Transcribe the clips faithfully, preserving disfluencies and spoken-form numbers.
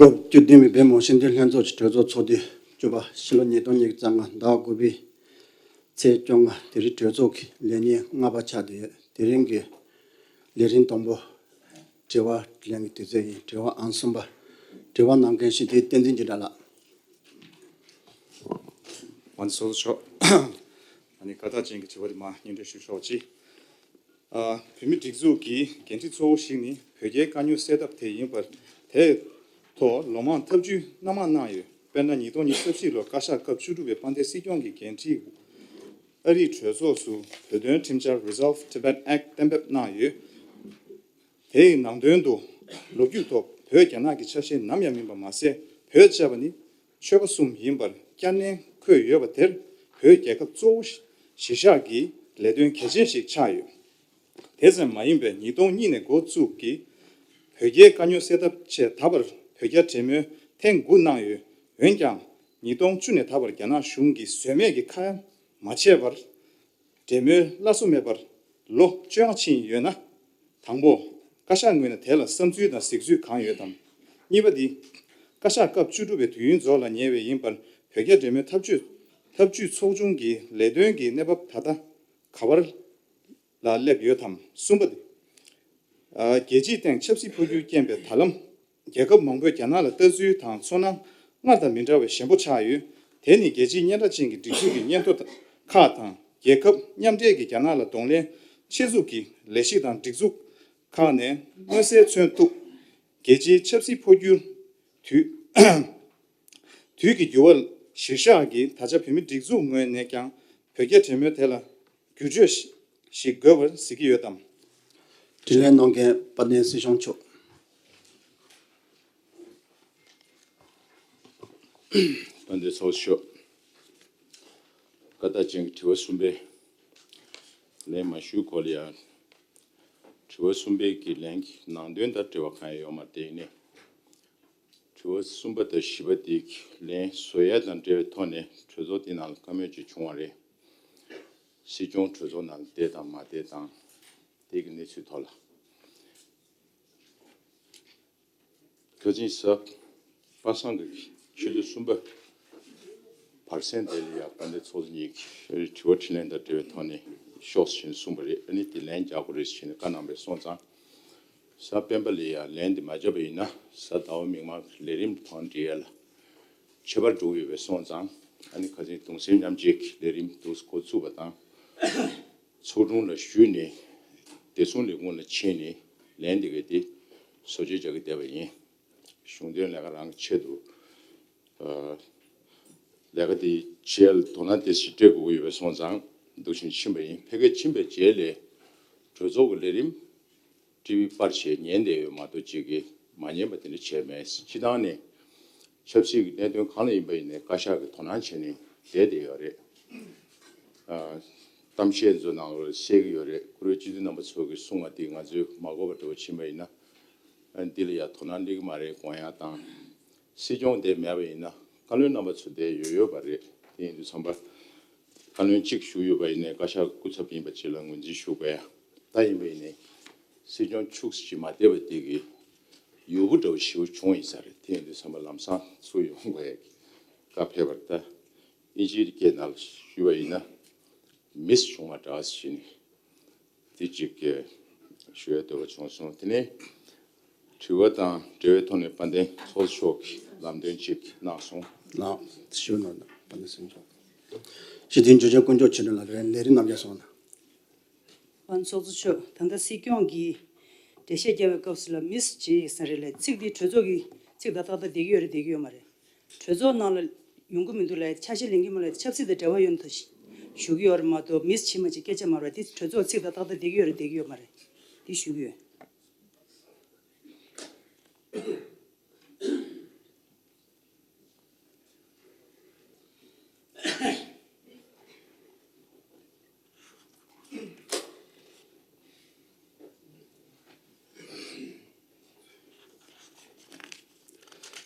སྐབས་བཅུ་བདུན་པའི་བོད་མི་མང་སྤྱི་འཐུས་ལྷན་ཚོགས་ཀྱི་གྲོས་ཚོགས་ཚོགས་དུས་བཅུ་པ་ཕྱི་ལོ་ཉིས་སྟོང་ཉི་ཤུ་རྩ་ལྔ་ཟླ་བ་དགུ་པའི་ཚེས་བཅོ་ལྔ་དེ་རིང་གྲོས་ཚོགས་ཀྱི་ལས་ཉིན་ལྔ་པ་ཆགས་བསྡད་ཡོད། དེ་རིང་གི་ལས་རིམ་དང་པོ་དྲི་བ་དྲིས་ལན་གྱི་དུས་ཚོད་ཡིན། དྲི་བ་ཨང་གསུམ་པ། དྲི་བ་གནང་མཁན་སྤྱི་འཐུས་བསྟན་འཛིན་འཇིགས་བྲལ་ལགས། མང་གཙོ་མཆོག་ཨ་ནི་བཀའ་རྟགས་ཅན་གྱི་དྲི་བ་དེ་མར་སྙན་སྒྲོན་ཞུ་ཆོག་ཅིག་ཨ། བོད་མིའི་སྒྲིག་འཛུགས་ཀྱི་འགན་འཁྲི་གཙོ་བོ་ཞིག་ནི་བོད་རྒྱའི་དཀའ་རྙོག་སེལ་ཐབས་དེ་ཡིན་པར། དེའི་ཐོག་ལོ་མང་ཐབས་ཇུས་སྣ་མང་གནང་ཡོད། དཔེར་ན། ཉིས་སྟོང་ཉི་ཤུ་རྩ་གཅིག་ལོར་བཀའ་ཤག་སྐབས་བཅུ་དྲུག་པའི་དཔལ་ལྡན་སྲིད་སྐྱོང་གི་འགན་འཁྲིའི་ཨ་རིའི་གྲོས་ཚོགས་སུ་བོད་དོན་ཁྲིམས་འཆར་Resolve Tibet Act གཏན་འབེབས་གནང་ཡོད། དེའི་ནང་དོན་དུ། ལོ་རྒྱུས་ཐོག་བོད་རྒྱ་ནག་གི་ཆ་ཤས་ནམ་ཡང་མིན་པ་མ་ཟད། བོད་ཅེས་པ་ནི་ཆོལ་ཁ་གསུམ་ཡིན་པར་བསྐྱར་ནན་འཁོད་ཡོད་པ་དེར། བོད་རྒྱལ་ཁབ་གཙོ་བོ་གཞིར་བཞག་གི་ལས་དོན་གལ་ཆེན་ཞིག་ཆགས་ཡོད། དེ་ཙམ་མ་ཡིན་པར། ཉིས་སྟོང་གཉིས་ནས་འགོ་བཙུགས་ཀྱིས་བོད་རྒྱའི་དཀའ་རྙོག་སེལ་ཐབས་ཆེད་ད་བར་བོད་རྒྱ་འབྲེལ་མོལ་ཐེངས་དགུ་གནང་ཡོད། འོན་ཀྱང་། ཉིས་སྟོང་བཅུ་ནས་ད་བར་རྒྱ་ནག་གཞུང་གིས་ཟོལ་མེད་ཀྱི་ཁ་ཡ་མ་བྱས་པར། འབྲེལ་མོལ་སླར་གསོ་མེད་པར་ལོ་བཅོ་ལྔ་ཕྱིན་ཡོད་ན། དང་པོ། བཀའ་ཤག་ངོས་ནས་དེ་ལ་བསམ་ཚུལ་དང་གཟིགས་ཚུལ་གང་ཡོད་དམ། གཉིས་པ་འདི། བཀའ་ཤག་སྐབས་བཅུ་དྲུག་པའི་དུས་ཡུན་རྫོགས་ལ་ཉེ་བས་ཡིན་པར། བོད་རྒྱ་འབྲེལ་མོལ་ཐབས་ཇུས་ཐབས་ཇུས་ཚོགས་ཆུང་གི་ལས་དོན་གྱི་གནས་བབ་ད་ལྟ་ག་བར་ལ་སླེབས་ཡོད་དམ། གསུམ་པ་འདི། ཨ། རྒྱལ་སྤྱིའི་སྟེང་ཆབ་སྲིད་འཕོ་འགྱུར་རྐྱེན་པས་ད་ལམ་རྒྱལ་ཁབ་མང་པོས་རྒྱ་ནག་ལ་ལྟ་ཚུལ་དང་ཚོར་སྣང་སྔར་དང་མི་འདྲ་བའི་ཞན་པོ་ཆགས་ཡོད། དེ་ནི་རྒྱལ་སྤྱིའི་སྙན་གྲགས་ཅན་གྱི་སྒྲིག་འཛུགས་ཀྱི་སྙན་ཐོ་ཁག་དང་། རྒྱལ་ཁབ་མཉམ་འབྲེལ་གྱིས་རྒྱ་ནག་ལ་གདོང་ལེན་ཆེད་འཛུགས་ཀྱི་ལས་གཞི་དང་སྒྲིག་འཛུགས་ཁག་ནས་མངོན་གསལ་མཚོན་ཐུབ། རྒྱལ་སྤྱིའི་ཆབ་སྲིད་འཕོ་འགྱུར་དུས་དུས་ཀྱི་འགྱུར་བ་གཞིར་བཞག་གིས། ད་ཆ་བོད་མིའི་སྒྲིག་འཛུགས་ངོས་ནས་ཀྱང་བོད་རྒྱ་འབྲེལ་མོལ་དེ་ལ་བསྒྱུར་བཅོས་ཤིག་དགོས་པར་གཟིགས་ཀྱི་ཡོད་དམ། དྲིས་ལན་གནང་མཁན་དཔལ་ལྡན་སྲིད་སྐྱོང་མཆོག་དཔལ་ལྡན་ཚོགས་གཙོ་མཆོག་བཀའ་རྟགས་ཅན་གྱི་དྲི་བ་གསུམ་པའི་ལན་མ་ཞུས་གོང་ལ་ཡང་། དྲི་བ་གསུམ་པའི་གི་ལན་གྱི་ནང་དོན་དང་འབྲེལ་བ་གང་ཡང་ཡོད་མ་རེད། དེ་ཡིན་ནའི། དྲི་བ་གསུམ་པ་དང་བཞི་པ་དེ་གི་ལན་བཟོ་ཡ་དང་འབྲེལ་བའི་ཐོག་ནས་གྲོས་ཚོགས་དེ་ནང་ལ་བཀའ་མོལ་ཅིག་བྱུང་བ་རེད། སྲིད་སྐྱོང་གྲོས་ཚོགས་ནང་ལ་བསྡད་དང་མ་བསྡད་དང་། དེ་གི་གནས་ཚུལ་ཐོག་ལ། ཁ་སང་གཟའ་པ་སངས་ཀྱི་ཆུ་ཚོད་གསུམ་པ་བར་གསེང་དེ་ལ་ཡང་དཔལ་ལྡན་ཚོགས་གཙོ་གཉིས་ཀྱིས་དྲི་བ་དྲིས་ལན་དང་འབྲེལ་བའི་ཐོག་ནས་ཤོག་ཟེར་ནས་གསུངས་པ་རེད། ཨ་ནི་དེ་ལན་རྒྱག་དགོས་རེད་ཟེར་ནས་བཀའ་གནང་བས་སོང་ཙང་། གཟའ་སྤེན་པ་ལ་ཡང་ལན་དེ་མ་བརྒྱབ་པ་ཡིན་ན། གཟའ་ཟླ་བ་མིག་དམར་གྱི་ལས་རིམ་དང་འབྲེལ་ཡ་ལ་ཁྱད་པར་འགྲོ་གི་ཡོད་པས་སོང་ཙང་། ཨ་ནི་ཁ་སང་གདུང་སེམས་མཉམ་སྐྱེད་ཀྱི་ལས་རིམ་འདུག་སེ་འགོ་བཙུགས་པ་དང་། ཚོགས་དྲུང་ལ་ཞུས་ནས་བདེ་སྲུང་ལས་ཁུངས་ལ་ཕྱིན་ནས་ལན་དེ་ག་དེ་བཟོ་བཅོས་རྒྱག་གི་བསྡད་པ་ཡིན། གཞུང་དོན་ལས་ཀ་རང་གི་ཆེད་དུ། ཨ། ལས་ཀ་དེ་བྱེད་ཡ་ལ་དོ་སྣང་དེ་ཞིག་སྤྲད་དགོས་ཀྱི་ཡོད་པས་སོང་ཙང་འདུག་སེ་ཕྱིན་པ་ཡིན། ཕ་གིར་ཕྱིན་པའི་རྗེས་ལ་གྲོས་ཚོགས་ཀྱི་ལས་རིམ་ཊི་ཝི་པར་ཆས་ཉན་བསྡད་ཡོད་མ་གཏོགས་ཅིག་གིས་མ་ཉན་པ་དེ་འདྲ་བྱས་མེད། སྤྱིར་བཏང་ནས་ཆབ་སྲིད་ཀྱི་གནད་དོན་གང་ལ་ཡིན་པ་ཡིན་ནའི་བཀའ་ཤག་གིས་དོ་སྣང་བྱས་ནས་བསྡད་བསྡད་ཡོད་རེད། ཨ། གཏམ་བཤད་ཚོའི་ནང་ལོགས་ལ་བཤད་ཀྱི་ཡོད་རེད། བཀུར་འོས་སྤྱི་འཐུས་རྣམ་པ་ཚོ་གིས་གསུངས་པ་དེ་ང་ཚོས་མ་གོ་བ་འདྲ་བོ་ཕྱིན་པ་ཡིན་ན། ཨ། འདི་ལ་ཡང་དོ་སྣང་སླེབས་ཀྱི་མ་རེད་དགོངས་ཡ་དང་། སྲིད་སྐྱོང་དེ་མེད་པ་ཡིན་ན་བཀའ་བློན་རྣམ་པ་ཚོ་དེ་ཡོད་ཡོད་པ་རེད། དེ་ཡིན་དུས་ཙམ་པ། བཀའ་བློན་གཅིག་བཞུགས་ཡོད་པ་ཡིན་ནའི་བཀའ་ཤག་སྐུ་ཚབ་ཡིན་པ་གཅིག་ལ་ངོས་འཛིན་ཞུ་དགོས་ཡ། ད་ཡིན་པ་ཡིན་ནའི་སྲིད་སྐྱོང་ཁྱུག་ཙམ་ཅིག་མ་བསྡད་པ་དེ་གི་ཡུ་བུ་འདྲ་བོ་ཞེ་པོ་བྱུང་ཡིན་ས་རེད། དེ་ཡིན་དུས་ཙམ་པ་ལམ་སང་ཚུར་ཡོང་དགོས་ཡ་གི་བཀའ་ཕེབས་པ་རེད། ད་དབྱིན་ཇིའི་སྐད་ནང་ལ་ཞུས་པ་ཡིན་ན། མིས་བྱུང་བ་འདྲ་ཞིག་ནི། དེ་གཅིག་གི་ཞུ་ཡ་འདོད་པ་བྱུང་སོང་། དེ་ནས་དྲི་བ་དང་འབྲེལ་བའི་ཐོག་ནས་དཔལ་ལྡན་ཚོགས་གཙོ་མཆོག་གིས་ལམ་སྟོན་ཅིག་གནང་སོང་། ལགས་ཞུ་གནང་དང་། དཔལ་ལྡན་སྲིད་སྐྱོང་། སྤྱི་འཐུས་འཇུ་ཆེན་དཀོན་མཆོག་ཆོས་སྒྲོན་ལགས། ལས་རིམ་ནམ་རྒྱག་སོང་ན། དཔལ་ལྡན་ཚོགས་གཙོ་མཆོག་ད་ལྟ་སྲིད་སྐྱོང་གིས་འགྲེལ་བཤད་བརྒྱབ་པའི་སྐབས་སུ་ལ་མིས་བྱས་ཟེར་རེད་ལ། ཚིག་འདི་གྲོས་ཚོགས་ཀྱི་ཚིག་དང་ཏག་ཏག་བསྡད་ཀྱི་ཡོད་རེད་བསྡད་ཀྱི་ཡོད་མ་རེད། གྲོས་ཚོགས་ནང་ལ་ཡོང་གི་མི་འདུག་ལབ་ཡ་དེ། ཆ་ཤས་ལེན་གྱི་མ་ལབ་ཡ་དེ་ཆབ་སྲིད་དང་འབྲེལ་བ་ཡོད་ན་ད་ཞུ་གི་ཡོད་རེད་མ་གཏོགས། མིས་བྱས་མ་བྱས་སྐད་ཆ་མ་རེད་དེ། གྲོས་ཚོགས་ཚིག་དང་ཏག་ཏག་བསྡད་ཀྱི་ཡོད་རེད་བསྡད་ཀྱི་ཡོད་མ་རེད་དེ་ཞུ་གི་ཡོད།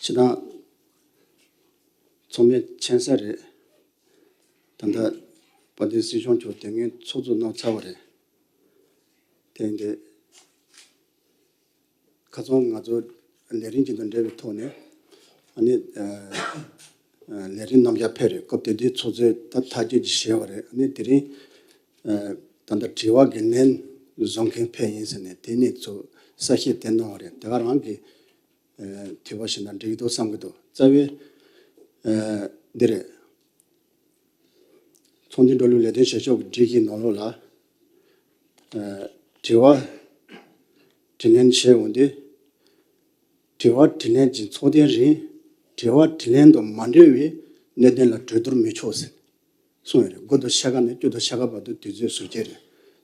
སྤྱིར་བཏང་ཚང་མས་མཁྱེན་གསལ་རེད། ད་ལྟ་དཔལ་ལྡན་སྲིད་སྐྱོང་མཆོག་དེ་སྔོན་ཚོགས་གཙོ་གནང་ཚར་བ་རེད། དེ་ཡིན་དུས་ཁ་སང་ང་ཚོ་ལས་རིམ་ཅིག་དང་འབྲེལ་བའི་ཐོག་ནས་ ཨ་ནི་ལས་རིམ་རྣམ་གཞག་ཕེབས་རེད། སྐབས་དེ་དུས་ཚོགས་གཙོས་ད་ཐག་གཅོད་ཅིག་བྱས་པ་རེད། ཨ་ནི་དེ་རིང་ད་ལྟ་དྲི་བ་འགན་ལེན་བཟོ་མཁན་ཕེབས་ཡིན་ཟེར་ནས་དེ་ནས་ཚུར་གསལ་བཤད་དེ་གནང་བ་རེད། དེ་ག་རང་གི་ཐོས་པ་ཞིག་ན་འགྲིག་འདུག་བསམ་གྱི་འདུག་རྩ་བའི་འདི་རེད། ཚོགས་འདུའི་འགྲོ་ལུགས་ལས་དོན་བྱེད་ཕྱོགས་ཀྱི་སྒྲིག་གཞིའི་ནང་ལོགས་ལ། ཨ། དྲི་བ་དྲིས་ལན་བྱས་འོང་དུས། དྲི་བ་དྲིས་ལན་གྱི་ཚོགས་ཐེངས་རིང་དྲི་བ་དྲིས་ལན་དང་མ་འབྲེལ་བའི་གནད་དོན་ལ་གྲོས་བསྡུར་མི་ཆོག་ཟེར་གསུངས་ཡོད་རེད། དགུ་དང་ཕྱེད་ཀ་ནས་བཅུ་དང་ཕྱེད་ཀ་བར་དུ་དུས་ཚོད་ཟུར་བཅད་རེད།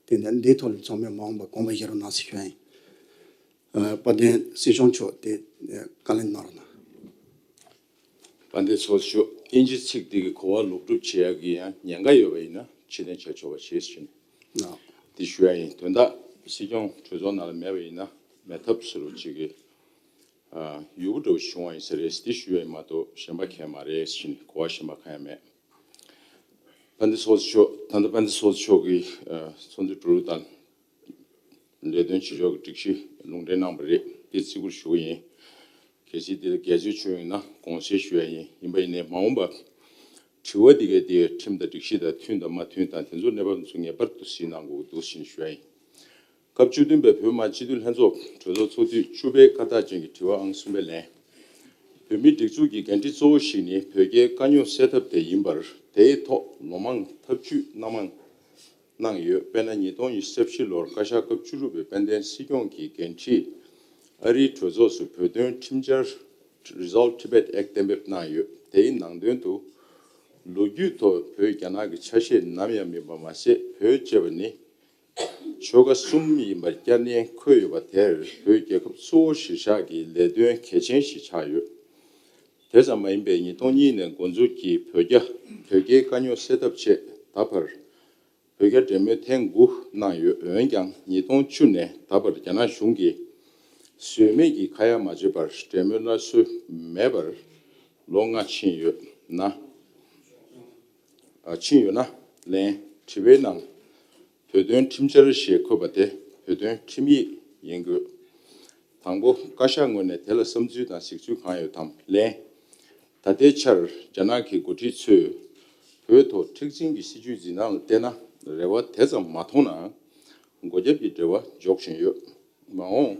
དེ་ནས་འདིའི་ཐོག་ལ་ཚང་མས་མ་འོངས་པར་དགོངས་པ་བཞེས་རོགས་གནང་ཟེར་ཞུ་ཡ་ཡིན། ཨ། དཔལ་ལྡན་སྲིད་སྐྱོང་མཆོག་དེ་བཀའ་ལན་གནང་རོགས་གནང་། དཔལ་ལྡན་ཚོགས་གཙོ་མཆོག་དབྱིན་ཇི་ཚིག་འདི་གི་གོ་བ་ལོག་སྒྲུབ་བྱེད་ཡག་གི་ཡང་ཉེན་ཁ་ཡོད་པ་ཡིན་ན་ཕྱིར་འཐེན་བྱས་ཆོག་པ་བྱེད་ཟེར་ནས་འདི་ཞུ་ཡ་ཡིན། དོན་དག་སྲིད་སྐྱོང་གྲོས་ཚོགས་ནང་ལ་མེད་པ་ཡིན་ན་མེད་ཐབས་ཟེར་བ་ཅིག་གི་ཡུ་གུ་འདྲ་བོ་བྱུང་བ་ཡིན་ས་རེད། འདི་ཞུ་ཡ་ཡིན་མ་གཏོགས་གཞན་པ་གང་ཡང་མ་རེད་ཟེར་ནས་གོ་བ་གཞན་པ་གང་ཡང་མེད། དཔལ་ལྡན་ཚོགས་གཙོ་མཆོག་ད་ལྟ་དཔལ་ལྡན་ཚོགས་གཙོ་མཆོག་གིས་ཚོགས་འདུའི་འགྲོ་ལུགས་དང་། ལས་དོན་བྱེད་ཕྱོགས་ཀྱི་སྒྲིག་གཞི་ལུང་འདྲེན་གནང་བ་རེད། དེ་བརྩི་བཀུར་ཞུ་གི་ཡིན། གལ་སྲིད་དེ་ལ་འགལ་འཛོལ་བྱུང་ཡོད་ན་དགོངས་སེལ་ཞུ་ཡ་ཡིན། ཡིན་པ་ཡིན་ནའི་མ་འོངས་པ་དྲི་བ་འདི་གའི་དེ་ཁྲིམས་དང་སྒྲིག་གཞི་དང་མཐུན་དང་མ་མཐུན་དང་དེ་ཚོ་གནས་བབ་ཚོ་ངེས་པར་དུ་གཟིགས་གནང་དགོས་ཀྱི་འདུག་ཟེར་ནས་ཞུ་ཡ་ཡིན། སྐབས་བཅུ་བདུན་པའི་བོད་མི་མང་སྤྱི་འཐུས་ལྷན་ཚོགས་གྲོས་ཚོགས་ཚོགས་དུས་བཅུ་པའི་བཀའ་རྟགས་ཅན་གྱི་དྲི་བ་ཨང་གསུམ་པའི་ལན། བོད་མིའི་སྒྲིག་འཛུགས་ཀྱི་འགན་འཁྲི་གཙོ་བོ་ཞིག་ནི་བོད་རྒྱའི་དཀའ་རྙོག་སེལ་ཐབས་དེ་ཡིན་པར། དེའི་ཐོག་ལོ་མང་ཐབས་ཇུས་སྣ་མང་གནང་ཡོད། དཔེར་ན། ཉིས་སྟོང་ཉི་ཤུ་རྩ་བཞི་ལོར་བཀའ་ཤག་སྐབས་བཅུ་དྲུག་པའི་དཔལ་ལྡན་སྲིད་སྐྱོང་གི་འགན་འཁྲིས་ཨ་རིའི་གྲོས་ཚོགས་སུ་བོད་དོན་ཁྲིམས་འཆར་Resolve Tibet Act གཏན་འབེབས་གནང་ཡོད། དེའི་ནང་དོན་དུ། ལོ་རྒྱུས་ཐོག་བོད་རྒྱ་ནག་གི་ཆ་ཤས་ནམ་ཡང་མིན་པ་མ་ཟད། བོད་ཅེས་པ་ནི་ཆོལ་ཁ་གསུམ་ཡིན་པར་བསྐྱར་ནན་འཁོད་ཡོད་པ་དེར་བོད་རྒྱལ་ཁབ་གཙོ་བོ་གཞིར་བཞག་གི་ལས་དོན་གལ་ཆེན་ཞིག་ཆགས་ཡོད། དེ་ཙམ་མ་ཡིན་པར། ཉིས་སྟོང་གཉིས་ནས་འགོ་འཛུགས་ཀྱིས་བོད་རྒྱ། བོད་རྒྱའི་དཀའ་རྙོག་སེལ་ཐབས་ཆེད་ད་བར་བོད་རྒྱ་འབྲེལ་མོལ་ཐེངས་དགུ་གནང་ཡོད། འོན་ཀྱང་། ཉིས་སྟོང་བཅུ་ནས་ད་བར་རྒྱ་ནག་གཞུང་གིས་ཟོལ་མེད་ཀྱིས་ཁ་ཡ་མ་བྱས་པར་འབྲེལ་མོལ་སླར་གསོ་མེད་པར་ལོ་ལྔ་ཕྱིན་ཡོད་ན། ཨ། ཕྱིན་ཡོད་ན། ལན། དྲི་བའི་ནང་བོད་དོན་ཁྲིམས་འཆར་ཞེས་འཁོད་པ་དེ་བོད་དོན་ཁྲིམས་ཡིག་ཡིན་དགོས། དང་པོ། བཀའ་ཤག་ངོས་ནས་དེ་ལ་བསམ་ཚུལ་དང་གཟིགས་ཚུལ་གང་ཡོད་དམ། ལན། ད་ལྟའི་ཆར་རྒྱ་ནག་གི་འགོ་ཁྲིད་ཚོས་བོད་ཐོག་མཁྲེགས་འཛིན་གྱི་སྲིད་བྱུས་འཛིན་སྟངས་ལ་བལྟས་ན། རེ་བ་དེ་ཙམ་མ་མཐོང་ནའང་། སྒོ་རྒྱབ་ཀྱི་འབྲེལ་བ་འཇོག་བཞིན་ཡོད། མ་འོངས་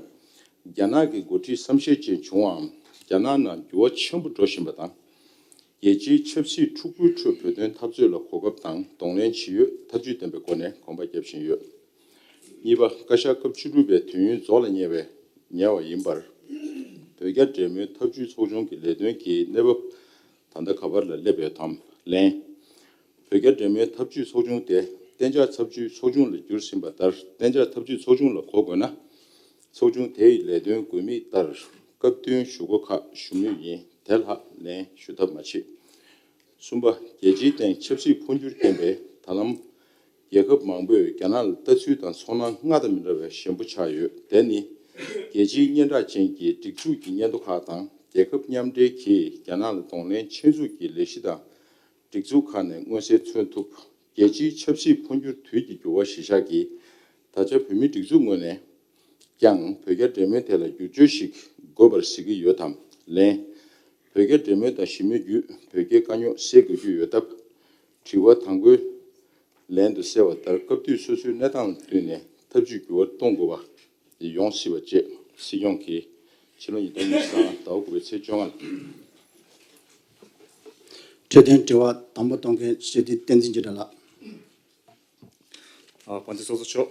རྒྱ་ནག་གི་འགོ་ཁྲིད་བསམ་ཤེས་ཅན་བྱུང་བའམ། རྒྱ་ནག་ནང་འགྱུར་བ་ཆེན་པོ་འགྲོ་བཞིན་པ་དང་། རྒྱལ་སྤྱིའི་ཆབ་སྲིད་འཁྲུག་པོའི་ཁྲོད་བོད་དོན་འཐབ་རྩོད་ལ་གོ་སྐབས་དང་གདོང་ལེན་ཇི་ཡོད་ཐབས་ཇུས་ལྡན་པའི་སྒོ་ནས་གོམ་པ་རྒྱབ་བཞིན་ཡོད། གཉིས་པ། བཀའ་ཤག་སྐབས་བཅུ་དྲུག་པའི་དུས་ཡུན་རྫོགས་ལ་ཉེ་བའི་ཉེ་བ་ཡིན་པར། བོད་རྒྱ་འབྲེལ་མོལ་ཐབས་ཇུས་ཚོགས་ཆུང་གི་ལས་དོན་གྱི་གནས་བབ་ད་ལྟ་ག་པར་ལ་སླེབས་ཡོད་དམ། ལན། བོད་རྒྱ་འབྲེལ་མོལ་ཐབས་ཇུས་ཚོགས་ཆུང་དེ་གཏན་འཇགས་ཐབས་ཇུས་ཚོགས་ཆུང་ལ་གྱུར་ཟིན་པ་ལྟར། གཏན་འཇགས་ཐབས་ཇུས་ཚོགས་ཆུང་ལ་གོ་དགོས་ན། ཚོགས་ཆུང་དེ་ཡི་ལས་དོན་དགོས་དམིགས་ལྟར་སྐབས་བསྟུན་ཞུ་སྒོ་ཁག་ཞུ་མུས་ཡིན། དེ་ལྷག་ལན་ཞུ་ཐབས་མ་མཆིས། གསུམ་པ། རྒྱལ་སྤྱིའི་སྟེང་ཆབ་སྲིད་འཕོ་འགྱུར་རྐྱེན་པས་ད་ལམ་རྒྱལ་ཁབ་མང་པོས་རྒྱ་ནག་ལ་ལྟ་ཚུལ་དང་ཚོར་སྣང་སྔར་དང་མི་འདྲ་བའི་ཞན་པོ་ཆགས་ཡོད། དེ་ནི་རྒྱལ་སྤྱིའི་སྙན་གྲགས་ཅན་གྱི་སྒྲིག་འཛུགས་ཀྱི་སྙན་ཐོ་ཁག་དང་རྒྱལ་ཁབ་མཉམ་འབྲེལ་གྱིས་རྒྱ་ནག་ལ་གདོང་ལེན་ཆེ་འཛུགས་ཀྱི་ལས་གཞི་དང་སྒྲིག་འཛུགས་ཁག་ནས་མངོན་གསལ་མཚོན་ཐུབ། རྒྱལ་སྤྱིའི་ཆབ་སྲིད་འཕོ་འགྱུར་དུས་ཀྱི་འགྱུར་བ་གཞིར་བཞག་གིས་ད་ཆ་བོད་མིའི་སྒྲིག་འཛུགས་ངོས་ནས་ཀྱང་བོད་རྒྱ་འབྲེལ་མོལ་ཐད་ལ་བསྒྱུར་བཅོས་ཤིག་དགོས་པར་གཟིགས་ཀྱི་ཡོད་དམ། ལན། བོད་རྒྱ་འབྲེལ་མོལ་དང་ཞི་མོལ་བརྒྱུད་བོད་རྒྱའི་དཀའ་རྙོག་སེལ་དགོས་ཀྱི་ཡོད་སྟབས། དྲི་བ་དང་པོའི་ལན་དུ་གསལ་བ་ལྟར་སྐབས་དུས་སོ་སོའི་གནས་སྟངས་ལ་བསྟུན་ནས་ཐབས་ཇུས་འགྱུར་བ་གཏོང་དགོས་པ་ཡོང་སྲིད་པ་བཅས། སྲིད་སྐྱོང་གིས་ཕྱི་ལོ་ཉིས་སྟོང་ཉི་ཤུ་རྩ་ལྔ་ཟླ་བ་དགུ་པའི་ཚེས་བཅོ་ལྔ་ལ། འཕྲོས་དོན་དྲི་བ་དང་པོ་གཏོང་མཁན་སྤྱི་འཐུས་བསྟན་འཛིན་རྒྱ་གྲགས་ལགས། ཨ། དཔལ་ལྡན་ཚོགས་གཙོ་མཆོག་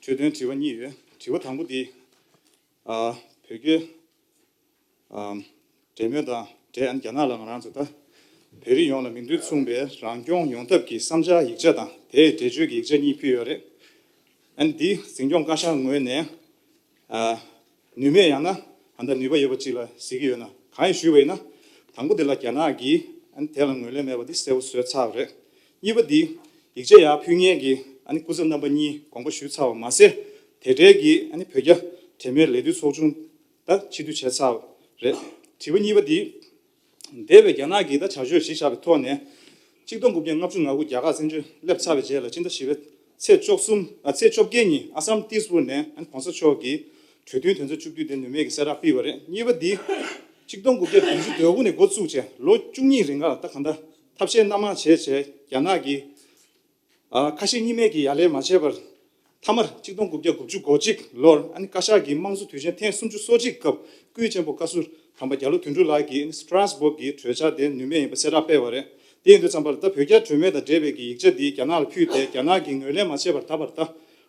འཕྲོས་དོན་དྲི་བ་གཉིས་ཡོད། དྲི་བ་དང་པོ་འདི། ཨ། བོད་རྒྱ། ཨ། འབྲེལ་མོལ་དང་འབྲེལ། ཨ་ནི་རྒྱ་ནག་ལ་ང་རང་ཚོ་ད་བོད་རིགས་ཡོངས་ལ་མིང་དོན་མཚུངས་པའི་རང་སྐྱོང་ཡོང་ཐབས་ཀྱི་བསམ་འཆར་ཡིག་ཆ་དང་དེའི་འགྲེལ་བརྗོད་ཀྱི་ཡིག་ཆ་གཉིས་ཕུལ་ཡོད་རེད། ཨ་ནི་འདི་འཛིན་སྐྱོང་བཀའ་ཤག་ངོས་ནས། ཨ། ནུས་མེད་ཡང་ན་ཨ་ད་ནུས་པ་ཡོད་པ་ཅིག་ལ་གཟིགས་ཀྱི་ཡོད་ན། གང་ཡིན་ཞུས་པ་ཡིན་ན། དང་པོ་དེ་ལ་རྒྱ་ནག་གིས་ཨ་ནི་དེ་ལ་ངོས་ལེན་མེད་པ་འདི་གསལ་པོ་བཟོས་ཚར་བ་རེད། གཉིས་པ་འདི་ཡིག་ཆ་ཡར་ཕུལ་མཁན་གྱི་ཨ་ནི་སྐུ་ཚབ་རྣམ་པ་གཉིས་དགོངས་པ་ཞུས་ཚར་བ་མ་ཟད། དེ་འབྲེལ་གྱི་ཨ་ནི་བོད་རྒྱ་འབྲེལ་མོལ་ལས་དོན་ཚོགས་ཆུང་ད་ཕྱིར་བསྡུ་བྱས་ཚར་བ་རེད། དྲི་བ་གཉིས་པ་འདི། འདས་པའི་རྒྱ་ནག་གིས་ད་བྱ་སྤྱོད་གཞི་བཞག་པའི་ཐོག་ནས། ཆིག་སྟོང་དགུ་བརྒྱ་ལྔ་བཅུ་ང་དགུ་རྒྱ་གར་བཙན་བྱོལ་སླེབས་ཚར་བའི་རྗེས་ལ་སྤྱི་ཟླ་བཞི་པའི་ཚེས་བཅུ་གསུམ། ཨ། ཚེས་བཅོ་བརྒྱད་ཉིན་ཨ་སམ་ཏི་སི་པུར་ནས་ཨ་གོང་ས་མཆོག་གིས་གྲོས་མཐུན་དོན་ཚན་བཅུ་བདུན་དེ་ནུས་མེད་ཀྱི་གསལ་བསྒྲགས་ཕུལ་བ་རེད། གཉིས་པ་འདི། ཆིག་སྟོང་དགུ་བརྒྱ་བདུན་ཅུ་དོན་དགུ་ནས་འགོ་བཙུགས་བྱས་ལོ་བཅུ་གཉིས་རིང་ལ་ད་གང་ལྟར་ཐབས་ཤེས་སྣ་མང་བྱས་བྱས་རྒྱ་ནག་གིས་ཨ་ཁ་ཞེ་གཉིས་མེད་ཀྱི་ཡ་ལན་མ་བྱས་པར་མཐའ་མར་ཆིག་སྟོང་དགུ་བརྒྱ་དགུ་བཅུ་གོ་གཅིག་ལོར་ཨ་ནི་བཀའ་ཤག་གི་དམངས་གཙོ་དུས་ཆེན་ཐེངས་སུམ་ཅུ་སོ་གཅིག་སྐབས་སྐུའི་གཅེན་པོ་བཀའ་ཟུར་དམ་པ་རྒྱ་ལོ་དོན་གྲུབ་ལགས་ཀྱིས་ཨ་ནི་སི་ཊ་ར་སི་བྷོག་གི་གྲོས་འཆར་དེ་ནུས་མེད་ཡིན་པ་གསལ་བསྒྲགས་སྤེལ་བ་རེད། དེ་ཡིན་དུས་ཙམ་པ་ལ་ད་བོད་རྒྱ་གྲོས་མོལ་དང་འབྲེལ་བའི་གི་ཡིག་ཆ་འདི་རྒྱ་ནག་ལ་ཕུལ་ཏེ་རྒྱ་ནག་གིས་ངོས་ལེན་མ་བྱས་པར་ད་བར་ད་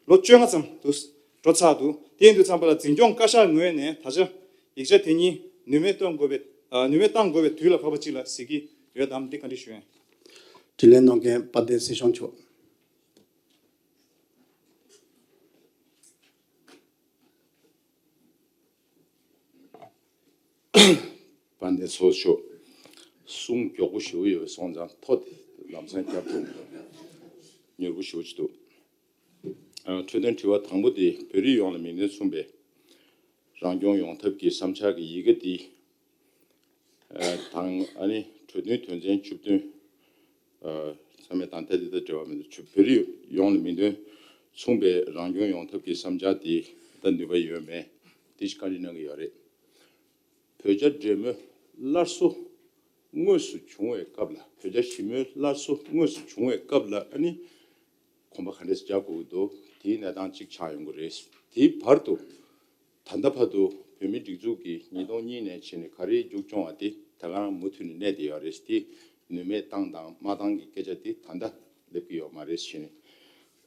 ལོ་བཅོ་ལྔ་ཙམ་དུ་འགྲོ་ཚར་འདུག་དེ་ཡིན་དུས་ཙམ་པ་ལ་འཛིན་སྐྱོང་བཀའ་ཤག་ངོས་ནས་ད་ཆ་ཡིག་ཆ་དེ་གཉིས་ནུས་མེད་གཏོང་དགོས་པའི་ཨ་ནུས་མེད་བཏང་དགོས་པའི་དུས་ལ་བབ་པ་ཅིག་ལ་གཟིགས་ཀྱི་ཡོད་དམ་འདི་བཀའ་འདྲི་ཞུ་ཡིན། དྲིན་ལན་གནང་མཁན་དཔལ་ལྡན་སྲིད་སྐྱོང་མཆོག་དཔལ་ལྡན་ཚོགས་གཙོ་མཆོག་གསུང་མགྱོགས་པོ་ཞེ་པོ་ཡོད་པ་སོང་ཙང་ཐོ་དེ་ལམ་སང་རྒྱབ་ཐུབ་མྱོང་། མྱུར་པོ་ཞེ་པོ་ཅིག་འདུག་ཨ། འཕྲོས་དོན་དྲི་བ་དང་པོ་དེ་བོད་རིགས་ཡོངས་ལ་མིང་དོན་མཚུངས་པའི་རང་སྐྱོང་ཡོང་ཐབས་ཀྱི་བསམ་འཆར་གྱི་ཡི་གེ་འདི། ཨ། དང་ཨ་ནི་གྲོས་མཐུན་དོན་ཚན་བཅུ་བདུན། ཨ། ཚང་མས་དང་ཐད་དེ་ལྟར་འབྲེལ་བ་མི་འདུག་བོད་རིགས་ཡོངས་ལ་མིང་དོན་མཚུངས་པའི་རང་སྐྱོང་ཡོང་ཐབས་ཀྱི་བསམ་འཆར་འདི་ད་ནུས་པ་ཡོད་མེད་འདི་ཞིག་བཀའ་འདྲི་གནང་གི་ཡོད་རེད། བོད་རྒྱ་འབྲེལ་མོལ་སླར་གསོ་དངོས་སུ་བྱུང་བའི་སྐབས་ལ། བོད་རྒྱ་ཞི་མོལ་སླར་གསོ་དངོས་སུ་བྱུང་བའི་སྐབས་ལ་ཨ་ནི་གོམ་པ་ག་འདྲས་རྒྱག་དགོས་ཀྱི་འདུག་དེའི་གནས་སྟངས་གཅིག་ཆགས་ཡོང་གི་རེད། དེའི་བར་དུ་ད་ལྟ་བར་དུ་བོད་མིའི་སྒྲིག་འཛུགས་ཀྱིས་ཉིས་སྟོང་གཉིས་ནས་བྱས་ནས་ག་རེ་མཇུག་སྐྱོང་བ་དེ་ད་ག་རང་མུ་མཐུད་ནས་གནས་བསྡད་ཡོད་རེད། དེ་ནུས་མེད་བཏང་དང་མ་བཏང་གི་སྐད་ཆ་དེ་ད་ལྟ་སླེབས་ཀྱི་ཡོད་མ་རེད་ཟེར་ནས།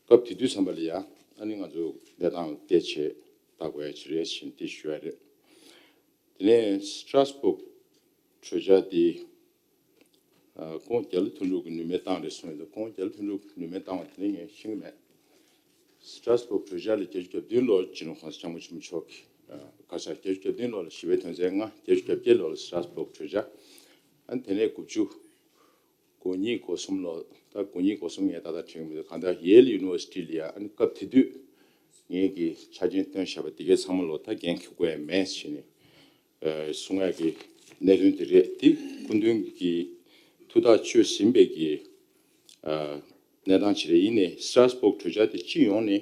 སྐབས་དེ་དུས་ཙམ་པ་ལ་ཡ་ཨ་ནི་ང་ཚོ་གནས་སྟངས་ལ་བལྟས་བྱས་ལྟ་དགོས་ཡ་ཅིག་རེད་ཟེར་ནས་དེ་ཞུ་ཡ་རེད། དེ་ནས་སི་ཊ་ར་སི་བྷོག་གྲོས་འཆར་དེ། ཨ། ཁོང་རྒྱ་ལོ་དོན་གྲུབ་ཀྱིས་ནུས་མེད་བཏང་རེད་གསུངས་ཡོད་འདུག་ཁོང་རྒྱ་ལོ་དོན་གྲུབ་ཀྱིས་ནུས་མེད་བཏང་བ་དེ་ནི་ངས་ཤེས་ཀྱི་མེད། སི་ཊ་ར་སི་བྷོག་གྲོས་འཆར་ལ་བརྒྱད་ཅུ་གྱ་བདུན་ལོར་སྤྱི་ནོར་༸གོང་ས་༸སྐྱབས་མགོན་ཆེན་པོ་མཆོག་གིས། ཨ། བཀའ་ཤག་བརྒྱད་ཅུ་གྱ་བདུན་ལོ་ལ་ཞི་བའི་དོན་ཚན་ལྔ། བརྒྱད་ཅུ་གྱ་བརྒྱད་ལོ་ལ་སི་ཊ་ར་སི་བྷོག་གྲོས་འཆར། ཨ་ནི་དེ་ནས་དགུ་བཅུ་གོ་གཉིས་གོ་གསུམ་ལོ། ད་གོ་གཉིས་གོ་གསུམ་ངས་ཏག་ཏག་དྲན་གྱི་མི་འདུག་གང་ལྟར་ཡེལ་ཡུ་ནི་ཝར་སི་ཊི་ལ་ཡ་ཨ་ནི་སྐབས་དེ་དུས་ངེད་ཀྱིས་ཆ་རྐྱེན་བཏོན་བཞག་པ་དེ་གའི་ཚང་མ་ལོ་ད་འགན་འཁྱེར་དགོས་ཡ་མེད་ཟེར་ནས། ཨ། གསུང་ཡ་གི་གནད་དོན་དེ་རེད། དེ་སྐུ་མདུན་གྱི་ཐུགས་ཐག་ཆོད་ཟིན་པའི་གི། ཨ། གནས་སྟངས་ཅིག་རེད། ཡིན་ནའི་སི་ཊ་ར་སི་བྷོག་གྲོས་འཆར་དེ་སྤྱི་ཡོངས་ནས་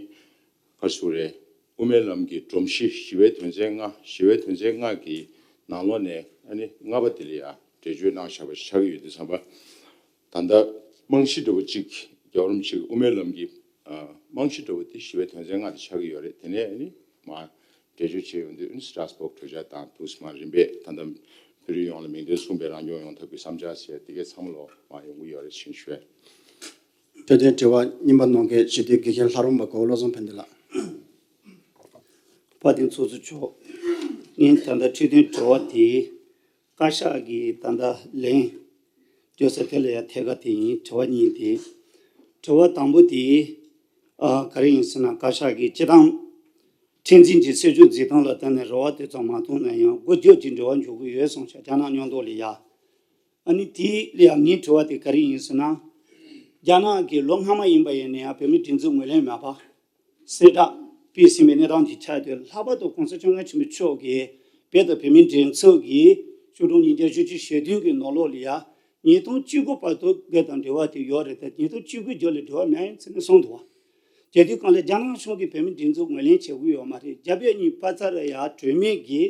ག་རེ་ཟེར་དགོས་རེད། དབུ་མའི་ལམ་གྱི་སྒྲོམ་གཞི། ཞི་བའི་དོན་ཚན་ལྔ། ཞི་བའི་དོན་ཚན་ལྔ་གི་ནང་ལོགས་ནས་ཨ་ནི་ལྔ་པ་དེ་ལ་ཡ་འགྲེལ་བརྗོད་གནང་བཞག་པ་ཞིག་ཆགས་ཀྱི་ཡོད་དུས་ཙམ་པ། ད་ལྟ་རྨང་གཞི་འདྲ་བོ་གཅིག་རྒྱལ་བ་རིན་པོ་ཆེ་གི་དབུ་མའི་ལམ་གྱི། ཨ། རྨང་གཞི་འདྲ་བོ་དེ་ཞི་བའི་དོན་ཚན་ལྔ་དེ་ཆགས་ཀྱི་ཡོད་རེད། དེ་ནས་ཨ་ནི་མར་འགྲེལ་བརྗོད་བྱས་ཡོང་དུས་ཨ་ནི་སི་ཊ་ར་སི་བྷོག་གྲོས་འཆར་དང་དུས་མར་རིམ་པས་ད་ལྟ་བོད་རིགས་ཡོངས་ལ་མིང་དོན་མཚུངས་པའི་རང་སྐྱོང་ཡོང་ཐབས་ཀྱི་བསམ་འཆར་ཟེར་དེ་གའི་ཚང་མ་ལོ་མར་ཡོང་གི་ཡོད་རེད་ཅེས་ཞུ་ཡ། འཕྲོས་དོན་དྲི་བ་གཉིས་པ་གནང་མཁན་སྤྱི་འཐུས་དགེ་བཤེས་ལྷ་རམས་པ་གོ་བོ་བློ་བཟང་ཕན་བདེ་ལགས། དཔལ་ལྡན་ཚོགས་གཙོ་མཆོག་ངས་ད་ལྟ་འཕྲོས་དོན་དྲི་བ་དེ་བཀའ་ཤག་གིས་ད་ལྟ་ལན་བརྗོད་ས་དེ་ལ་ཡང་ཐད་ཀ་དེ་ཡིན། དྲི་བ་གཉིས་དེ། དྲི་བ་དང་པོ་དེ། ཨ། ག་རེ་ཡིན་ཟེར་ན་བཀའ་ཤག་གིས་སྤྱི་བཏང་ཁྲིམས་འཛིན་གྱི་སྲིད་བྱུས་འཛིན་སྟངས་ལ་བརྟེན་ནས་རེ་བ་དེ་ཙམ་མ་བཏོན་ན་ཡང་སྒོ་རྒྱབ་ཀྱི་འབྲེལ་བ་འཇོག་གི་ཡོད་གསུངས་ཤག་རྒྱ་ནག་མཉམ་དུ་ལ་ཡ། ཨ་ནི་དེ་ལ་ཡང་ངའི་དྲི་བ་དེ་ག་རེ་ཡིན་ཟེར་ན། རྒྱ་ནག་གིས་ལོ་སྔ་མ་ཡིན་པ་ཡིན་ན་ཡང་བོད་མིའི་སྒྲིག་འཛུགས་ངོས་ལེན་མེད་པ། གསལ་བསྒྲགས་སྤེལ་ཟིན་པའི་གནས་སྟངས་ཀྱི་ཆ་དེ་ལྷག་པར་དུ་༸གོང་ས་༸སྐྱབས་མགོན་ཆེན་པོ་མཆོག་གིས་རྦད་དེ་བོད་མིའི་སྒྲིག་འཛུགས་ཀྱི་བཅུ་དྲུག་ཉིས་བརྒྱ་བཞི་བཅུ་ཞེ་བདུན་གྱི་ནང་ལོགས་ལ་ཡ། ཉིས་སྟོང་བཅུ་དགུ་བར་དུ་སྒེར་དང་འབྲེལ་བ་དེ་ཡོད་རེད་དེ། ཉིས་སྟོང་བཅུ་དགུ་རྗེས་ལ་འབྲེལ་བ་མེད་ཡིན་ཟེར་ནས་གསུངས་འདུག་བ། དེ་དུས་སྒང་ལ་རྒྱ་ནག་གཞུང་གིས་བོད་མིའི་སྒྲིག་འཛུགས་ངོས་ལེན་བྱེད་ཀྱི་ཡོད་མ་རེད། རྒྱ་བོད་གཉིས་བར་ཚ་ར་ཡ་གྲོས་མོལ་གྱི་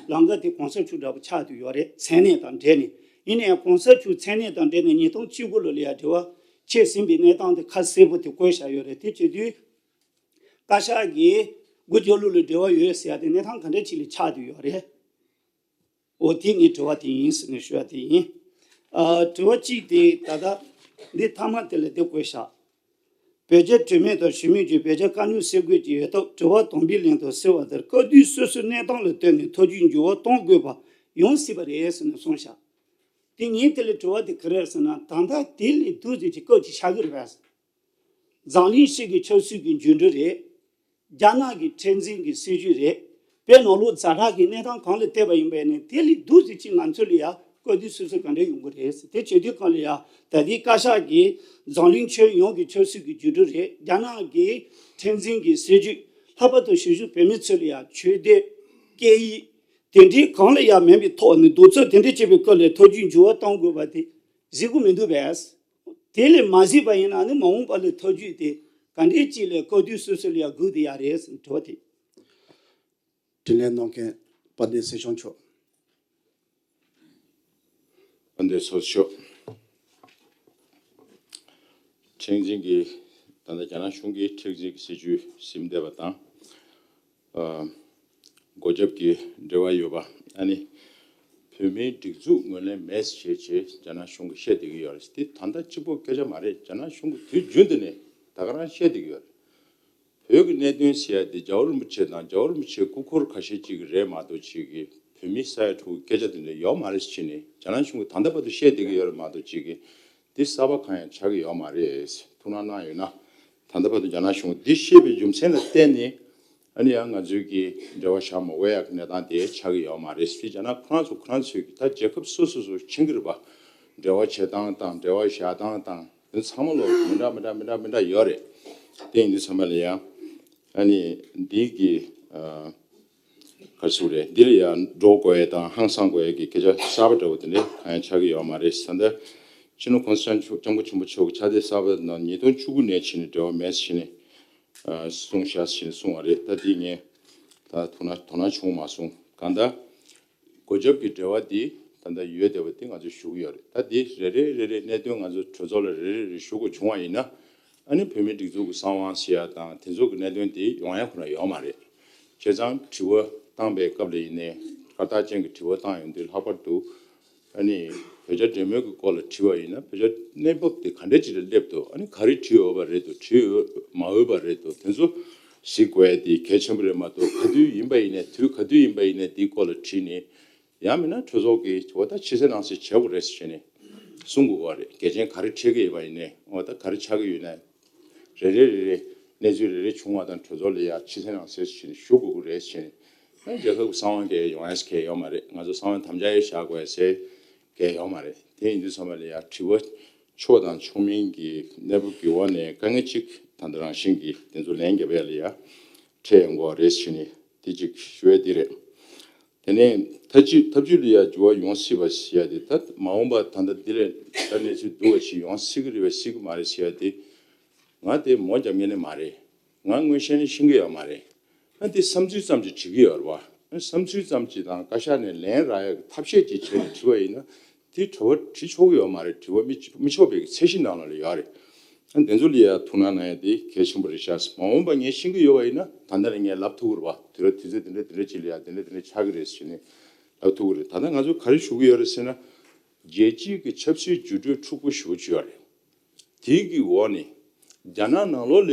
ལམ་ཁ་དེ་གོང་ས་མཆོག་འདྲ་པོ་ཆགས་བསྡད་ཡོད་རེད། མཚན་གནས་དང་འབྲེལ་ནས། ཡིན་ནའི་གོང་ས་མཆོག་མཚན་གནས་དང་འབྲེལ་ནས་ཉིས་སྟོང་བཅུ་དགུ་ལོ་ལ་ཡ་འབྲེལ་བ་བྱས་ཟིན་པའི་གནས་སྟངས་དེ་ཁ་གསལ་པོ་དེ་བཀོད་བཞག་ཡོད་རེད། དེ་བྱེད་དུས་བཀའ་ཤག་གིས་སྒོ་རྒྱབ་ལོགས་ལ་འབྲེལ་བ་ཡོད་ཟེར་ཡ་དེ་གནས་སྟངས་ག་འདྲ་ཅིག་ལ་ཆགས་བསྡད་ཡོད་རེད། འོ་དེ་ངའི་དྲི་བ་དེ་ཡིན་ཟེར་ནས་ཞུ་བ་དེ་ཡིན། ཨ། དྲི་བ་གཅིག་དེ་ད་ལྟ་འདི་མཐའ་མ་དེ་ལ་དེ་བཀོད་བཞག་བོད་རྒྱ་གྲོས་མོལ་དང་ཞི་མོལ་བརྒྱུད་བོད་རྒྱ་དཀའ་རྙོག་སེལ་དགོས་ཀྱི་ཡོད་སྟབས། དྲི་བ་དང་པོའི་ལན་དུ་གསལ་བ་ལྟར་སྐབས་དུས་སོ་སོའི་གནས་སྟངས་ལ་ལྟོས་ནས་ཐབས་ཇུས་འགྱུར་བ་གཏོང་དགོས་པ་ཡོང་སྲིད་པ་རེད་ཟེར་ནས་གསུངས་བཞག་དེ་ངས་དེ་ལ་དྲི་བ་དེ་ག་རེ་རེད་ཟེར་ན། ད་ལྟ་དེ་ལས་སྡུག་ཙམ་ཅིག་སྐབས་ཅིག་ཆགས་ཀྱི་རེད་པས། འཛམ་གླིང་སྤྱི་ཀྱི་ཆབ་སྲིད་ཀྱི་འགྱུར་འགྲོས་རེད། རྒྱ་ནག་གི་མཁྲེགས་འཛིན་གྱི་སྲིད་བྱུས་རེད། བོད་ནང་ལོགས་ཛ་དྲག་གི་གནས་སྟངས་གང་ལ་བལྟས་པ་ཡིན་པ་ཡིན་ན་དེ་ལས་སྡུག་ཙམ་ཅིག་ང་ཚོ་ལ་ཡ་སྐབས་དུས་སོ་སོ་ག་འདྲ་ཡོང་གི་རེད་ཟེར། དེ་བྱེད་དུས་སྒང་ལ་ཡ་ད་ལྟའི་བཀའ་ཤག་གིས་འཛམ་གླིང་ཁྱོན་ཡོངས་ཀྱི་ཆབ་སྲིད་ཀྱི་འགྱུར་འགྲོས་རེད། རྒྱ་ནག་གི་མཁྲེགས་འཛིན་གྱི་སྲིད་བྱུས། ལྷག་པར་དུ་གཞིས་བཞུགས་བོད་མི་ཚོ་ལ་ཡ་ཆོས་དད། སྐད་ཡིག་དེ་འདྲའི་གང་ལ་ཡ་མིན་པའི་ཐོག་ནས་གདུག་རྩུབ་དེ་འདྲ་བྱེད་པའི་སྐབས་ལ་ཐབས་ཇུས་འགྱུར་བ་གཏོང་དགོས་པ་དེ་གཟིགས་གི་མི་འདུག་པས། དེ་ལས་མ་གཟིགས་པ་ཡིན་ན་ནི་མ་འོངས་པ་ལ་ཐབས་ཇུས་དེ་ག་འདྲའི་ཅིག་ལས་སྐབས་དུས་སོ་སོ་ལ་ཡ་སྒུག་བསྡད་ཡ་རེད་ཟེར་དྲི་བ་དེ། དྲིན་ལན་གནང་མཁན་དཔལ་ལྡན་སྲིད་སྐྱོང་མཆོག་ཨ་འདི་ཚོགས་ཤོག་ཁྲིམས་འཛིན་གྱི་ད་ལྟ་རྒྱ་ནག་གཞུང་གིས་ཁྲིམས་འཛིན་གྱི་སྲིད་བྱུས་ཟིན་བསྡད་པ་དང་། ཨ། སྒོ་རྒྱབ་ཀྱི་འབྲེལ་བ་ཡོད་པ་ཨ་ནི་བོད་མིའི་སྒྲིག་འཛུགས་ངོས་ལེན་མེད་ཟེར་བྱས་རྒྱ་ནག་གཞུང་གིས་བཤད་བསྡད་ཀྱི་ཡོད་རེད། དེ་ད་ལྟ་གཅིག་པོ་སྐད་ཆ་མ་རེད། རྒྱ་ནག་གཞུང་གིས་དུས་རྒྱུན་དུ་ནས་ད་ག་རང་བཤད་བསྡད་ཀྱི་ཡོད་རེད། བོད་ཀྱི་གནད་དོན་ཟེར་ཡ་དེ་རྒྱལ་བ་རིན་པོ་ཆེ་དང་རྒྱལ་བ་རིན་པོ་ཆེའི་སྐུ་འཁོར་ཁ་ཤས་ཅིག་གི་རེད་མ་གཏོགས་ཅིག་གི་བོད་མི་ས་ཡ་དྲུག་གི་སྐད་ཆ་དེ་འདྲ་ཡོད་མ་རེད་ཟེར་བྱས་ནས་རྒྱ་ནག་གཞུང་གིས་ད་ལྟ་བར་དུ་བཤད་བསྡད་ཀྱི་ཡོད་རེད་མ་གཏོགས་ཅིག་གི་འདི་གསར་པ་གང་ཡང་ཆགས་ཀྱི་ཡོད་མ་རེད། ཐུགས་སྣང་གནང་ཡོད་ན། ད་ལྟ་བར་དུ་རྒྱ་ནག་གཞུང་འདི་བཤད་པའི་རྒྱུ་མཚན་ལ་བརྟེན་ནས་ཨ་ནི་ཡང་ང་ཚོའི་གི་འབྲེལ་བ་བཞག་མ་དགོས་ཡག་གི་གནས་སྟངས་དེ་ཆགས་ཀྱི་ཡོད་མ་རེད། དེ་རྒྱ་ནག་ཁོ་རང་ཚོ་ཁོ་རང་ཚོའི་གི་ད་རྒྱལ་ཁབ་སོ་སོ་སོ་མཁྱེན་གྱི་རེད་པ། འབྲེལ་བ་བྱེད་སྟངས་དང་འབྲེལ་བ་བཞག་སྟངས་དང་དེ་ཚང་མ་ལོ་མི་འདྲ་མི་འདྲ་མི་འདྲ་མི་འདྲ་ཡོད་རེད། དེ་ཡིན་དུས་ཚང་མ་ལ་ཡང་ཨ་ནི་འདི་གི་ཨ། ག་རེ་ཟེར་དགོས་རེད། འདི་ལ་ཡང་འགྲོ་དགོས་ཡས་དང་ཧང་སང་དགོས་ཡས་ཀྱི་སྐད་ཆ་གསར་པ་འདྲ་བོ་དེ་འདྲ་གང་ཡང་ཆགས་ཀྱི་ཡོད་མ་རེད། ད་ལྟ་སྤྱི་ནོར་གོང་ས་སྐྱབས་མགོན་ཆེན་པོ་མཆོག་གི་ཕྱག་དེབ་གསར་པ་ནང་ཉིས་སྟོང་བཅུ་དགུ་ནས་ཕྱིན་ནས་འབྲེལ་བ་མེད་ཟེར་ནས་གསུངས་བཞག་ཟེར་ནས་གསུངས་པ་རེད། ད་འདི་ངས་ད་དོ་སྣང་དོ་སྣང་བྱུང་མ་སོང་། གང་ལྟར་སྒོ་རྒྱབ་ཀྱི་འབྲེལ་བ་འདི་ད་ལྟ་ཡོད་བསྡད་པ་འདི་ང་ཚོས་ཞུ་གི་ཡོད་རེད། ད་འདི་རེ་རེ་རེ་རེ་གནད་དོན་ང་ཚོ་གྲོས་ཚོགས་ལ་རེ་རེ་རེ་ཞུ་དགོས་བྱུང་བ་ཡིན་ན། ཨ་ནི་བོད་མིའི་སྒྲིག་འཛུགས་ཀྱི་གསང་བ་ཟེར་ཡ་དང་དེ་ཚོ་གི་གནད་དོན་དེ་ཡོང་ཡ་ཁོ་ན་ཡོད་མ་རེད། བྱས་ཙང་དྲི་བ་བཏང་པའི་སྐབས་ལ་ཡིན་ནའི་སྐར་རྟགས་ཅན་གྱི་དྲི་བ་བཏང་ཡོང་དུས་ལྷག་པར་དུ་ཨ་ནི་བོད་རྒྱ་འབྲེལ་མོལ་གྱི་སྐོར་ལ་དྲི་བ་ཡིན་ན་བོད་རྒྱ་གནས་བབ་དེ་ག་འདྲ་ཅིག་ལ་སླེབས་འདུག་ཨ་ནི་ག་རེ་བྲིས་འོས་པ་རེད་འདུག་བྲིས་འོས་མ་འོས་པ་རེད་འདུག་དེ་ཚོ་གཟིགས་དགོས་ཡ་དེ་གལ་ཆེན་པོ་རེད་མ་གཏོགས་ག་དུས་ཡིན་པ་ཡིན་ནའི་དུས་ག་དུས་ཡིན་པ་ཡིན་ནའི་དེའི་སྐོར་ལ་དྲིས་ནས། ཡང་མིན་ན་གྲོས་ཚོགས་ཀྱིས་འོ་ད་ཕྱི་གསལ་ནང་གསལ་བྱེད་དགོས་རེད་ཟེར་ནས་གསུང་དགོས་པ་རེད། གལ་ཆེན་ག་རེ་འཕྲད་ཀྱི་ཡོད་པ་ཡིན་ནའི་འོ་ད་ག་རེ་ཆགས་ཀྱི་ཡོད་ན་རེ་རེ་རེ་རེ་གནས་ཚུལ་རེ་རེ་བྱུང་བ་དང་གྲོས་ཚོགས་ལ་ཡང་ཕྱི་གསལ་ནང་གསལ་ཟེར་ནས་ཞུ་དགོས་ཀྱི་རེད་ཟེར་ནས། ཨ་རྒྱལ་ཁབ་ཀྱི་གསང་བ་གས་ཡོང་ཡས་གས་ཡོད་མ་རེད། ང་ཚོ་གསང་བ་དམ་བཅའ་ཡས་བཞག་དགོས་ཡས་གས་ཡོད་མ་རེད། དེ་ཡིན་དུས་ཚང་མ་ལ་ཡང་དྲི་བ་ཕྱོགས་དང་ཕྱོགས་མིན་གྱི་གནས་བབ་ཀྱི་འོག་ནས་དཀའ་ངལ་གཅིག་ད་ལྟ་རང་བཞིན་གྱི་དེ་ཚོ་ལན་རྒྱབ་ཡས་ལ་ཡང་འཕྲད་ཡོང་གི་རེད་ཟེར་ནས་དེ་གཅིག་ཞུ་ཡས་དེ་རེད། དེ་ནས་ཐབས་ཇུས་ཐབས་ཇུས་ལ་ཡང་འགྱུར་བ་ཡོང་སྲིད་པ་ཞེས་ཡ་དེ། ད་མ་འོངས་པ་ད་ལྟ་འདི་ལས་ད་གནས་ཚུལ་སྡུག་པ་ཞིག་ཡོང་སྲིད་ཀྱི་རེད་པས་སྲིད་ཀྱི་མ་རེད་ཞེས་ཡ་དེ་ང་དེ་མོ་རྒྱབ་མཁན་ནི་མ་རེད། ང་དངོས་གཞི་ནས་ཤེས་ཀྱི་ཡོད་མ་རེད། ང་དེ་བསམ་ཚུལ་ཙམ་ཅིག་བྲིས་ཀྱི་ཡོད་རེད་བ། བསམ་ཚུལ་ཙམ་ཅིག་དང་བཀའ་ཤག་ནས་ལན་རག་ཡ་གི་ཐབས་ཤེས་ཅིག་བྱས་ནས་བྲིས་པ་ཡིན་ན་དེ་དྲི་བ་བྲིས་ཆོག་གི་ཡོད་མ་རེད། དྲི་བ་མི་མི་ཆོག་པའི་གི་ཚད་གཞི་ནང་ལ་ཡོད་རེད། ཨ་དེ་ཚོ་ལ་ཡ་ཐུགས་སྣང་གནང་ཡ་དེ་གལ་ཆེན་པོ་རེད་ཤག་མ་འོངས་པ་ངས་ཤེས་ཀྱི་ཡོད་པ་ཡིན་ན་ད་ལྟ་ནས་ངས་ལབ་ཐུབ་ཀྱི་རེད་བ། དུས་རབས་དུས་ཚོད་དེ་འདྲ་དེ་འདྲ་ཅིག་ལ་ཡ་དེ་འདྲ་དེ་འདྲ་ཆགས་ཀྱི་རེད་ཟེར་ནས་ལབ་ཐུབ་ཀྱི་རེད། ད་ལྟ་ང་ཚོ་ག་རེ་ཞུ་གི་ཡོད་རེད་ཟེར་ན། རྒྱལ་སྤྱིའི་གི་ཆབ་སྲིད་འགྱུར་འགྲོས་འཁྲུག་པོ་ཞེ་པོ་ཅིག་ཡོད་རེད། དེའི་གི་འོག་ནས་རྒྱ་ནག་ནང་ལོགས་ལ་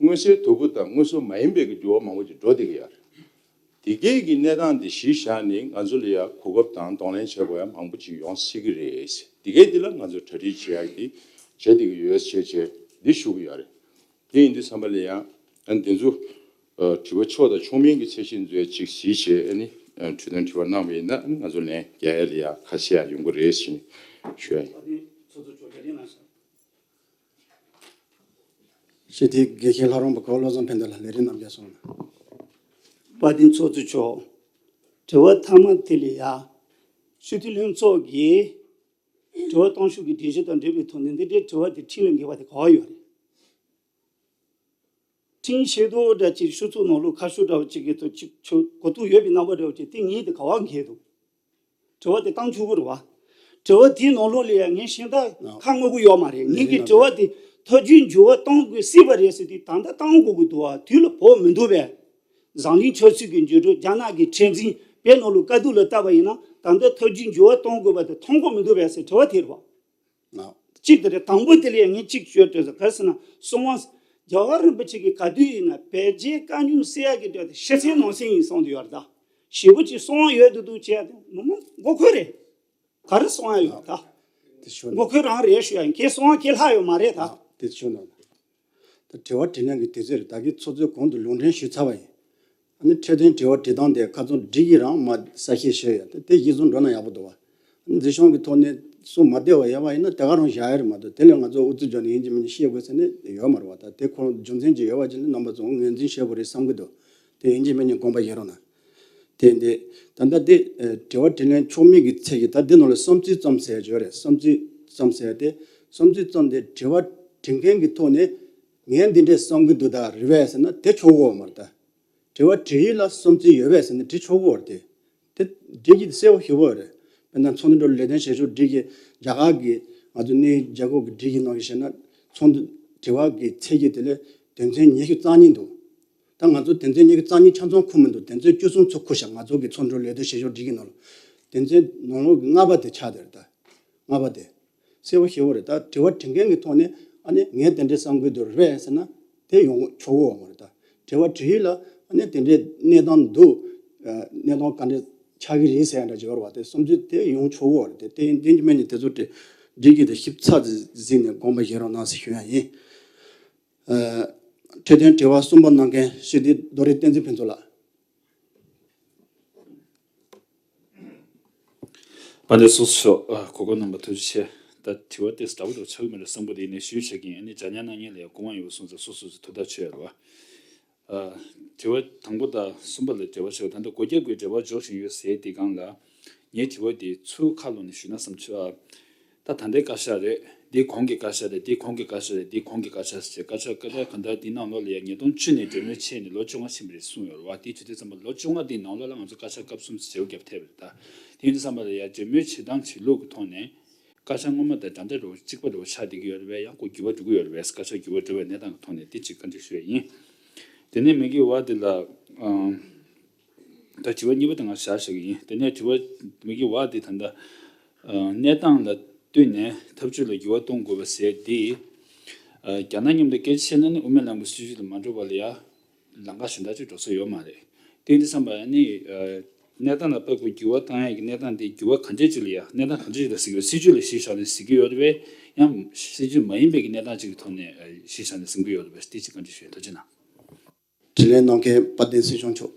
མངོན་གསལ་དོད་པོ་དང་མངོན་གསལ་མ་ཡིན་པའི་གི་འགྱུར་བ་མང་པོ་ཅིག་འགྲོ་བསྡད་ཀྱི་ཡོད་རེད། དེ་གའི་གི་གནས་སྟངས་འདི་གཞི་བཞག་ནས་ང་ཚོ་ལ་ཡ་གོ་སྐབས་དང་གདོང་ལེན་བྱེད་དགོས་ཡ་མང་པོ་ཅིག་ཡོང་སྲིད་ཀྱི་རེད། དེ་གའི་འདི་ལ་ང་ཚོ་གྲ་སྒྲིག་བྱེད་ཡ་གི་བྱེད་བསྡད་ཀྱི་ཡོད་ཟེར་བྱས་འདི་ཞུ་གི་ཡོད་རེད། དེ་ཡིན་དུས་ཙམ་པ་ལ་ཡང་ཨ་འདི་ཚོ་ཨ་དྲི་བ་ཕྱོགས་དང་ཕྱོགས་མིན་གྱི་ཚད་གཞི་འཛོལ་ཅིག་གཟིགས་བྱས་ཨ་ནི་ཨ་འཕྲོས་དོན་དྲི་བ་གནང་བ་ཡིན་ན་ཨ་ནི་ང་ཚོ་ལན་རྒྱག་ཡ་ལ་ཡ་ཁ་གསལ་ཡ་ཡོང་གི་རེད་ཟེར་ནས་ཞུ་ཡ་ཡིན། ཞེས་དེ་དགེ་བཤེས་ལྷ་རམས་པ་གོ་བློ་བཟང་ཕན་བདེ་ལགས་ལས་རིམ་རྣམས་རྒྱབ་སོང་ལ། དཔལ་ལྡན་ཚོགས་གཙོ་མཆོག་དྲི་བ་མཐའ་མ་དེ་ལ་ཡ། སྤྱི་འཐུས་ལྷན་ཚོགས་ཀྱིས་དྲི་བ་གཏོང་ཕྱོགས་ཀྱི་སྒྲིག་གཞི་དང་འབྲེལ་བའི་ཐོག་ནས་འདི་འདྲའི་དྲི་བ་དེ་ཁྲིམས་ལ་འགལ་བ་དེ་ག་བ་ཡོད་རེད། ཁྲིམས་ཤེས་རྟོགས་འདྲ་ཅིག་ཤོག་ཚོགས་ནང་ལོགས་ཁ་ཤོག་འདྲ་བ་ཅིག་གི་ཐོག་ཅིག་ཆོ་གོ་རྟོགས་ཡོད་པའི་རྣམ་པ་འདྲ་བ་ཅིག་དེ་ངས་དེ་ག་བ་འགལ་འདུག་དྲི་བ་དེ་བཏང་ཆོག་གི་རེད་བ། དྲི་བ་དེའི་ནང་ལོགས་ལ་ཡང་ངས་གཞན་དག་ཁ་སྔོན་གོ་ཡོད་མ་རེད། ངས་ཀྱི་དྲི་བ་དེ་ཐག་གཅོད་འགྱུར་བ་གཏོང་དགོས་སྲིད་པ་རེད་ཟེར་དུས་ད་ལྟ་བཏང་དགོས་ཀྱི་འདུག་བ། དུས་ལ་བབ་མི་འདུག་པས། འཛམ་གླིང་ཆབ་སྲིད་ཀྱི་འགྱུར་འགྲོས་རྒྱ་ནག་གི་ཁྲིམས་འཛིན་པའི་ནང་ལོགས་དཀའ་སྡུག་ལ་བལྟས་པ་ཡིན་ན་ད་ལྟ་ཐག་གཅོད་འགྱུར་བ་གཏོང་དགོས་པ་དེ་མཐོང་གི་མི་འདུག་པས་ཟེར་དྲི་བ་དེ་རེད་བ། གཅིག་དེ་རེད། དང་པོ་དེ་ལ་ཡང་ངས་གཅིག་ཤོད་དྲན་སོང་། ག་རེ་ཟེར་ན་གསང་བ་རྒྱལ་བ་རིན་པོ་ཆེ་གིས་ག་དུས་ཡིན་ན་བོད་རྒྱའི་དཀའ་རྙོག་སེལ་ཡག་གི་དོན་དེ་ཕྱི་གསལ་ནང་གསལ་ཡིན་གསུངས་དུ་ཡོད་རེད་ད། ཞེ་པོ་ཅིག་གསང་བ་ཡོད་དུ་འདུག་བྱས་ཏེ་མི་མང་མགོ་འཁོར་རེད། ག་རེ་གསང་བ་ཡོད་ད། དེ་ཤོད་མགོ་ན་འཁོར་རང་རེད་ཞུ་ཡ་ཡིན། ཁྱེད་གསང་བ་ཁྱེད་ལྷག་ཡོད་མ་རེད་ད། དེ་ཤོད་ན། ད་དྲི་བ་དྲིས་ལན་གྱི་དུས་ཚོད་རེད། ད་གིན་ཚོགས་གཙོས་གོང་དུ་ལུང་འདྲེན་ཞུས་ཚར་བ་ཡིན། ཨ་ནི་འཕྲོས་དོན་དྲི་བ་དྲི་སྟངས་དེ་ཁ་ཚོན་སྒྲིག་གིས་རང་མ་གསལ་བཤད་ཞུས་ཡོད། དེ་དེ་གཞིར་བཟུང་འགྲོ་ན་ཡག་པོ་འདུག་བ། ཨ་ནི་འཛིན་སྐྱོང་གི་ཐོག་ནས་གསུང་མ་བདེ་བ་ཡོད་པ་ཡིན་ན་དེ་ག་རང་བཞག་ཡ་རེད་མ་གཏོགས་དེ་ལས་ང་ཚོ་ཨུ་ཚུགས་བརྒྱབ་ནས་ཡིན་གཅིག་མིན་གཅིག་བཤད་དགོས་ཟེར་ནས་ཡོད་མ་རེད་བ། ད་དེ་ཁོ་རང་རྒྱུ་མཚན་ཅིག་ཡོད་པ་ཅིག་ལ་རྣམ་པ་ཚོ་ངོས་འཛིན་བྱེད་དགོས་རེད་བསམ་གི་འདུག་དེ་ཡིན་གཅིག་མིན་གཅིག་དགོངས་པ་བཞེས་རོགས་གནང་། དེ་འདི་ད་ལྟ་དེ་ཨ་དྲི་བ་དྲིས་ལན་ཕྱོགས་མེད་ཀྱི་ཚད་ཀྱི་ད་འདི་ནང་ལ་བསམ་ཚུལ་ཙམ་ཟེར་ཡ་ཅིག་ཡོད་རེད། བསམ་ཚུལ་ཙམ་ཟེར་ཡ་དེ་བསམ་ཚུལ་ཙམ་དེ་དྲི་བ་དྲི་མཁན་གྱི་ཐོག་ནས་ངས་འདི་འདྲས་བསམ་གྱི་འདུག་ད་རེད་པས་ཟེར་ན་དེ་ཆོག་གི་ཡོད་མ་རེད་ད། དྲི་བ་དྲི་ཡུལ་ལ་བསམ་ཚུལ་ཡོད་པས་ཟེར་ན་དྲི་ཆོག་གི་ཡོད་རེད་དེ། དེ་འགྲིག་གི་གསལ་པོ་ཞེ་པོ་རེད། དཔེར་ན་ཚོགས་འདུ་འགྲོ་ལས་དོན་བྱེད་ཕྱོགས་སྒྲིག་གི་རྒྱ་གར་གྱི་ང་ཚོ་གནས་རྒྱ་གོ་གི་སྒྲིག་གི་ནང་གི་བཤད་ན་ཚོགས་འདུ་དྲི་བ་གི་ཚད་ཀྱི་དེ་ལས་དོན་ཚན་ཉི་ཤུ་རྩ་གཉིས་འདུག་ད་ང་ཚོ་དོན་ཚན་ཉི་ཤུ་རྩ་གཉིས་ཆ་ཚང་ཁུར་མི་འདུག་དོན་ཚན་བཅུ་གསུམ་ཚོ་ཁུར་བཞག་ང་ཚོ་གི་ཚོགས་འདུ་ལས་དོན་བྱེད་ཕྱོགས་སྒྲིག་གི་ནང་ལ་དོན་ཚན་ནང་ལོགས་ཀྱི་ལྔ་པ་དེ་ཆགས་བསྡད་རེད་ད། ལྔ་པ་དེ། གསལ་པོ་ཞེ་པོ་རེད། ད་དྲི་བ་དྲི་མཁན་གྱི་ཐོག་ནས་ཨ་ནི་ངས་དེ་འདྲའི་བསམ་གྱི་འདུག་རེད་ཟེར་ན་དེ་ཡོང་ཆོག་གི་ཡོད་མ་རེད། ད་དྲི་བ་དྲི་ཡིག་ལ་ཨ་ནི་དེ་འདྲའི་གནས་སྟངས་འདུག་ཨ་གནས་སྟངས་ག་འདྲ་ཆགས་ཀྱི་རེད་ཟེར་ཡ་འདྲ་ཅིག་ཡོད་རེད་བ། དེ་བསམ་ཚུལ་དེ་ཡོང་ཆོག་གི་ཡོད་རེད། དེ་དེ་ཡིན་དོན་གྱི་མིན་ནི་དེ་ཚོ་དེ་སྒྲིག་གི་དེ་ཞིབ་ཚགས་གཟིགས་ནས་དགོངས་པ་བཞེས་རོགས་གནང་ཟེར་ཞུ་ཡ་ཡིན། ཨ་འཕྲོས་དོན་དྲི་བ་གསུམ་པ་གནང་མཁན་ཞི་བདེ་རྡོ་རིང་བསྟན་འཛིན་ཕུན་ཚོགས་ལགས། དཔལ་ལྡན་ཚོགས་གཙོ་མཆོག་ཨ་གོ་སྐབས་གནང་བར་ཐུགས་རྗེ་ཆེ། ད་དྲི་བ་དེ་འདྲ་པོ་འདྲ་ཆགས་ཀྱི་མེད་ལ་བསམ་པ་དེ་ཡིན་ནས་ཞུས་བྱ་གི་ཡིན། ཨ་ནི་འཇམ་དབྱངས་རྣམ་གཉིས་ལ་ཡང་སྐུ་དབང་ཡོད་པ་སོང་ཙང་སོ་སོ་སོ་ཐུགས་ཐག་ཆོད་ཡོད་རེད་བ། ཨ་དྲི་བ་དང་པོ་དང་གསུམ་པ་ལ་འབྲེལ་བ་བྱས་པ་ད་ལྟ་སྒོ་རྒྱབ་ཀྱི་འབྲེལ་བ་འཇོག་བཞིན་ཡོད་ཟེར་དེ་སྒང་ལ་ངའི་དྲི་བ་དེ་ཚུར་ཁ་ལོག་ནས་ཞུས་ན་བསམ་བྱུང་ཨ། ད་ད་ལྟའི་བཀའ་ཤག་རེད། འདི་གོང་གི་བཀའ་ཤག་རེད། འདི་གོང་གི་བཀའ་ཤག་རེད། འདི་གོང་གི་བཀའ་ཤག་ཟེར་བཀའ་ཤག་བཀའ་ཤག་གང་ལྟར་འདི་ནང་ལོགས་ལ་ཡ་ཉིས་སྟོང་བཅུ་ནས་གྲོས་མོལ་བྱས་ནས་ལོ་བཅོ་ལྔ་ཕྱིན་པ་རེད་གསུངས་ཡོད་རེད་བ། དེ་བྱེད་དུས་ཙམ་པ་ལོ་བཅོ་ལྔ་འདིའི་ནང་ལོགས་ལ་ང་ཚོ་བཀའ་ཤག་སྐབས་གསུམ་ཟེར་བརྗེ་པོ་བརྒྱབ་ཐལ་བ་རེད། ད་དེ་ཡིན་དུས་ཙམ་པ་ལ་ཡ་གྲོས་མོལ་བྱེད་སྟངས་བྱེད་ལུགས་ཀྱི་ཐོག་ནས་བཀའ་ཤག་སྔོན་མ་དང་འདྲ་འདྲ་རེད་བ། གཅིག་པ་རེད་བ། ཆགས་བསྡད་ཀྱི་ཡོད་རེད་བས། ཡང་ཁོ་འགྱུར་བ་འགྲོ་གི་ཡོད་རེད་བས། བཀའ་ཤག་འགྱུར་བ་འགྲོ་བའི་གནས་སྟངས་ཀྱི་ཐོག་ནས་དེ་གཅིག་བཀའ་འདྲི་ཞུ་ཡ་ཡིན། དེ་ནས་མི་གི་བ་དེ་ལ་ཨང་། ད་དྲི་བ་གཉིས་པ་དེ་ང་བཞག་བཞག་གི་ཡིན། དེ་ནས་དྲི་བ་མི་གི་བ་དེ་ད་ལྟ་ཨ་གནས་སྟངས་ལ་བསྟུན་ནས་ཐབས་ཇུས་ལ་འགྱུར་བ་གཏོང་དགོས་པ་ཟེར་དེ། ཨ་རྒྱ་ནག་མཉམ་དུ་སྐད་ཆ་བཤད་ན་ནི་དབུ་མའི་ལམ་གྱི་སྲིད་བྱུས་ལ་མ་འགྲོ་བ་ལ་ཡ་ལམ་ཁ་གཞན་དག་ཅིག་འགྲོ་ས་ཡོད་མ་རེད། དེ་ཡིན་དུས་ཙམ་པ་ནི་ཨ་གནས་སྟངས་ལ་དཔག་པའི་འགྱུར་བ་གཏོང་ཡ་གི་གནས་སྟངས་དེ་འགྱུར་བ་ག་འདྲས་ཅིག་ལ་ཡ་གནས་སྟངས་ག་འདྲས་ཅིག་ལ་གཟིགས་ཀྱི་ཡོད། སྲིད་བྱུས་ལ་གཞི་བཞག་ནས་གཟིགས་ཀྱི་ཡོད་རེད་པས། ཡང་སྲིད་བྱུས་མ་ཡིན་པའི་གི་གནས་སྟངས་ཅིག་གི་ཐོག་ནས་ཨ་གཞི་བཞག་ནས་གཟིགས་ཀྱི་ཡོད་རེད་པས། དེ་ཅིག་བཀའ་འདྲི་ཞུ་ཡ་ཡིན། ཐུགས་རྗེ་གནང་། དྲིས་ལན་གནང་མཁན་དཔལ་ལྡན་སྲིད་སྐྱོང་མཆོག་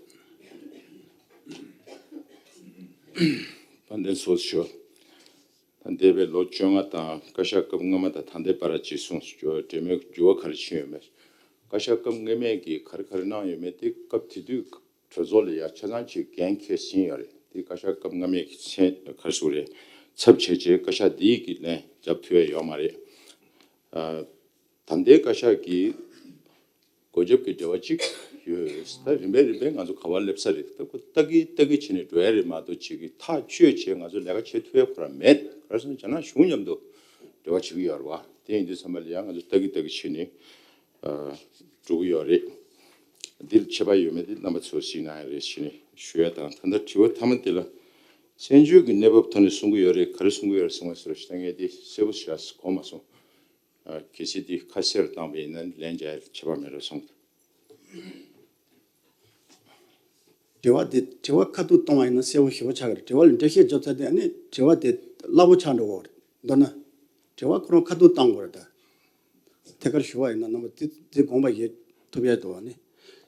དཔལ་ལྡན་ཚོགས་གཙོ་མཆོག་ད་འདས་པའི་ལོ་བཅོ་ལྔ་དང་བཀའ་ཤག་སྐབས་སྔོན་མ་དང་ད་ལྟའི་བར་གྱི་གསུང་གྲོས་མོལ་འགྱུར་བ་ག་རེ་ཕྱིན་ཡོད་མེད། བཀའ་ཤག་སྐབས་སྔོན་མའི་གི་ག་རེ་ག་རེ་གནང་ཡོད་མེད་དེ་སྐབས་དེ་དུས་གྲོས་ཚོགས་ལ་ཡ་ཆ་ཚང་གཅིག་འགན་འཁྱེར་ཟིན་ཡོད་རེད། དེ་བཀའ་ཤག་སྐབས་སྔ་མའི་གི་མཚན་ག་རེ་ཞུ་དགོས་རེད། ཚབ་བྱས་བྱས་བཀའ་ཤག་འདིའི་གི་ལན་རྒྱབ་ཐུབ་ཡ་ཡོད་མ་རེད། ད་ལྟའི་བཀའ་ཤག་གི་སྒོ་རྒྱབ་ཀྱི་འབྲེལ་བ་གཅིག་ཡོད། ད་རིམ་པས་རིམ་པས་ང་ཚོ་ག་པར་སླེབས་ས་རེད། ད་ཁོ་ལྟ་གི་ལྟ་གི་བྱས་ནས་འགྲོ་ཡ་རེད་མ་གཏོགས་ཅིག་གི་ཐག་གཅོད་བྱས་ང་ཚོ་ལས་ཀ་བྱེད་ཐུབ་ཡ་ཁོ་རང་མེད། ག་རེ་ཟེར་ན་རྒྱ་ནག་གཞུང་མཉམ་དུ་འབྲེལ་བ་བྱེད་ཀྱི་ཡོད་རེད་བ། དེ་ཡིན་དུས་ཙམ་པ་ལ་ཡང་ང་ཚོ་ལྟ་གི་ལྟ་གི་བྱས་ནས་ཨ་འགྲོ་གི་ཡོད་རེད། འདིར་ཁྱད་པར་ཡོད་མེད་དེ་རྣམ་པ་ཚོས་གཟིགས་གནང་ཡ་རེད་ཞེས་ནས་ཞུ་ཡ་དང་། ད་ལྟ་དྲི་བ་མཐའ་མ་དེ་ལ་བཙན་བྱོལ་གྱི་གནས་བབ་ཐོག་ནས་གསུང་གི་ཡོད་རེད། ག་རེ་གསུང་གི་ཡོད་རེད་གསུང་བ་ཟེར་བ་ཞིག་ད་ངས་དེ་གསལ་པོ་ཞེ་དྲག་གོ་མ་སོང་། ཨ་གལ་སྲིད་དེ་ཁ་གསལ་རུ་བཏང་བ་ཡིན་ན་ལན་རྒྱག་ཡ་ཁྱད་པར་མེད་འགྲོ་སོང་། དྲི་བ་དེ་དྲི་བ་ཁ་ཐུག་གཏོང་བ་ཡིན་ན་གསལ་པོ་ཞེ་པོ་ཆགས་ཀྱི་རེད། དྲི་བ་ལ་འགྲེལ་བཤད་རྒྱབ་ཚར་དུས་ཨ་ནི་དྲི་བ་དེ་སླ་པོ་ཆགས་འགྲོ་གི་རེད། མདོར་ན་དྲི་བ་ཁོ་རང་ཁ་ཐུག་བཏང་དགོས་རེད། ད་ཐད་ཀར་ཞུ་བ་ཡིན་ན་རྣམ་པ་དེ་དེ་དགོངས་པ་བཞེས་ཐུབ་ཡ་འདུག་བ། ནི་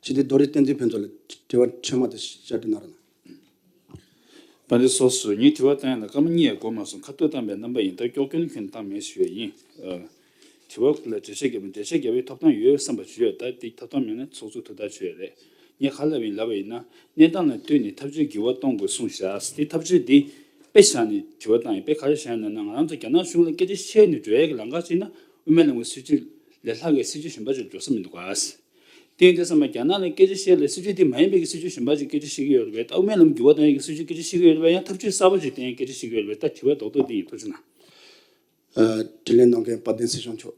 ཞི་བདེ་རྡོ་རིང་བསྟན་འཛིན་ཕུན་ཚོགས་ལ་དྲི་བ་ཚང་མ་དེ་བཤད་དྲི་གནང་རོགས་གནང་། དཔལ་ལྡན་ཚོགས་གཙོ། ངས་དྲི་བ་བཏང་ཡ་ལ་སྐར་མ་གཉིས་ཡང་འགོར་མ་སོང་། ཁ་ཐུག་བཏང་པའི་རྣམ་པ་ཡིན། ད་སྐྱོ་སྐྱོ་ཁྱོན་བཏང་མེད་ཞུ་ཡ་ཡིན། ཨ་དྲི་བ་ལ་འགྲེལ་བཤད་རྒྱབ་ན་འགྲེལ་བཤད་རྒྱབ་པའི་ཐོབ་ཐང་ཡོད་བསམ་པ་ཞུ་ཡོད། ད་དེ་ཐོབ་ཐང་མེད་ན་ཚོགས་གཙོ་ཐུགས་ཐག་ཆོད་ཡ་རེད། ངས་ག་ལབ་ཡིན་ལབ་པ་ཡིན་ན་གནས་སྟངས་ལ་ལྟོས་ནས་ཐབས་ཇུས་འགྱུར་བ་གཏོང་དགོས་གསུངས་བཞག་དེ་ཐབས་ཇུས་འདི་དཔེ་བཞག་ནས་དྲི་བ་བཏང་ཡིན། དཔེ་ག་རེ་བཞག་ཡིན་ན་ང་རང་ཚོ་རྒྱ་ནག་གཞུང་ལ་སྐད་ཆ་བཤད་ནས་འགྲོ་ཡ་གི་ལམ་ཁ་ཅིག་ན་དབུ་མའི་ལམ་གྱི་སྲིད་བྱུས་ལས་ལྷག་གི་སྲིད་བྱུས་གཞན་པ་ཅིག་འགྲོ་ས་མི་འདུག་ག་དེ་ཡིན་དུས་ཙམ་པ་རྒྱ་ནག་ལ་སྐད་ཆ་བཤད་ལ་སྲིད་བྱུས་དེ་མ་ཡིན་པའི་གི་སྲིད་བྱུས་གཞན་པ་ཅིག་སྐད་ཆ་བཤད་ཀྱི་ཡོད་རེད་པས། ད་དབུ་མའི་ལམ་འགྱུར་བ་གཏོང་ཡ་གི་སྲིད་བྱུས་སྐད་ཆ་བཤད་ཀྱི་ཡོད་རེད་པས། ཡང་ཐབས་ཇུས་གསར་པ་ཅིག་བཏོན་ཡ་སྐད་ཆ་བཤད་ཀྱི་ཡོད་རེད་པས། ད་དྲི་བ་རྡོག་རྡོག་འདི་ཡིན། ཐུགས་རྗེ་གནང་། ཨ་དྲིས་ལན་གནང་མཁན་དཔལ་ལྡན་སྲིད་སྐྱོང་མཆོག་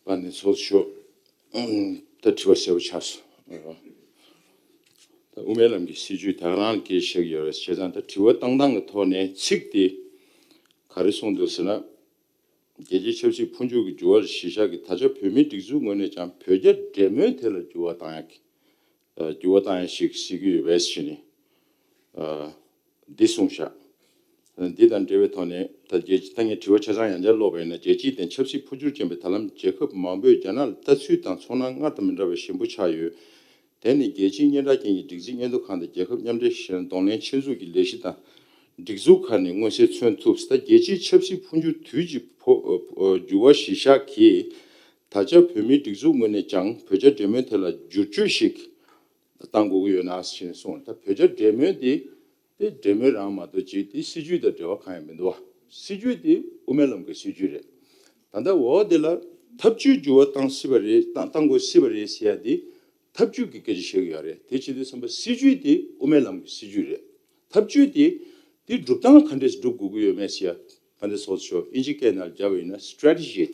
དཔལ་ལྡན་ཚོགས་གཙོ་མཆོག་ད་དྲི་བ་གསལ་པོ་ཆགས་སོང་། ད་དབུ་མའི་ལམ་གྱི་སྲིད་བྱུས་ད་ག་རང་ལ་སྐད་ཆ་བཤད་ཀྱི་ཡོད་རེད། བྱས་ཙང་ད་དྲི་བ་བཏང་སྟངས་ཀྱི་ཐོག་ནས་ཚིག་དེ་ག་རེ་གསུངས་འདུག་ཟེར་ན། རྒྱལ་སྤྱིའི་ཆབ་སྲིད་འཕོ་འགྱུར་གྱི་འགྱུར་བ་གཞི་བཞག་གིས་ད་ཆ་བོད་མིའི་སྒྲིག་འཛུགས་ངོས་ནས་ཀྱང་བོད་རྒྱ་འབྲེལ་མོལ་ཐད་ལ་འགྱུར་བ་བཏང་ཡག་གི་འགྱུར་བ་བཏང་ཡག་ཞིག་གཟིགས་ཀྱི་ཡོད་པས་ཞེས་ནས་འདི་གསུངས་བཞག་འདི་དང་འབྲེལ་བའི་ཐོག་ནས་ད་རྒྱལ་སྤྱི་ད་ངས་དྲི་བ་ཆ་ཚང་ཡང་བསྐྱར་ཀློག་པ་ཡིན་ན། རྒྱལ་སྤྱིའི་སྟེང་ཆབ་སྲིད་འཕོ་འགྱུར་ཅན་པའི་དྲ་ལམ་རྒྱལ་ཁབ་མང་པོས་རྒྱ་ནག་ལ་ལྟ་ཚུལ་དང་ཚོར་སྣང་སྔར་དང་མི་འདྲ་བའི་ཞན་པོ་ཆགས་ཡོད། དེ་ནི་རྒྱལ་སྤྱིའི་སྙན་གྲགས་ཅན་གྱི་སྒྲིག་འཛུགས་མཉེན་མཐོ་ཁང་དང་རྒྱལ་ཁབ་མཉམ་འབྲེལ་གཞན་གདོང་ལེན་ཆེད་འཛུགས་ཀྱི་ལས་གཞི་དང་། སྒྲིག་འཛུགས་ཁག་ནས་མངོན་གསལ་མཚོན་ཐུབ། ད་རྒྱལ་སྤྱིའི་ཆབ་སྲིད་འཕོ་འགྱུར་དུས་ཀྱི་འཕོ་འགྱུར་བ་གཞི་བཞག་གིས་ད་ཆ་བོད་མིའི་སྒྲིག་འཛུགས་ངོས་ནས་ཀྱང་བོད་རྒྱ་འབྲེལ་མོལ་ཐད་ལ་བསྒྱུར་བཅོས་ཤིག་བཏང་དགོས་ཀྱི་ཡོད་ན་ཞེས་གསུངས། ད་བོད་རྒྱ་འབྲེལ་མོལ་དེ་དེ་འབྲེལ་མོལ་རང་མ་གཏོགས་ཅིག་དེ་སྲིད་བྱུས་དང་འབྲེལ་བ་གང་ཡང་མི་འདུག་བ། སྲིད་བྱུས་དེ་དབུ་མའི་ལམ་གྱི་སྲིད་བྱུས་རེད། ད་ལྟ་འོ་དེ་ལ་ཐབས་ཇུས་འགྱུར་བ་བཏང་སྲིད་པ་རེད། བཏང་བཏང་དགོས་སྲིད་པ་རེད་ཟེར་ཡ་དེ་ཐབས་ཇུས་ཀྱི་སྐད་ཆ་བཤད་ཀྱི་ཡོད་རེད། དེ་བྱེད་དུས་ཙམ་པ་སྲིད་བྱུས་དེ་དབུ་མའི་ལམ་གྱི་སྲིད་བྱུས་རེད། ཐབས་ཇུས་དེ་ དེ་སྒྲུབ་སྟངས་ག་འདྲས་སྒྲུབ་དགོས་ཀྱི་ཡོད་མེད་ཟེར་ཡ། ད་འདི་སོགས་ཤོག་ཨིན་ཇི་སྐད་ནང་བརྒྱབ་པ་ཡིན་ན་strategy།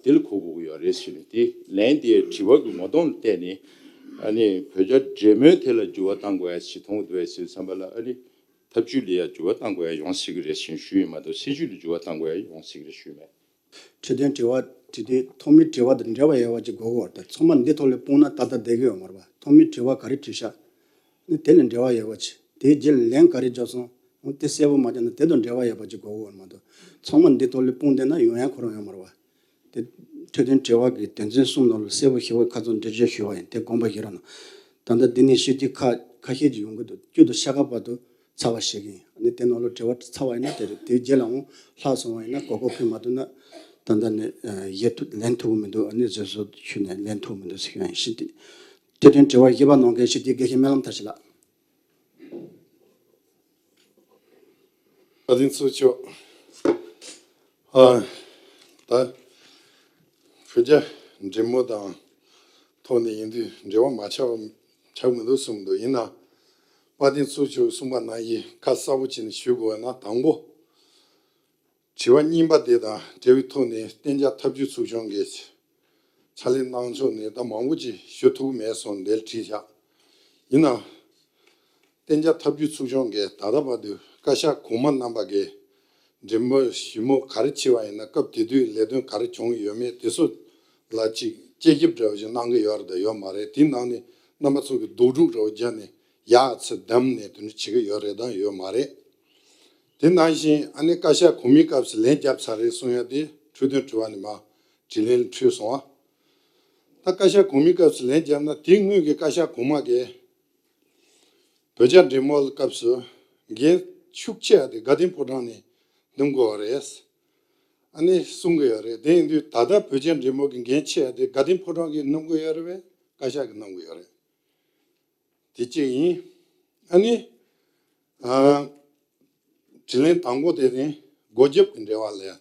དེ་ལ་གོ་དགོས་ཀྱི་ཡོད་རེད་ཟེར་ནས། དེ་ལན་དེ་དྲི་བ་གི་ངོ་གདོང་ལ་བལྟས་ནས། ཨ་ནི་བོད་རྒྱ་འབྲེལ་མོལ་དེ་ལ་འགྱུར་བ་གཏང་དགོས་ཡ་ཞིག་མཐོང་གི་འདུག་ཟེར་བསམ་པ་ལ། ཨ་ནི་ཐབས་ཇུས་ལ་ཡ་འགྱུར་བ་གཏང་དགོས་ཡ་ཡོང་སྲིད་ཀྱི་རེད་ཟེར་ཞུས་ཡིན་མ་གཏོགས། སྲིད་ཇུས་ལ་འགྱུར་བ་གཏང་དགོས་ཡ་ཡོང་སྲིད་ཀྱི་རེད་ཞུས་མེད། འཕྲོས་དོན་དྲི་བ་དྲིས་དུས་ཐོག་མའི་དྲི་བ་དང་འབྲེལ་བ་ཡོད་པ་ཅིག་དགོས་ཀྱི་ཡོད་རེད། ད་ཚང་མ་འདི་ཐོག་ལ་སྤུངས་ན་ཏག་ཏག་བསྡད་ཀྱི་ཡོད་མ་རེད་པ། ཐོག་མའི་དྲི་བ་ག་རེ་དྲིས་ཤག་ནི་དེ་ལ་འབྲེལ་བ་ཡོད་པ་ཅིག་དེའི་རྗེས་ལ་ལན་ག་རེ་བརྒྱབ་སོང་། འོ་དེ་གསལ་པོ་མ་བརྒྱབ་ན་དེ་དང་འབྲེལ་བ་ཡོད་པ་ཅིག་དགོས་ཀྱི་ཡོད་མ་གཏོགས། ཚང་མ་འདི་ཐོག་ལ་སྤུངས་བསྡད་ན་ཡོང་ཡ་ཁོ་རང་ཡོད་མ་རེད་པ། དེ་འཕྲོས་དོན་དྲི་བ་གི་དོན་ཚན་གསུམ་ནང་ལ་གསལ་པོ་ཞེ་པོ་ཁ་ཚོན་འགྲེལ་བརྗོད་ཞུས་པ་ཡིན། དེ་དགོངས་པ་བཞེས་རོགས་གནང་། ད་ལྟ་འདི་ནས་ཤོད་དུས་ཁ་ཁ་ཤས་ཅིག་ཡོང་གི་འདུག་དཀྱིལ་དུ་ཤ་ཁ་བར་དུ་ཚར་བ་ཞིག་ཡིན། ཨ་ནི་དེ་ནང་ལ་དྲི་བ་ཚར་བ་ཡིན་ན་དེ་རེད། དེའི་རྗེས་ལའང་ལྷག་སོང་བ་ཡིན་ན། གོ་སྐབས་ཕུལ་མ་ཐུབ་ན་ད་ལྟ་ནས་ཡལ་ཐུབ་ལེན་ཐུབ་ཀྱི་མི་འདུག་ཨ་ནི་བཟོད་གསོལ་ཞུས་ནས་ལེན་ཐུབ་ཀྱི་མི་འདུག་ཟེར་ཡང་ཞུ། དེ་དོན་དྲི་བ་བཞི་པ་གནང་མཁན་ཞུ་དེ་དགེ་བཤེས་སྨོན་ལམ་མཐར་ཕྱིན་ལགས། བཀའ་དྲིན་ཚོགས་ཆོག་ཨ། ད་བོད་རྒྱ་འབྲེལ་མོལ་དང་ཐོག་ནས་ཡིན་དུས་འབྲེལ་བ་མ་ཆགས་པ་ཆགས་མི་འདུག་གསུངས་འདུག་ཡིན་ན་དཔལ་ལྡན་ཚོགས་གཙོས་གསུངས་པ་ནང་བཞིན་ཁ་གསལ་པོ་བྱས་ནས་ཞུ་དགོས་ན། དང་པོ། དྲི་བ་གཉིས་པ་དེ་དང་འབྲེལ་བའི་ཐོག་ནས་གཏན་འཇགས་ཐབས་ཇུས་ཚོགས་ཆུང་གིས་ཕྱག་ལས་གནང་ཕྱོགས་ནས་ད་མང་པོ་ཅིག་ཞུ་ཐུབ་མེད་སོང་། འདིར་བྲིས་བཞག་ཡིན་ནའང་། གཏན་འཇགས་ཐབས་ཇུས་ཚོགས་ཆུང་གིས་ད་ལྟ་བར་དུ་བཀའ་ཤག་གོང་མ་རྣམ་པ་གིས་འབྲེལ་མོལ་ཞིབ་མོ་ག་རེ་བྱས་པ་ཡིན་ན། སྐབས་དེ་དུས་ལས་དོན་ག་རེ་བྱུང་ཡོད་མེད་དེ་ཚོ་ལ་ཅིག་དཔྱད་ཞིབ་འདྲ་བོ་ཞིག་གནང་གི་ཡོད་རེད་དང་ཡོད་མ་རེད། དེའི་ནང་ནས་རྣམ་པ་ཚོ་གིས་རྡོག་སྒྲུག་འདྲ་བོ་བརྒྱབ་ནས་ཡག་ཚུལ་བདམས་ནས་དེ་འདྲ་བྱེད་ཀྱི་ཡོད་རེད་དང་ཡོད་མ་རེད། དེ་ནང་བཞིན་ཨ་ནི་བཀའ་ཤག་གོང་མའི་སྐབས་སུ་ལན་བརྒྱབ་ཚར་རེད་གསུང་ཡ་དེ་འཕྲོས་དོན་དྲི་བ་ནས་མར་དྲིས་ལན་ལ་འཕྲོས་སོང་ཨ། ད་བཀའ་ཤག་གོང་མའི་སྐབས་སུ་ལན་བརྒྱབ་ན། དེའི་སྔོན་གྱི་བཀའ་ཤག་གོང་མ་གིས་བོད་རྒྱ་འབྲེལ་མོལ་སྐབས་སུ་འགན་ཤུགས་ཆེ་བ་དེ་དགའ་ལྡན་ཕོ་བྲང་ནས་འདེམས་དགོས་པ་རེད། ཨ་ནི་གསུང་གི་ཡོད་རེད། དེ་ཡིན་དུས་ད་ལྟ་བོད་རྒྱ་འབྲེལ་མོལ་གྱི་འགན་ཆེ་བ་དེ་དགའ་ལྡན་ཕོ་བྲང་གིས་འདེམས་དགོས་ཡོད་རེད་པས། བཀའ་ཤག་གིས་འདེམས་དགོས་ཡོད་རེད། དེ་གཅིག་ཡིན། ཨ་ནི། ཨ། དྲིས་ལན་དང་པོ་དེ་ནི་སྒོ་རྒྱབ་ཀྱི་འབྲེལ་བ་ལབ་ཡ་དེ།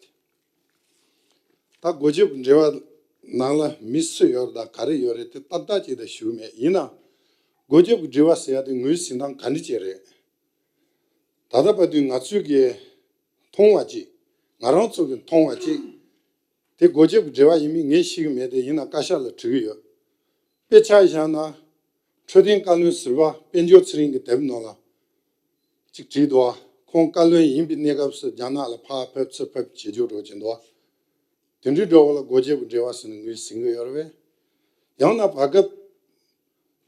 ད་སྒོ་རྒྱབ་ཀྱི་འབྲེལ་བ་ནང་ལ་མི་སུ་ཡོད་རེད་དང་ག་རེ་ཡོད་རེད་དེ་ཏག་ཏག་ཅིག་ད་ཞུ་གི་མེད། ཡིན་ནའང་སྒོ་རྒྱབ་ཀྱི་འབྲེལ་བ་ཟེར་ཡ་དེ་ངོས་ཟིན་སྟངས་ག་འདྲ་ཅིག་རེད། ད་ལྟ་བར་དུ་ང་ཚོས་ཀྱི་མཐོང་བ་ཅིག་ང་རང་ཚོ་གི་མཐོང་བ་ཅིག་དེ་སྒོ་རྒྱབ་ཀྱི་འབྲེལ་བ་ཡིན་མིན་ངས་ཤེས་ཀྱི་མེད་དེ། ཡིན་ན་བཀའ་ཤག་ལ་དྲི་གི་ཡོད། དཔེ་ཆ་བཞག་ན། འཕྲོད་བསྟེན་བཀའ་བློན་ཟུར་པ་དཔལ་འབྱོར་ཚེ་རིང་གི་དེབ་ནང་ལ་ཅིག་བྲིས་འདུག་ཁོང་བཀའ་བློན་ཡིན་པའི་གནས་སྐབས་སུ་རྒྱ་ནག་ལ་ཕར་ཕེབས་ཚུར་ཕེབས་བྱེད་རྒྱུ་རོགས་བྱེད་འདུག་དེ་འདྲའི་འགྲོ་བ་ལ་སྒོ་རྒྱབ་ཀྱི་འབྲེལ་བ་ཟེར་ནས་ངོས་ཟིན་གྱི་ཡོད་རེད་པས། ཡང་ན་བར་སྐབས་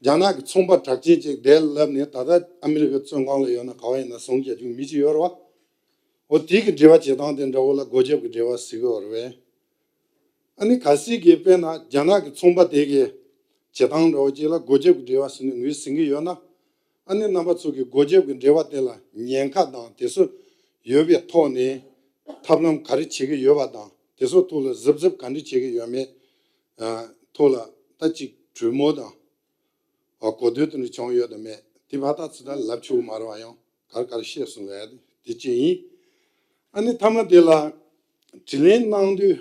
རྒྱ་ནག་གི་ཚོང་པ་གྲགས་ཅན་ཅིག་དེ་ལ་ལབ་ནས། ད་ལྟ་ཨ་མི་རི་ཀའི་བཙོན་ཁང་ལ་ཡོད་ན་ག་བ་ཡིན་ན་བཟུང་བྱ་རྒྱུ་མི་ཅིག་ཡོད་རེད་པ། འོ་དེ་གི་འབྲེལ་བ་བྱེད་སྟངས་དེ་འདྲ་བོ་ལ་སྒོ་རྒྱབ་ཀྱི་འབྲེལ་བ་ཟེར་གྱི་ཡོད་རེད་པས། ཨ་ནི་གལ་སྲིད་ཀྱི་དཔེར་ན་རྒྱ་ནག་གི་ཚོང་པ་དེ་གི་བྱེད་སྟངས་འདྲ་བོ་ཅིག་ལ་སྒོ་རྒྱབ་ཀྱི་འབྲེལ་བ་ཟེར་ནས་ངོས་ཟིན་གྱི་ཡོད་ན། ཨ་ནི་རྣམ་པ་ཚོ་གིས་སྒོ་རྒྱབ་ཀྱི་འབྲེལ་བ་དེ་ལ་ཉེན་ཁ་དང་དེ་ཚོ་ཡོད་པའི་ཐོག་ནས་ཐབས་ལམ་ག་རེ་བྱེད་ཀྱི་ཡོད་པ་དང་། དེ་ཚོ་ཐོག་ལ་གཟབ་གཟབ་ག་འདྲ་བྱེད་ཀྱི་ཡོད་མེད། ཨ། ཐོག་ལ་ད་ཅིག་གྲོས་མོལ་དང་། ཨ། གོ་བསྡུར་དེ་འདྲ་བྱུང་ཡོད་དམ་མེད་དེ་ཕར་ད་ཚུར་ད་ལབ་ཆོག་གི་མ་རེད་པ། ཡང་ག་རེ་ག་རེ་བཤད་སོང་ཟེར་ཡ་དེ་དེ་གཅིག་ཡིན། ཨ་ནི་མཐའ་མ་དེ་ལ་དྲིས་ལན་གནང་དུས་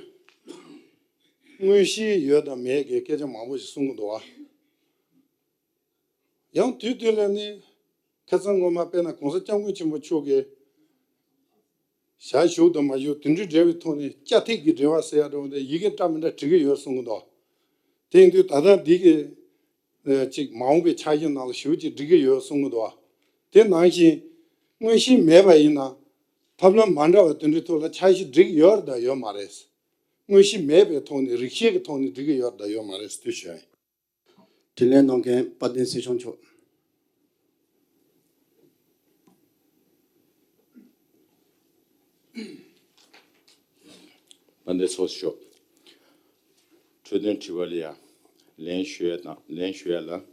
དངོས་གཞི་ཡོད་དང་མེད་ཀྱི་སྐད་ཆ་མང་པོ་ཞིག་གསུང་གི་འདུག་པ། ཡང་དུས་དུས་ལ་ནི་ཁ་སང་སྔོན་མ་དཔེར་ན་༸གོང་ས་༸སྐྱབས་མགོན་ཆེན་པོ་མཆོག་གིས་ཞལ་བཞུགས་དང་མ་བཞུགས་དེ་འདྲའི་འབྲེལ་བའི་ཐོག་ནས་སྐྱ་ཐིག་གི་འབྲེལ་བ་ཟེར་ཡ་འདྲ་བོ་དེ་ཡི་གེ་འདྲ་མི་འདྲ་བྲིས་ཀྱི་ཡོད་གསུང་གི་འདུག་དེ་ཡིན་དུས་ད་ལྟ་འདི་གི་ཅིག་མ་འོངས་པའི་འཆར་གཞི་ནང་ལ་ཞེ་པོ་ཅིག་འགྲིག་གི་ཡོད་གསུང་གི་འདུག་དེ་ནང་བཞིན་དངོས་གཞི་མེད་པ་ཡིན་ན་ཐབས་ལམ་མ་འདྲ་བ་དེ་འདྲའི་ཐོག་ལ་འཆར་གཞི་འགྲིག་ཡོད་རེད་དང་ཡོད་མ་རེད། དངོས་གཞི་མེད་པའི་ཐོག་ནས་རིགས་ཤེས་ཀྱི་ཐོག་ནས་འགྲིག་གི་ཡོད་རེད་དང་ཡོད་མ་རེད་ཟེར་དུས་ཞུ་ཡ་ཡིན། དྲིས་ལན་གནང་མཁན་དཔལ་ལྡན་སྲིད་སྐྱོང་མཆོག་དཔལ་ལྡན་ཚོགས་གཙོ། འཕྲོས་དོན་དྲི་བ་ལ་ཡང་ལན་ཞུ་ཡ་དང་ལན་ཞུ་ཡ་ལ། ཨུམ།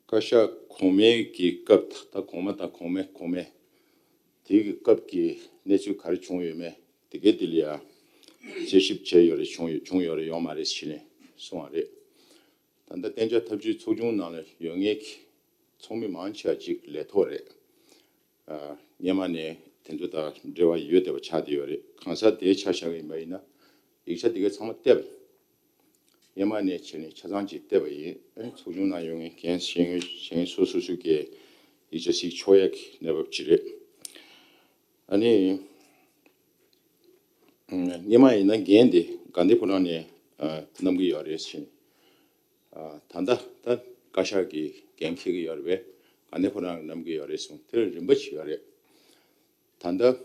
བཀའ་ཤག་གོང་མའི་གི་སྐབས། ད་གོང་མ་དང་གོང་མའི་གོང་མའི་དེ་གི་སྐབས་ཀྱི་གནས་ཚུལ་ག་རེ་བྱུང་ཡོད་མེད་དེ་གའི་དེ་ལ་ཡང་དཔྱད་ཞིབ་བྱས་ཡོད་རེད། བྱུང་ཡོད་བྱུང་ཡོད་རེད་ཡོད་མ་རེད་ཟེར་ནས་གསུངས་པ་རེད། ད་ལྟ་གཏན་འཇགས་ཐབས་ཇུས་ཚོགས་ཆུང་ནང་ལ་ཡོད་མཁན་གྱི་ཚོགས་མི་མང་ཆེ་བ་ཅིག་ལས་ཐོག་རེད། ཨ། སྔོན་མ་ནས་དེ་ཚོ་དང་འབྲེལ་བ་ཡོད་བསྡད་པ་ཆགས་བསྡད་ཡོད་རེད། གང་ཟག་དེའི་ཆ་བཞག་གི་ཡིན་པ་ཡིན་ན་ཡིག་ཆ་དེ་གའི་ཚང་མ་བལྟས་པ་ཡིན། སྔོན་མ་ནས་བྱས་ནས་ཆ་ཚང་ཅིག་བལྟས་པ་ཡིན། ཨ་ནི་ཚོགས་ཆུང་ནང་ཡོད་མཁན་འགན་བཞེས་མཁན་སོ་སོ་སོ་སོ་གིས་ཡིག་ཆ་གཟིགས་ཆོག་ཡག་གི་གནས་བབ་ཅིག་རེད། ཨ་ནི་སྔོན་མ་ཡིན་ན་འགན་དེ་དགའ་ལྡན་ཕོ་བྲང་ནས་ཨ་བསྣམས་ཀྱི་ཡོད་རེད་ཟེར། ཨ་ད་ལྟ་ད་བཀའ་ཤག་གིས་འགན་འཁྱེར་གྱི་ཡོད་རེད་པས། དགའ་ལྡན་ཕོ་བྲང་གིས་བསྣམས་ཀྱི་ཡོད་རེད་གསུངས། དེར་རིམ་པ་ཞིག་ཡོད་རེད། ད་ལྟ་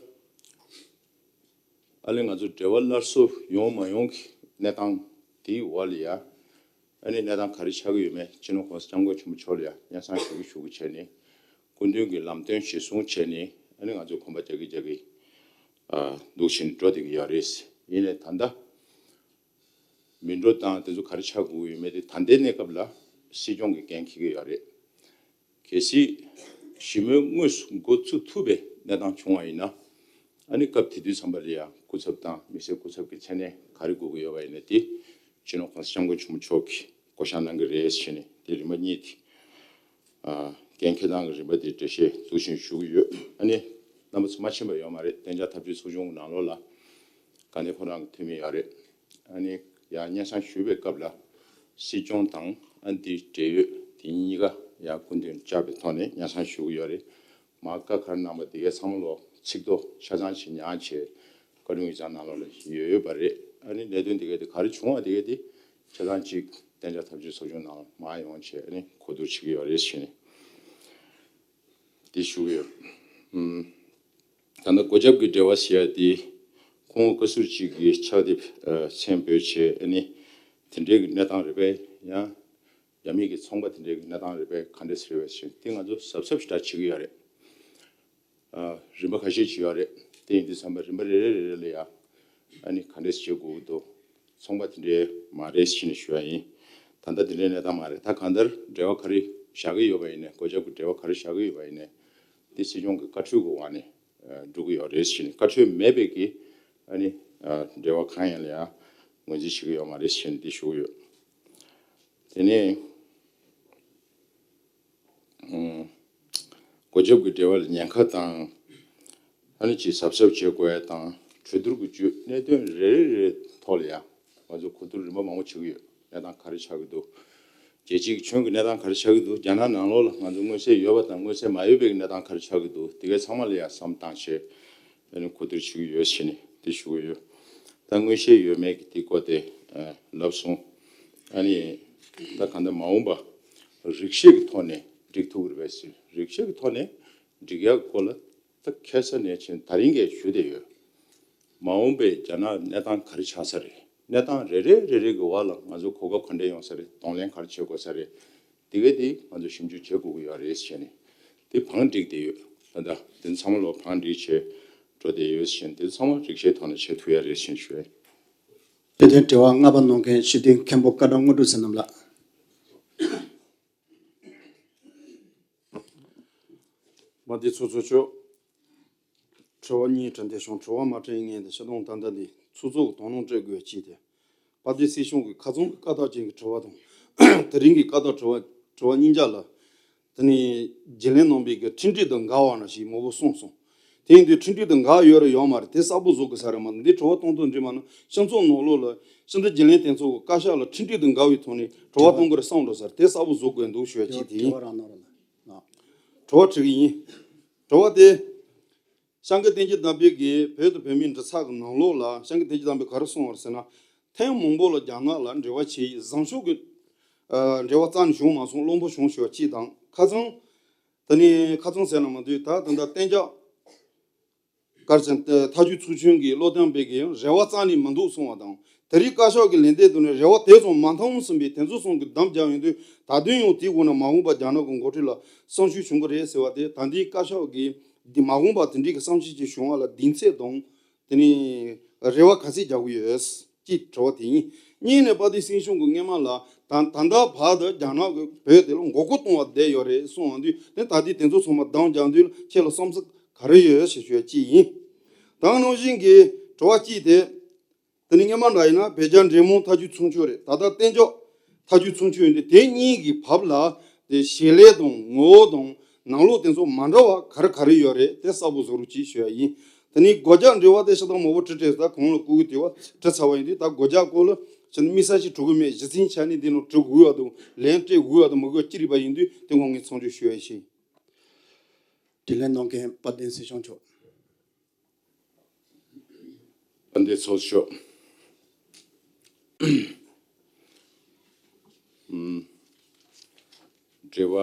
ཨ་ལས་ང་ཚོ་འབྲེལ་བ་སླར་གསོ་ཡོང་མ་ཡོང་གི་གནས་སྟངས་དེའི་འོག་ལ་ཡ། ཨ་ནི་གནས་སྟངས་ག་རེ་ཆགས་ཀྱི་ཡོད་མེད་སྤྱི་ནོར་༸གོང་ས་༸སྐྱབས་མགོན་ཆེན་པོ་མཆོག་ལ་ཡ་སྙན་སེང་ཞུ་གི་ཞུ་གི་བྱས་ནས། སྐུ་མདུན་གྱི་ལམ་སྟོན་གཞིར་བཟུང་བྱས་ནས་ཨ་ནི་ང་ཚོ་གོམ་པ་རྒྱག་གི་རྒྱག་གི་ཨ་འདུག་བཞིན་འགྲོ་བསྡད་ཀྱི་ཡོད་རེད། ཡིན་ནའི་ད་ལྟ་མི་འགྲོ་སྟངས་དེ་ཚོ་ག་རེ་ཆགས་དགོས་ཀྱི་ཡོད་མེད་དེ་ད་ལྟའི་གནས་སྐབས་ལ་སྲིད་སྐྱོང་གིས་འགན་འཁྱེར་གྱི་ཡོད་རེད། གལ་སྲིད་ཞི་མོལ་དངོས་སུ་འགོ་ཚུགས་ཐུབ་པའི་གནས་སྟངས་བྱུང་བ་ཡིན་ན། ཨ་ནི་སྐབས་དེ་དུས་ཙམ་པ་ལ་ཡང་སྐུ་ཚབ་དང་མི་སེར་སྐུ་ཚབ་ཀྱི་མཚན་གནས་ག་རེ་དགོས་ཀྱི་ཡོད་པ་ཡིན་ན་དེ་སྤྱི་ནོར་༸གོང་ས་༸སྐྱབས་མགོན་ཆེན་པོ་མཆོག་གིས་བསྐོ་བཞག་གནང་གི་རེད་ཟེར་ནས་དེ་རིམ་པ་གཉིས་དེ། ཨ་འགན་འཁྱེར་སྟངས་ཀྱི་རིམ་པ་དེ་འགྲེལ་བཤད་འདུག་བཞིན་ཞུ་གི་ཡོད། ཨ་ནི་རྣམ་པ་ཚོ་མ་ཕྱིན་པ་ཡོད་མ་རེད། གཏན་འཇགས་ཐབས་ཇུས་ཚོགས་ཆུང་གི་ནང་ལོགས་ལ་དགའ་ལྡན་ཕོ་བྲང་གི་འཐུས་མི་ཡོད་རེད། ཨ་ནི་ཡང་སྙན་སེང་ཞུས་པའི་སྐབས་ལ་སྲིད་སྐྱོང་དང་ཨ་ནི་དེའི་འབྲེལ་ཡོད་དེ་གཉིས་ཀ་ཡང་སྐུ་མདུན་བཅར་བའི་ཐོག་ནས་སྙན་སེང་ཞུ་གི་ཡོད་རེད། མ་བཀའ་ཁ་གནང་བ་དེ་གའི་ཚང་མ་ལོ་ཚིག་ཐོ་ཆ་ཚང་ཞིག་ཉར་བྱས་བཀའ་དྲུང་ཡིག་ཚང་ནང་ལོགས་ལ་ཡོད་ཡོད་པ་རེད། ཨ་ནི་གནད་དོན་དེ་གའི་དེ་ག་རེ་བྱུང་བ་དེ་གའི་དེ་ཆ་ཚང་གཅིག་གཏན་འཇགས་ཐབས་ཇུས་ཚོགས་ཆུང་ནང་ལ་མར་ཡོང་བྱས་ཨ་ནི་གོ་བསྡུར་བྱེད་ཀྱི་ཡོད་རེད་ཟེར་ནས་དེ་ཞུ་གི་ཡོད། ཨུམ། ད་ལྟ་སྒོ་རྒྱབ་ཀྱི་འབྲེལ་བ་ཟེར་ཡ་དེ་ཁོང་བཀའ་ཟུར་གཅིག་གིས་ཕྱག་དེབ་ཨ་མཚན་འབོད་བྱས་ཨ་ནི་དེ་འབྲེལ་གྱི་གནས་སྟངས་རེད་པས། ཡང་རྒྱ་མི་གི་ཚོང་པ་དེ་འདྲའི་གི་གནས་སྟངས་རེད་པས། ག་འདྲས་རེད་པས་ཟེར་དེ་ང་ཚོ་གཟབ་གཟབ་ཞེ་དྲག་བྱེད་ཀྱི་ཡོད་རེད། ཨ་རིམ་པ་ཁ་ཤས་ཅིག་ཡོད་རེད། དེ་ཡིན་དུས་ཙམ་པ་རིམ་པ་རེ་རེ་རེ་རེ་ལ་ཡ་ཨ་ནི་ག་འདྲས་བྱེད་དགོས་ཀྱི་འདུག་ཚོང་པ་དེ་འདྲའི་མ་རེད་ཟེར་ནས་ཞུ་ཡ་ཡིན། ད་ལྟ་དེ་འདྲའི་གནས་སྟངས་མ་རེད། ད་གང་ལྟར་འབྲེལ་བ་ག་རེ་བཞག་གི་ཡོད་པ་ཡིན་ནའི་སྒོ་རྒྱབ་ཀྱི་འབྲེལ་བ་ག་རེ་བཞག་གི་ཡོད་པ་ཡིན་ནའི་དེ་སྲིད་སྐྱོང་གི་བཀའ་འཁྲོལ་གྱི་འོག་ནས་ཨ་འགྲོ་གི་ཡོད་རེད་ཟེར་ནས། བཀའ་འཁྲོལ་མེད་པའི་གི་ཨ་ནི་ཨ་འབྲེལ་བ་གང་ཡིན་ལ་ཡ་ངོས་འཛིན་བྱེད་ཀྱི་ཡོད་མ་རེད་ཟེར་ནས་དེ་ཞུ་གི་ཡོད། དེ་ནས་ཨུམ། སྒོ་རྒྱབ་ཀྱི་འབྲེལ་བ་ལ་ཉེན་ཁ་དང་། ཨ་ནི་ཅིག་གཟབ་གཟབ་བྱེད་དགོས་ཡ་དང་གྲོས་བསྡུར་གྱི་བརྒྱུད་གནད་དོན་རེ་རེ་རེ་ཐོག་ལ་ཡང་ང་ཚོ་གོ་བསྡུར་རིམ་པ་མང་པོ་བྱེད་ཀྱི་ཡོད། གནས་སྟངས་ག་རེ་ཆགས་ཀྱི་འདུག་རྒྱལ་སྤྱིའི་ཁྱོན་གྱི་གནས་སྟངས་ག་རེ་ཆགས་ཀྱི་འདུག་རྒྱ་ནག་ནང་ལོགས་ལ་ང་ཚོ་མངོན་གསལ་ཡོད་པ་དང་མངོན་གསལ་མ་ཡོད་པའི་གནས་སྟངས་ག་རེ་ཆགས་ཀྱི་འདུག་དེ་གའི་ཚང་མ་ལ་ཡང་བསམ་བཏང་བྱས་ཨ་ནི་གོ་བསྡུར་བྱེད་ཀྱི་ཡོད་ཟེར་ནས་དེ་ཞུ་གི་ཡོད། ད་མངོན་ཤེས་ཡོད་མེད་ཀྱི་དེ་སྐོར་དེ་ལབ་སོང་། ཨ་ནི་ད་གང་ལྟར་མ་འོངས་པ་རིག་ཤེས་ཀྱི་ཐོག་ནས་འགྲིག་ཐུབ་ཀྱི་རེད་པས་ཟེར། རིག་ཤེས་ཀྱི་ཐོག་ནས་འགྲིག་ཡག་སྐོར་ལ་ད་ཁ་སང་ནས་བྱས་ད་རིང་གས་ཞུས་བསྡད་ཡོད། མ་འོངས་པའི་རྒྱ་ནག་གནས་སྟངས་ག་རེ་ཆགས་ས་རེད། གནས་སྟངས་རེ་རེ་རེ་རེ་གི་བར་ལ་ང་ཚོ་གོ་སྐབས་ག་འདྲས་ཡོང་ས་རེད། གདོང་ལེན་ག་རེ་བྱེད་དགོས་ས་རེད། དེ་གས་དེ་ང་ཚོ་ཞིབ་འཇུག་བྱེད་དགོས་ཀྱི་ཡོད་རེད་ཟེར་ནས་དེ་བང་བསྒྲིགས་བསྡད་ཡོད། ད་ལྟ་དེ་ཚང་མ་ལོ་བང་བསྒྲིགས་བྱས་འགྲོ་བསྡད་ཡོད་ཟེར་ནས་དེ་ཚང་མ་རིག་ཤེས་ཐོག་ནས་བྱེད་ཐུབ་ཡ་རེད་ཟེར་ནས་ཞུ་ཡ། དེ་དོན་དྲི་བ་ལྔ་པ་གནང་མཁན་སྤྱི་འཐུས་མཁན་པོ་བཀའ་དྲིན་དངོས་གྲུབ་བསོད་ནམས་ལགས། མ་དེ་ཚོ་ཚོ་ཆོག་དྲི་བ་གཉིས་དྲི་འདི་བྱུང་། དྲི་བ་མ་དྲི་ངས་འདི་ཕྱི་དོན་ད་ལྟ་འདི་ཚོགས་གཙོ་གི་དོ་སྣང་སྤྲད་དགོས་ཅིག་དེ། དཔལ་ལྡན་སྲིད་སྐྱོང་གི་ཁ་ཚོན་གྱི་བཀའ་རྟགས་ཅན་གྱི་དྲི་བ་དང་། དེ་རིང་གི་བཀའ་རྟགས་དྲི་བ་དྲི་བ་གཉིས་ཆ་ལ། དེ་ནི་བརྗེ་ལེན་གནང་པའི་གི་ཁྲིམས་སྒྲིག་དང་འགལ་བ་ན་ཞིག་མང་པོ་གསུངས་སོང་། དེ་ཡིན་དུས་ཁྲིམས་སྒྲིག་དང་འགལ་ཡོད་རེད་ཡོད་མ་རེད་དེ་གསལ་པོ་བཟོ་དགོས་ས་རེད་མ་གཏོགས་འདི་དྲི་བ་གཏོང་དོན་འདི་མ་ན་སྤྱི་ཚོགས་ནང་ལོགས་ལ་སྤྱི་འཐུས་བརྗེ་ལེན་དེ་ཚོ་གི་བཀའ་ཤག་ལ་ཁྲིམས་སྒྲིག་དང་འགལ་བའི་ཐོག་ནས་དྲི་བ་གཏོང་དགོས་རེད་བསམ་འགྲོ་ས་རེད། དེ་གསལ་པོ་བཟོ་དགོས་འདུག་ཞུ་ཡ་གཅིག་དེ་ཡིན། དྲི་བ་རང་ནོར་ལ། དྲི་བ་དྲི་གི་ཡིན། དྲི་བ་དེ། ཤང་གི་བསྟན་འཛིན་དམ་པའི་གིས་བོད་དང་བོད་མིའི་འབྲེལ་ཚགས་ཀྱི་ནང་ལོགས་ལ་ཤང་གི་བསྟན་འཛིན་དམ་པས་ག་རེ་གསུངས་པ་རེད་ཟེར་ན། ཐེངས་མང་པོ་ལ་རྒྱ་ནག་ལ་འབྲེལ་བ་བྱས་ཡིན། བཟང་ཕྱོགས་ཀྱི་ཨ་འབྲེལ་བ་རྩ་ནས་བྱུང་མ་སོང་། བློན་པོ་བྱུང་ཞུ་བ་གཅིག་དང་ཁ་ཚང་། དེ་ནས་ཁ་ཚང་ཟེར་ན་མ་འདུག་ད་ད་ལྟ་གཏན་འཇགས་གར་ཅན་ཐག་གཅོད་ཚོགས་ཆུང་གི་བློ་བརྟན་པའི་གིས་ཡང་རེ་བ་རྩ་ནས་མི་འདུག་གསུངས་པ་དང་། དེ་རིང་བཀའ་ཤག་གི་ལན་འདེབས་དུ་ནས་རེ་བ་དེ་ཙམ་མ་འཐོན་ཟིན་པའི་དེ་ཚོ་ཚང་གི་བསྡོམས་བརྒྱབ་ཡོང་དུས་ད་དུང་ཡང་དེའི་སྒོ་ནས་མ་འོངས་པ་རྒྱ་ནག་གི་འགོ་ཁྲིད་ལ་བསམ་ཤེས་བྱུང་གི་རེད་ཟེར་བ་དེ་ད་ལྟའི་བཀའ་ཤག་གིས་འདི་མ་འོངས་པ་དེ་འདྲའི་གི་བསམ་ཤེས་ཅིག་བྱུང་བ་ལ་གདེང་ཚོད་དང་དེ་ནས་རེ་བ་ག་ཚད་རྒྱག་གི་ཡོད་ཅེས་དྲི་བ་དེ་ཡིན། གཉིས་ནས་དཔལ་ལྡན་སྲིད་སྐྱོང་གི་སྔོན་མ་ལ་ད་ད་ལྟ་བར་དུ་རྒྱ་ནག་གི་བོད་དེ་ལ་མགོ་སྐོར་གཏོང་བ་བསྡད་ཡོད་རེད་གསུངས་པ་འདུག་དེ་ད་ལྟའི་དེ་ཚོ་ཚང་མ་བསྡོམས་བརྒྱབ་དུས་ཁྱེད་ལ་བསམ་ཚུལ་ག་རེ་ཡོད་ཞེས་ཞུ་བ་གཅིག་ཡིན། ད་ནང་བཞིན་གྱི་དྲི་བ་གཅིག་དེ། དེ་ནི་སྔོན་མ་འདྲ་ཡིན་ན་བོད་རྒྱ་འབྲེལ་མོལ་ཐག་གཅོད་ཚོགས་ཆུང་རེད། ད་ལྟ་གཏན་འཇགས་ཐག་གཅོད་ཚོགས་ཆུང་ཡིན་དུས་དེ་གཉིས་ཀྱི་བར་ལ་དེ་བྱེད་ལས་དང་ངོ་བོ་དང་ནང་ལོགས་དེ་ཚོ་མ་འདྲ་བ་ག་རེ་ག་རེ་ཡོད་རེད། དེ་གསལ་པོ་བཟོ་རོགས་གྱིས་ཞུ་ཡ་ཡིན། དེ་ནི་སྒོ་རྒྱག་འབྲེལ་བ་དེ་ཤ་སྟག་མང་པོ་དྲི་དྲིས་ད་གོང་ལ་སྐུ་གི་དྲི་བ་དྲི་ཚར་བ་ཡིན་དུས་ད་སྒོ་རྒྱག་སྐོར་ལ་ ཅི་ནི་དམིགས་བསལ་ཞིག་གྲུབ་ཀྱི་མེད། གཞི་རྩའི་ཆ་ནས་འདི་ནང་གྲུབ་དགོས་པ་དང་ལན་སྤྲད་དགོས་པ་དང་མི་དགོས་པ་ཅི་རིགས་པ་ཡིན་དུས་དེ་སྐོར་ངས་ཚོང་བསྒྱུར་ཞུ་ཡ་ཡིན། དྲིས་ལན་གནང་མཁན་དཔལ་ལྡན་སྲིད་སྐྱོང་མཆོག་དཔལ་ལྡན་ཚོགས་གཙོ་མཆོག་ཨམ། འབྲེལ་བ་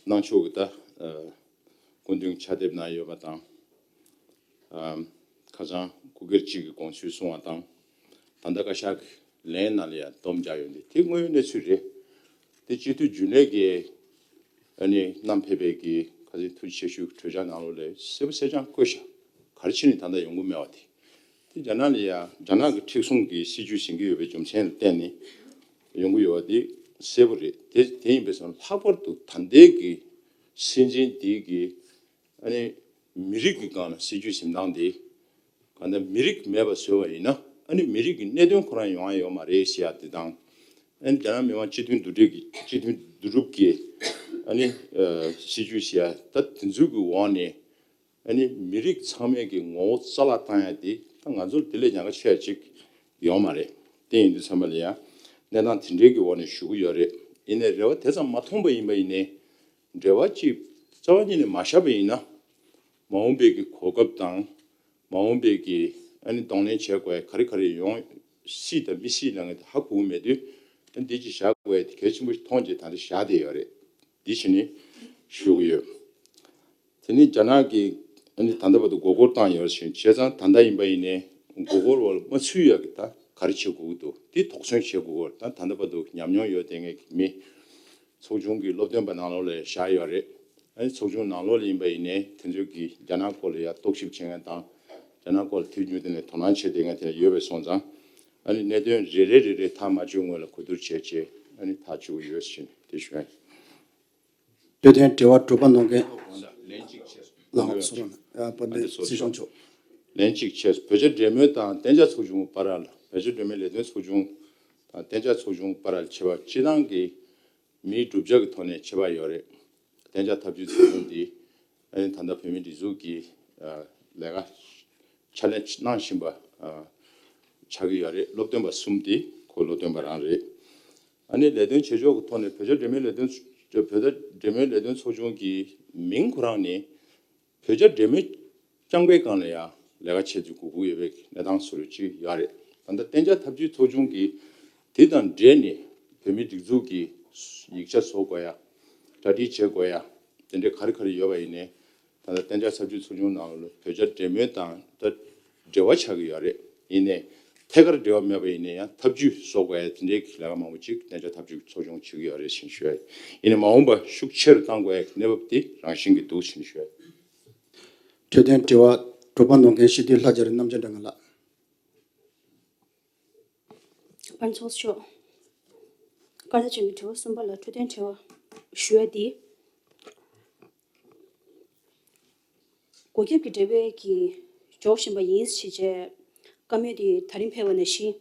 གནང་ཕྱོགས་ཀྱི་ད་ཨ་སྐུ་མདུན་ཕྱག་དེབ་ནང་ཡོད་པ་དང་། ཨམ། ཁ་སང་སྐུ་སྒེར་གཅིག་གིས་དགོངས་ཚུལ་གསུངས་པ་དང་། ད་ལྟ་བཀའ་ཤག་གི་ལན་ནང་ལ་ཡང་སྡོམ་རྒྱག་ཡོད་འདི་དེ་དངོས་ཡོད་གནས་ཚུལ་རེད། དེ་སྤྱི་འཐུས་རྒྱུན་ལས་ཀྱིས་ཨ་ནི་བསྣམས་ཕེབས་པའི་གི་ཁ་སང་ཐུགས་རྗེ་ཆེ་ཞུ་གྲོས་འཆར་ནང་ལོགས་ལ་གསལ་པོ་གསལ་རྐྱང་བཀོད་ཤག་ག་རེ་བྱས་ནས་ད་ལྟ་ཡོང་གི་མེད་པ་དེ། དེ་རྒྱ་ནག་ལ་ཡང་རྒྱ་ནག་གི་མཁྲེགས་བཟུང་གི་སྲིད་ཇུས་འཛིན་གྱི་ཡོད་པའི་རྒྱུ་མཚན་ལ་བརྟེན་ནས་ཡོང་གི་ཡོད་པ་དེ་གསལ་པོ་རེད། དེ་དེ་ཡིན་པས་སོང་ལྷག་པར་དུ་ད་ལྟའི་གི་སྲིད་འཛིན་དེའི་གི་ཨ་ནི་མི་རིགས་ཀྱི་སྒང་ལ་སྲིད་ཇུས་འཛིན་སྟངས་དེ་གང་ལྟར་མི་རིགས་མེད་པ་བཟོས་པ་ཡིན་ན་ཨ་ནི་མི་རིགས་ཀྱི་གནད་དོན་ཁོ་རང་ཡོང་ཡ་ཡོད་མ་རེད་ཟེར་ཡ་དེ་དང་། ཨ་ནི་རྒྱ་ནག་མི་དམངས་སྤྱི་མཐུན་བསྡུ་སྒྲིག་གི་སྤྱི་མཐུན་བསྡུ་སྒྲུབ་ཀྱི་ཨ་ནི་ཨ་སྲིད་ཇུས་ཟེར་ཡ་ད་དེ་ཚོའི་གི་འོག་ནས་ཨ་ནི་མི་རིགས་ཚང་མའི་གི་ངོ་བོ་རྩ་བརླག་བཏང་ཡ་དེ་ད་ང་ཚོར་དེ་ལས་ཉེན་ཁ་ཆེ་བ་ཅིག་ཡོད་མ་རེད། དེ་ཡིན་དུས་ཙམ་པ་ལ་ཡང་གནས་སྟངས་དེ་འདྲའི་གི་འོག་ནས་ཞུ་གི་ཡོད་རེད། ཡིན་ནའི་རེ་བ་དེ་ཙམ་མ་མཐོང་པ་ཡིན་པ་ཡིན་ནའི་འབྲེལ་བ་ཅིག་རྩ་བ་ཉིད་ནས་མ་བཞག་པ་ཡིན་ན་མ་འོངས་པའི་གི་གོ་སྐབས་དང་མ་འོངས་པའི་གི་ཨ་ནི་གདོང་ལེན་བྱེད་དགོས་ཡ་ག་རེ་ག་རེ་ཡོང་སྲིད་དང་མི་སྲིད་ལབ་མཁན་དེ་ཧ་གོ་གི་མེད་དུས་ཨ་ནི་འདི་ཅིག་བཞག་དགོས་ཡ་དེ་གལ་ཆེན་པོ་ཞིག་མཐོང་རྗེས་ད་ལྟ་བཞག་བསྡད་ཡོད་རེད། འདི་བྱས་ནས་ཞུ་གི་ཡོད། དེ་ནི་རྒྱ་ནག་གིས་ཨ་ནི་ད་ལྟ་བར་དུ་མགོ་སྐོར་བཏང་ཡོད་ཟེར་བྱས་ཙང་ད་ལྟ་ཡིན་པ་ཡིན་ནའི་མགོ་སྐོར་བར་མ་ཚུད་ཡག་གི་ད་ག་རེ་བྱེད་དགོས་ཀྱི་འདུག་དེ་དོགས་ཟོན་བྱེད་དགོས་ཀྱི་ད་ད་ལྟ་བར་དུ་ཉམས་མྱོང་ཡོད་དེ་ངས་མི་ཚོགས་ཆུང་གི་སློབ་སྟོན་པ་ནང་ལོགས་ལ་བཞག་ཡོད་རེད། ཨ་ནི་ཚོགས་ཆུང་ནང་ལོགས་ལ་ཡིན་པ་ཡིན་ནའི་དེ་ཚོས་ཀྱི་རྒྱ་ནག་སྐོར་ལ་ཡ་རྟོག་ཞིབ་བྱེད་མཁན་དང་རྒྱ་ནག་སྐོར་ལ་དུས་རྒྱུན་དེ་ནས་དོ་སྣང་བྱེད་བསྡད་མཁན་དེ་འདྲ་ཡོད་པའི་སོང་ཙང་ཨ་ནི་གནད་དོན་རེ་རེ་རེ་རེ་ཐག་མ་གཅོད་སྔོན་ལ་གོ་བསྡུར་བྱས་རྗེས་ཨ་ནི་ཐག་གཅོད་ཀྱི་ཡོད་ཟེར་ནས་དེ་ཞུ་ཡ་ཡིན། འཕྲོད་བསྟེན་དྲི་བ་དྲུག་པ་གནང་མཁན། ལན་གཅིག་བྱས། ལགས་སོ། ཨ་དཔལ་ལྡན་སྲིད་སྐྱོང་མཆོག་ལན་གཅིག་བྱས། བོད་རྒྱ་འབྲེལ་མོལ་དང་གཏན་འཇགས་ཚོགས་ཆུང་བར་ལ་བོད་རྒྱ་འབྲེལ་མོལ་ལས་དོན་ཚོགས་ཆུང་དང་གཏན་འཇགས་ཚོགས་ཆུང་བར་ལ་ཁྱད་པར་སྤྱི་བཏང་གི་མིའི་བསྒྲུབ་བྱ་གི་ཐོག་ནས་ཁྱད་པར་ཡོད་རེད། གཏན་འཇགས་ཐབས་ཇུས་ཚོགས་ཆུང་འདི་ཨ་ནི་ད་ལྟ་བོད་མིའི་སྒྲིག་འཛུགས་ཀྱི་ཨ་ལས་ཀ་ཕྱག་ལས་གནང་བཞིན་པ་ཨ་ཆགས་ཀྱི་ཡོད་རེད། སློབ་སྟོན་པ་གསུམ་དེ་ཁོ་སློབ་སྟོན་པ་རང་རེད། ཨ་ནི་ལས་དོན་བྱེད་ཕྱོགས་ཀྱི་ཐོག་ནས་བོད་རྒྱ་འབྲེལ་མོལ་ལས་དོན་བོད་རྒྱ་འབྲེལ་མོལ་ལས་དོན་ཚོགས་ཆུང་གི་མིང་ཁོ་རང་ནི་བོད་རྒྱ་འབྲེལ་མོལ་རྐྱང་པའི་སྒང་ལ་ཡང་ལས་ཀ་བྱེད་རྒྱུ་དགོས་ཀྱི་ཡོད་པའི་གནས་སྟངས་བཟོ་རྒྱུ་ཅིག་ཡོད་རེད། ད་ལྟ་གཏན་འཇགས་ཐབས་ཇུས་ཚོགས་ཆུང་གིས་དེ་དང་འབྲེལ་ནས་བོད་མིའི་སྒྲིག་འཛུགས་ཀྱི་ཡིག་ཆ་བཟོ་དགོས་ཡ། གྲ་སྒྲིག་བྱེད་དགོས་ཡ། དེ་འདྲའི་ག་རེ་ག་རེ་ཡོད་པ་ཡིན་ནའི་ད་ལྟ་གཏན་འཇགས་ཐབས་ཇུས་ཚོགས་ཆུང་ནང་ལ་བོད་རྒྱ་འབྲེལ་མོལ་དང་ད་འབྲེལ་བ་ཆགས་ཀྱི་ཡོད་རེད། ཡིན་ནའི་ཐད་ཀར་འབྲེལ་བ་མེད་པ་ཡིན་ནའི་ཡང་ཐབས་ཇུས་བཟོ་དགོས་ཡ་དེ་འདྲའི་ལས་ཀ་མང་པོ་ཅིག་གཏན་འཇགས་ཐབས་ཇུས་ཚོགས་ཆུང་བྱེད་ཀྱི་ཡོད་རེད་ཅེས་ཞུ་ཡ་ཡིན། ནའི་མ་འོངས་པ་ཤུགས་ཆེ་རུ་གཏང་དགོས་ཡ་གནས་བབ་དེ་རང་བཞིན་གྱི་འདུག་ཅེས་ཞུ་ཡ་ཡིན། འཕྲོད་བསྟེན་དྲི་བ་དྲུག་པ་གནང་མཁན་སྤྱི་འཐུས་ལྷ་རྒྱ་རི་རྣམ་རྒྱལ་སྒྲོལ་དཀར་ལགས། པ་ཚོགས་གཙོ་མཆོག་སྐར་ཆ་ཅན་གྱི་དྲི་བ་གསུམ་པ་ལ་འཕྲོད་བསྟེན་དྲི་བ་ཞུ་ཡ་དེ། སྒོ་ཁྱབ་ཀྱི་འབྲེལ་བའི་གི་འཇོག་བཞིན་པ་ཡིན་ཞེས་བྱས་བཀའ་མོལ་དེ་ད་རིང་ཕེབས་པ་ནང་བཞིན་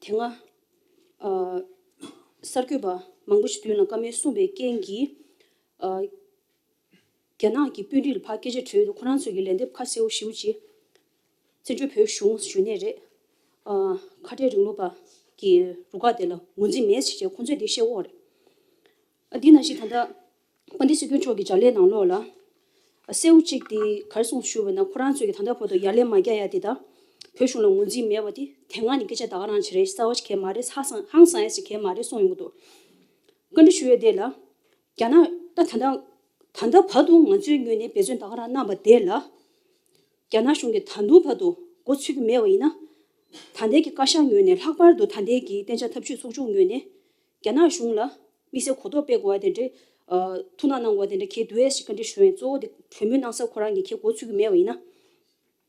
དེ་སྔ་ཨ་གསར་འགོད་པ་མང་པོ་ཞིག་མདུན་ལ་བཀའ་མོལ་གསུངས་པའི་རྐྱེན་གྱིས་ཨ་རྒྱ་ནག་གི་དཔོན་རིགས་ལ་ཕར་སྐད་ཆ་དྲིས་དུས་ཁོ་རང་ཚོས་ཀྱི་ལན་འདེབས་ཁ་གསལ་པོ་ཞེ་པོ་ཅིག་བཙན་བྱོལ་བོད་གཞུང་ཞུ་ནས་རེད། ཨ་ཁ་བྲལ་རིང་ལུགས་པ་གི་རུ་ཁག་དེ་ལ་ངོས་འཛིན་མེད་ཟེར་བྱས་ཁོང་ཚོས་འདི་བཤད་ཀྱི་ཡོད་རེད། ཨ་འདི་ནང་བཞིན་ད་ལྟ་དཔལ་ལྡན་སྲིད་སྐྱོང་མཆོག་གི་ལྗགས་ལན་ནང་ལོགས་ལ་ཨ་གསལ་པོ་ཅིག་དེ་ག་རེ་གསུངས་ཞུས་པ་ན་ཁོ་རང་ཚོས་ཀྱི་ད་ལྟ་བར་དུ་ཡ་ལན་མ་རྒྱག་ཡ་དེ་དང་བོད་གཞུང་ལ་ངོས་འཛིན་མེད་པ་དེ་དེ་སྔ་ནས་སྐད་ཆ་ད་ག་རང་བྱས་རེད། གསལ་པོ་ཞིག་གང་ཡང་མ་རེད། ཧང་སང་ཧང་སང་ཡ་ཞིག་གང་ཡང་མ་རེད་གསུངས་ཡོང་གི་འདུག་བཀའ་འདྲི་ཞུ་ཡ་དེ་ལ། རྒྱ་ནག་ད་ད་ལྟ་ད་ལྟ་བར་དུ་ང་ཚོའི་ངོས་ནས་འབད་བརྩོན་ད་ག་རང་གནང་བ་དེ་ལ། རྒྱ་ནག་གཞུང་གིས་ད་དུང་བར་དུ་འགོ་ཚུགས་ཀྱི་མེད་པ་ཡིན་ན། ད་ལྟའི་གི་བཀའ་ཤག་ངོས་ནས་ལྷག་པར་དུ་ད་ལྟའི་གི་གཏན་འཇགས་ཐབས་ཇུས་ཚོགས་ཆུང་ངོས་ནས་རྒྱ་ནག་གཞུང་ལ་དམིགས་བསལ་གོ་རྟོགས་སྤེལ་དགོས་པ་དེ་འདྲའི་ཐུགས་སྣང་གནང་དགོས་པ་དེ་འདྲ་གལ་འདུག་ཨེ་ཞེས་བཀའ་འདྲི་ཞུ་ཡིན། གཙོ་བོ་དེ་གྲོས་མོལ་གནང་ས་ཁོ་རང་གིས་གལ་འགོ་ཚུགས་ཀྱི་མེད་པ་ཡིན་ན།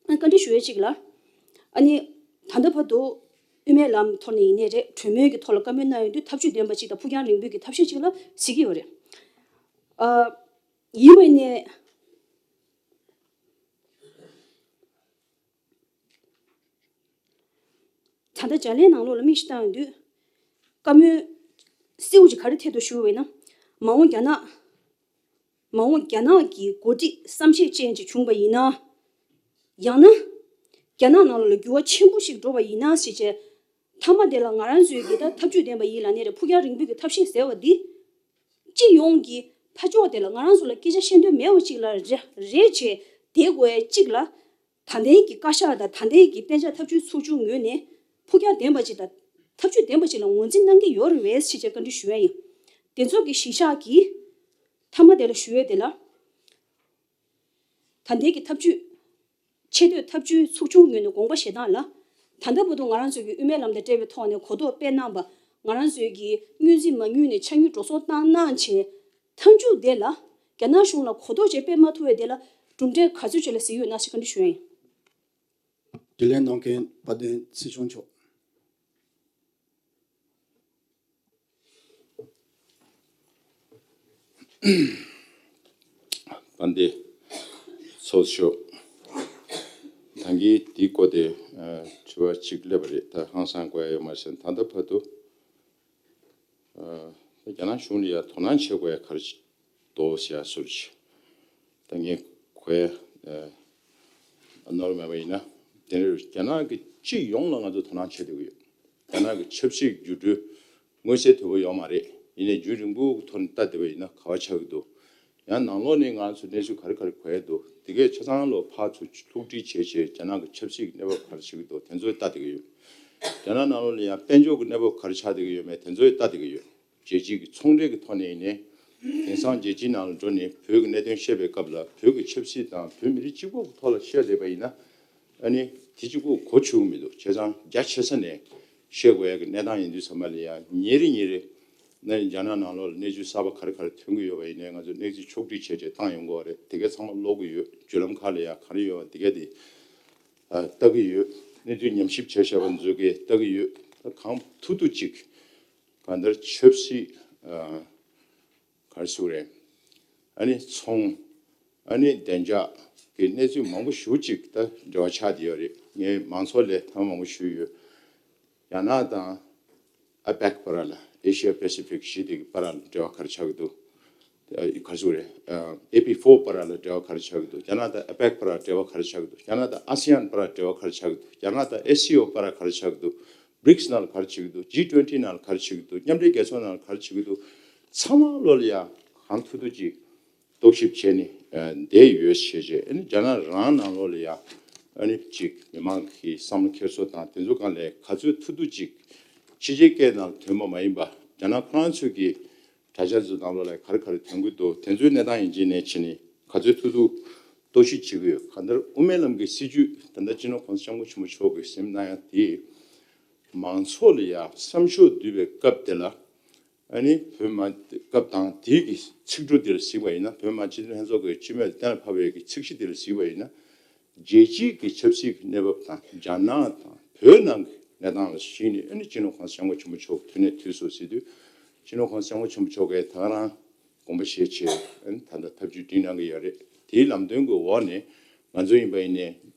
ཨ་བཀའ་འདྲི་ཞུ་ཡས་གཅིག་ལ། ཨ་ནི་ད་ལྟ་བར་དུ་དབུ་མའི་ལམ་ཐོག་ནས་ཡིན་ནའི་རེད། གྲོས་མོལ་གྱི་ཐོག་ལ་བཀའ་མོལ་གནང་ཡོང་དུས་ཐབས་ཇུས་ལྡན་པ་ཅིག་དང་ཕུགས་རྒྱང་རིང་པོའི་གི་ཐབས་ཤེས་ཅིག་ལ་གཟིགས་ཀྱི་ཡོད་རེད། ཨ་ཡིན་པ་ཡིན་ནའི་ད་ལྟ་ལྗགས་ལན་ནང་ལོགས་ལ་མིག་ཞིག་བཏང་ཡོང་དུས་བཀའ་མོལ་གསལ་པོ་ཅིག་ག་རེ་ཐད་དུ་ཞུ་བས་ན། མ་འོངས་རྒྱ་ནག་མ་འོངས་རྒྱ་ནག་གི་འགོ་ཁྲིད་བསམ་ཤེས་ཅན་ཅིག་བྱུང་བ་ཡིན་ན། ཡང་ན། རྒྱ་ནག་ནང་ལ་འགྱུར་བ་ཆེན་པོ་ཞིག་འགྲོ་བ་ཡིན་ན་ཞེས་བྱས། མཐའ་མ་དེ་ལ་ང་རང་ཚོའི་གི་ད་འཐབ་ཇུས་ལྡན་པ་ཡིན་ལབ་ནས་རེད། ཕུགས་རྒྱང་རིང་པོའི་གི་ཐབས་ཤེས་ཟེར་བ་འདི། སྤྱི་ཡོངས་ཀྱི་ཕ་ཕྱོགས་དེ་ལ་ང་རང་ཚོ་ལ་སྐད་ཆ་བཤད་འདོད་མེད་པ་ཅིག་ལ་རེ་རེ་བྱས་བསྡད་དགོས་ཡ་གཅིག་ལ། ད་ལྟའི་གི་བཀའ་ཤག་དང་ད་ལྟའི་གི་གཏན་འཇགས་འཐབ་ཇུས་ཚོགས་ཆུང་ངོས་ནས་ཕུགས་རྒྱང་ལྡན་པ་ཅིག་དང་འཐབ་ཇུས་ལྡན་པ་ཅིག་ལ་ངོས་འཛིན་གནང་གི་ཡོད་རེད་པས་ཞེས་བཀའ་འདྲི་ཞུ་ཡ་ཡིན། དེ་ཚོ་གི་གཞི་བཞག་གིས་མཐའ་མ་དེ་ལ་ཞུ་ཡ་དེ་ལ། ད་ལྟའི་གི་འཐབ་ཇུས། ཆེས་མཐོའི་འཐབ་ཇུས་ཚོགས་ཆུང་ངོས་ནས་དགོངས་པ་བཞེས་སྟངས་ལ། ད་ལྟ་བར་དུ་ང་རང་ཚོའི་གི་དབུ་མའི་ལམ་དང་འབྲེལ་བའི་ཐོག་ནས་གོ་རྟོགས་སྤེལ་གནང་པ། ང་རང་ཚོའི་གི་སྔོན་རྩིས་མ་དངུལ་ནས་ཆ་དངུལ་འགྲོ་སོང་བཏང་གནང་བྱས། མཐའ་མཇུག་དེ་ལ་རྒྱ་ནག་གཞུང་ལ་གོ་རྟོགས་ཅིག་སྤེལ་མ་ཐུབ་པའི་དེ་ལ་གྲུབ་འབྲས་ག་ཚོད་ཅིག་ལ་གཟིགས་ཡོད་ན་ཞེས་བཀའ་འདྲི་ཞུ་ཡ་ཡིན། དྲིས་ལན་གནང་མཁན་དཔལ་ལྡན་སྲིད་སྐྱོང་མཆོག་དཔལ་ལྡན་ཚོགས་གཙོ། ད་གིན་དེའི་སྐོར་དེ་ཨ་དྲི་བ་གཅིག་སླེབས་པ་རེད། ད་ཧང་སང་དགོས་ཡ་ཡོད་མ་རེད། ད་ལྟ་བར་དུ་ཨ་རྒྱ་ནག་གཞུང་ལ་ཡ་དོ་སྣང་བྱེད་དགོས་ཡ་ག་རེ་འདུག་ཟེར་ཡ་སོར་ཅིག་ད་ངས་གོ་ཡ་ཨ་ནོར་མེད་པ་ཡིན་ན། དེ་རིང་རྒྱ་ནག་གི་སྤྱི་ཡོངས་ལ་ང་ཚོ་དོ་སྣང་བྱེད་བསྡད་ཀྱི་ཡོད། རྒྱ་ནག་གི་ཆབ་སྲིད་འགྱུར་འགྲོས་མངོན་གསལ་དོད་པོ་ཡོད་མ་རེད། ཡིན་ནའི་རྒྱུན་རིང་པོའི་ཐོག་ནས་ལྟ་བསྡད་པ་ཡིན་ན་ག་པར་ཆགས་ཀྱི་འདུག་ཡང་ནང་ལོགས་ནས་ང་ཚོ་གནས་ཚུལ་ག་རེ་ག་རེ་གོ་ཡ་འདུག་དེ་གས་ཆ་ཚང་ལོ་ཕར་ཚུར་ལྷུག་སྒྲིལ་བྱས་བྱས་རྒྱ་ནག་གི་ཆབ་སྲིད་ཀྱི་གནས་བབ་ག་རེ་ཆགས་ཀྱི་འདུག་དེ་ཚོ་ལྟ་བསྡད་ཀྱི་ཡོད། རྒྱ་ནག་ནང་ལོགས་ལ་ཡང་དཔལ་འབྱོར་གྱི་གནས་བབ་ག་རེ་ཆགས་བསྡད་ཀྱི་ཡོད་མེད་དེ་ཚོ་ལྟ་བསྡད་ཀྱི་ཡོད། རྒྱལ་སྤྱིའི་གི་ཚོང་འབྲེལ་གྱི་ཐོག་ནས་ཡིན་ནའི། དེང་སང་རྒྱལ་སྤྱིའི་ནང་ལ་འགྲོ་ནས་བོད་ཀྱི་གནད་དོན་བཤད་པའི་སྐབས་ལ་བོད་ཀྱི་ཆབ་སྲིད་དང་བོད་མི་རིགས་གཅིག་པོ་གི་ཐོག་ལ་བཤད་བསྡད་པ་ཡིན་ན། ཨ་ནི་དེ་གཅིག་པོ་གོ་ཆོད་ཀྱི་མི་འདུག་བྱས་ཙང་རྒྱ་ཆེ་ས་ནས་བཤད་དགོས་ཡ་གི་གནས་སྟངས་ཡིན་དུས་ཙམ་པ་ལ་ཡ་ཉིན་རེ་ཉིན་རེ་ནས་རྒྱ་ནག་ནང་ལོགས་ལ་གནས་ཚུལ་གསར་པ་ག་རེ་ག་རེ་ཐོན་གྱི་ཡོད་པ་ཡིན་ནའི་ང་ཚོ་གནས་ཚུལ་ཕྱོགས་སྒྲིག་བྱས་བྱས་བཏང་ཡོང་གི་ཡོད་རེད། དེ་གས་ཚང་མ་ཀློག་གི་ཡོད། བརྒྱུད་ལམ་ཁག་ལ་ཡ་ག་རེ་ཡོད་པ་དེ་གས་དེ་ཨ་ལྟ་གི་ཡོད། གནས་ཚུལ་ཉམས་ཞིབ་བྱས་བཞག་པ་ཚོ་གས་ལྟ་གི་ཡོད། ད་གང་ཐུབ་ཐུབ་ཅིག་གང་ལྟར་ཆབ་སྲིད་ཨ་ག་རེ་ཟེར་དགོས་རེད། ཨ་ནི་ཚོང་། ཨ་ནི་བདེ་འཇགས་ཀྱི་གནས་ཚུལ་མང་པོ་ཞེ་པོ་ཅིག་ད་འབྲེལ་བ་ཆགས་བསྡད་ཡོད་རེད། ངས་མང་ཚོགས་ལ་ཐེངས་མང་པོ་ཞུས་ཡོད། རྒྱ་ནག་དང་ཨ་པེག་བར་ལ། ཨེ་ཤི་ཡ་པེ་སི་ཕིག་གཞི་དེ་གི་བར་ལ་འབྲེལ་བ་ག་རེ་ཆགས་ཀྱི་འདུག་ཨ་ག་རེ་ཟེར་དགོས་རེད། ཨ་ཨེ་པི་ཕོར་བར་ལ་འབྲེལ་བ་ག་རེ་ཆགས་ཀྱི་འདུག་རྒྱ་ནག་དང་ཨ་པེག་བར་ལ་འབྲེལ་བ་ག་རེ་ཆགས་ཀྱི་འདུག་རྒྱ་ནག་དང་ཨ་སི་ཡན་བར་ལ་འབྲེལ་བ་ག་རེ་ཆགས་ཀྱི་འདུག་རྒྱ་ནག་དང་ཨེ་སི་ཨོ་བར་ལ་ག་རེ་ཆགས་ཀྱི་འདུག་བྷི་རིགས་ནང་ལ་ག་རེ་བྱེད་ཀྱི་འདུག་ཇི་ཊུ་ཝེན་ཊི་ནང་ལ་ག་རེ་བྱེད་ཀྱི་འདུག་མཉམ་འབྲེལ་རྒྱལ་ཚོགས་ནང་ལ་ག་རེ་བྱེད་ཀྱི་འདུག་ཚང་མ་ལོ་ལ་ཡ་གང་ཐུབ་ཐུབ་ཅིག་རྟོག་ཞིབ་བྱས་ནས་ཨ་བསྡད་ཡོད་ཞེས་བྱས། ཨ་ནི་རྒྱ་ནག་རང་ནང་ལོགས་ལ་ཡ་ཨ་ནི་ཅིག་མི་མང་གི་བསམ་བློ་འཁྱེར་སོ་དང་དེ་ཚོ་སྒང་ལ་ག་ཚོད་ཐུབ་ཐུབ་ཅིག་ཕྱི་རྒྱལ་སྐད་ནང་ཐོན་པ་མ་ཡིན་པ་རྒྱ་ནག་ཁོ་རང་ཚོས་ཀྱི་དྲ་རྒྱ་ཚོ་ནང་ལོགས་ལ་ག་རེ་ག་རེ་ཐོན་གྱི་འདུག་དེ་ཚོའི་གནས་སྟངས་ཡིན་གཅིག་ནས་བྱས་ནས་ག་ཚོད་ཐུབ་ཐུབ་རྟོག་ཞིབ་བྱེད་ཀྱི་ཡོད། གང་ལྟར་དབུ་མའི་ལམ་གྱི་སྲིད་བྱུས་ད་ལྟ་སྤྱི་ནོར་༸གོང་ས་༸སྐྱབས་མགོན་ཆེན་པོ་མཆོག་གིས་གསུངས་གནང་ཡ་དེ་མང་ཚོགས་ལ་ཡ་བསམ་ཤོག་བསྡུས་པའི་སྐབས་དེ་ལ། ཨ་ནི་བོད་མི་སྐབས་དང་དེའི་གི་ཚིག་འབྲུ་དེ་ལ་གཟིགས་པ་ཡིན་ན། བོད་མི་སྤྱི་འཐུས་ལྷན་ཚོགས་ཀྱི་སྤྱི་མོས་གཏན་ལ་ཕབ་པའི་གི་ཚིག་གཞི་དེ་ལ་གཟིགས་པ་ཡིན་ན། རྒྱལ་སྤྱིའི་གི་ཆབ་སྲིད་ཀྱི་གནས་བབ་དང་རྒྱ་ནག་དང་བོད་ནང་གི་གནས་སྟངས་ལ་གཞིགས་ནས། ཨ་ནི་སྤྱི་ནོར་༸གོང་ས་༸སྐྱབས་མགོན་ཆེན་པོ་མཆོག་དུས་ནས་དུས་སུ་ཟེར་དུས་སྤྱི་ནོར་༸གོང་ས་༸སྐྱབས་མགོན་ཆེན་པོ་མཆོག་གིས་ད་ག་རང་དགོངས་པ་བཞེས་བྱས། ཨ་ནི་ད་ལྟ་ཐབས་ཇུས་སྒྲིག་གནང་གི་ཡོད་རེད། དེའི་ལམ་སྟོན་གྱི་འོག་ནས་ང་ཚོ་ཡིན་པ་ཡིན་ནའི་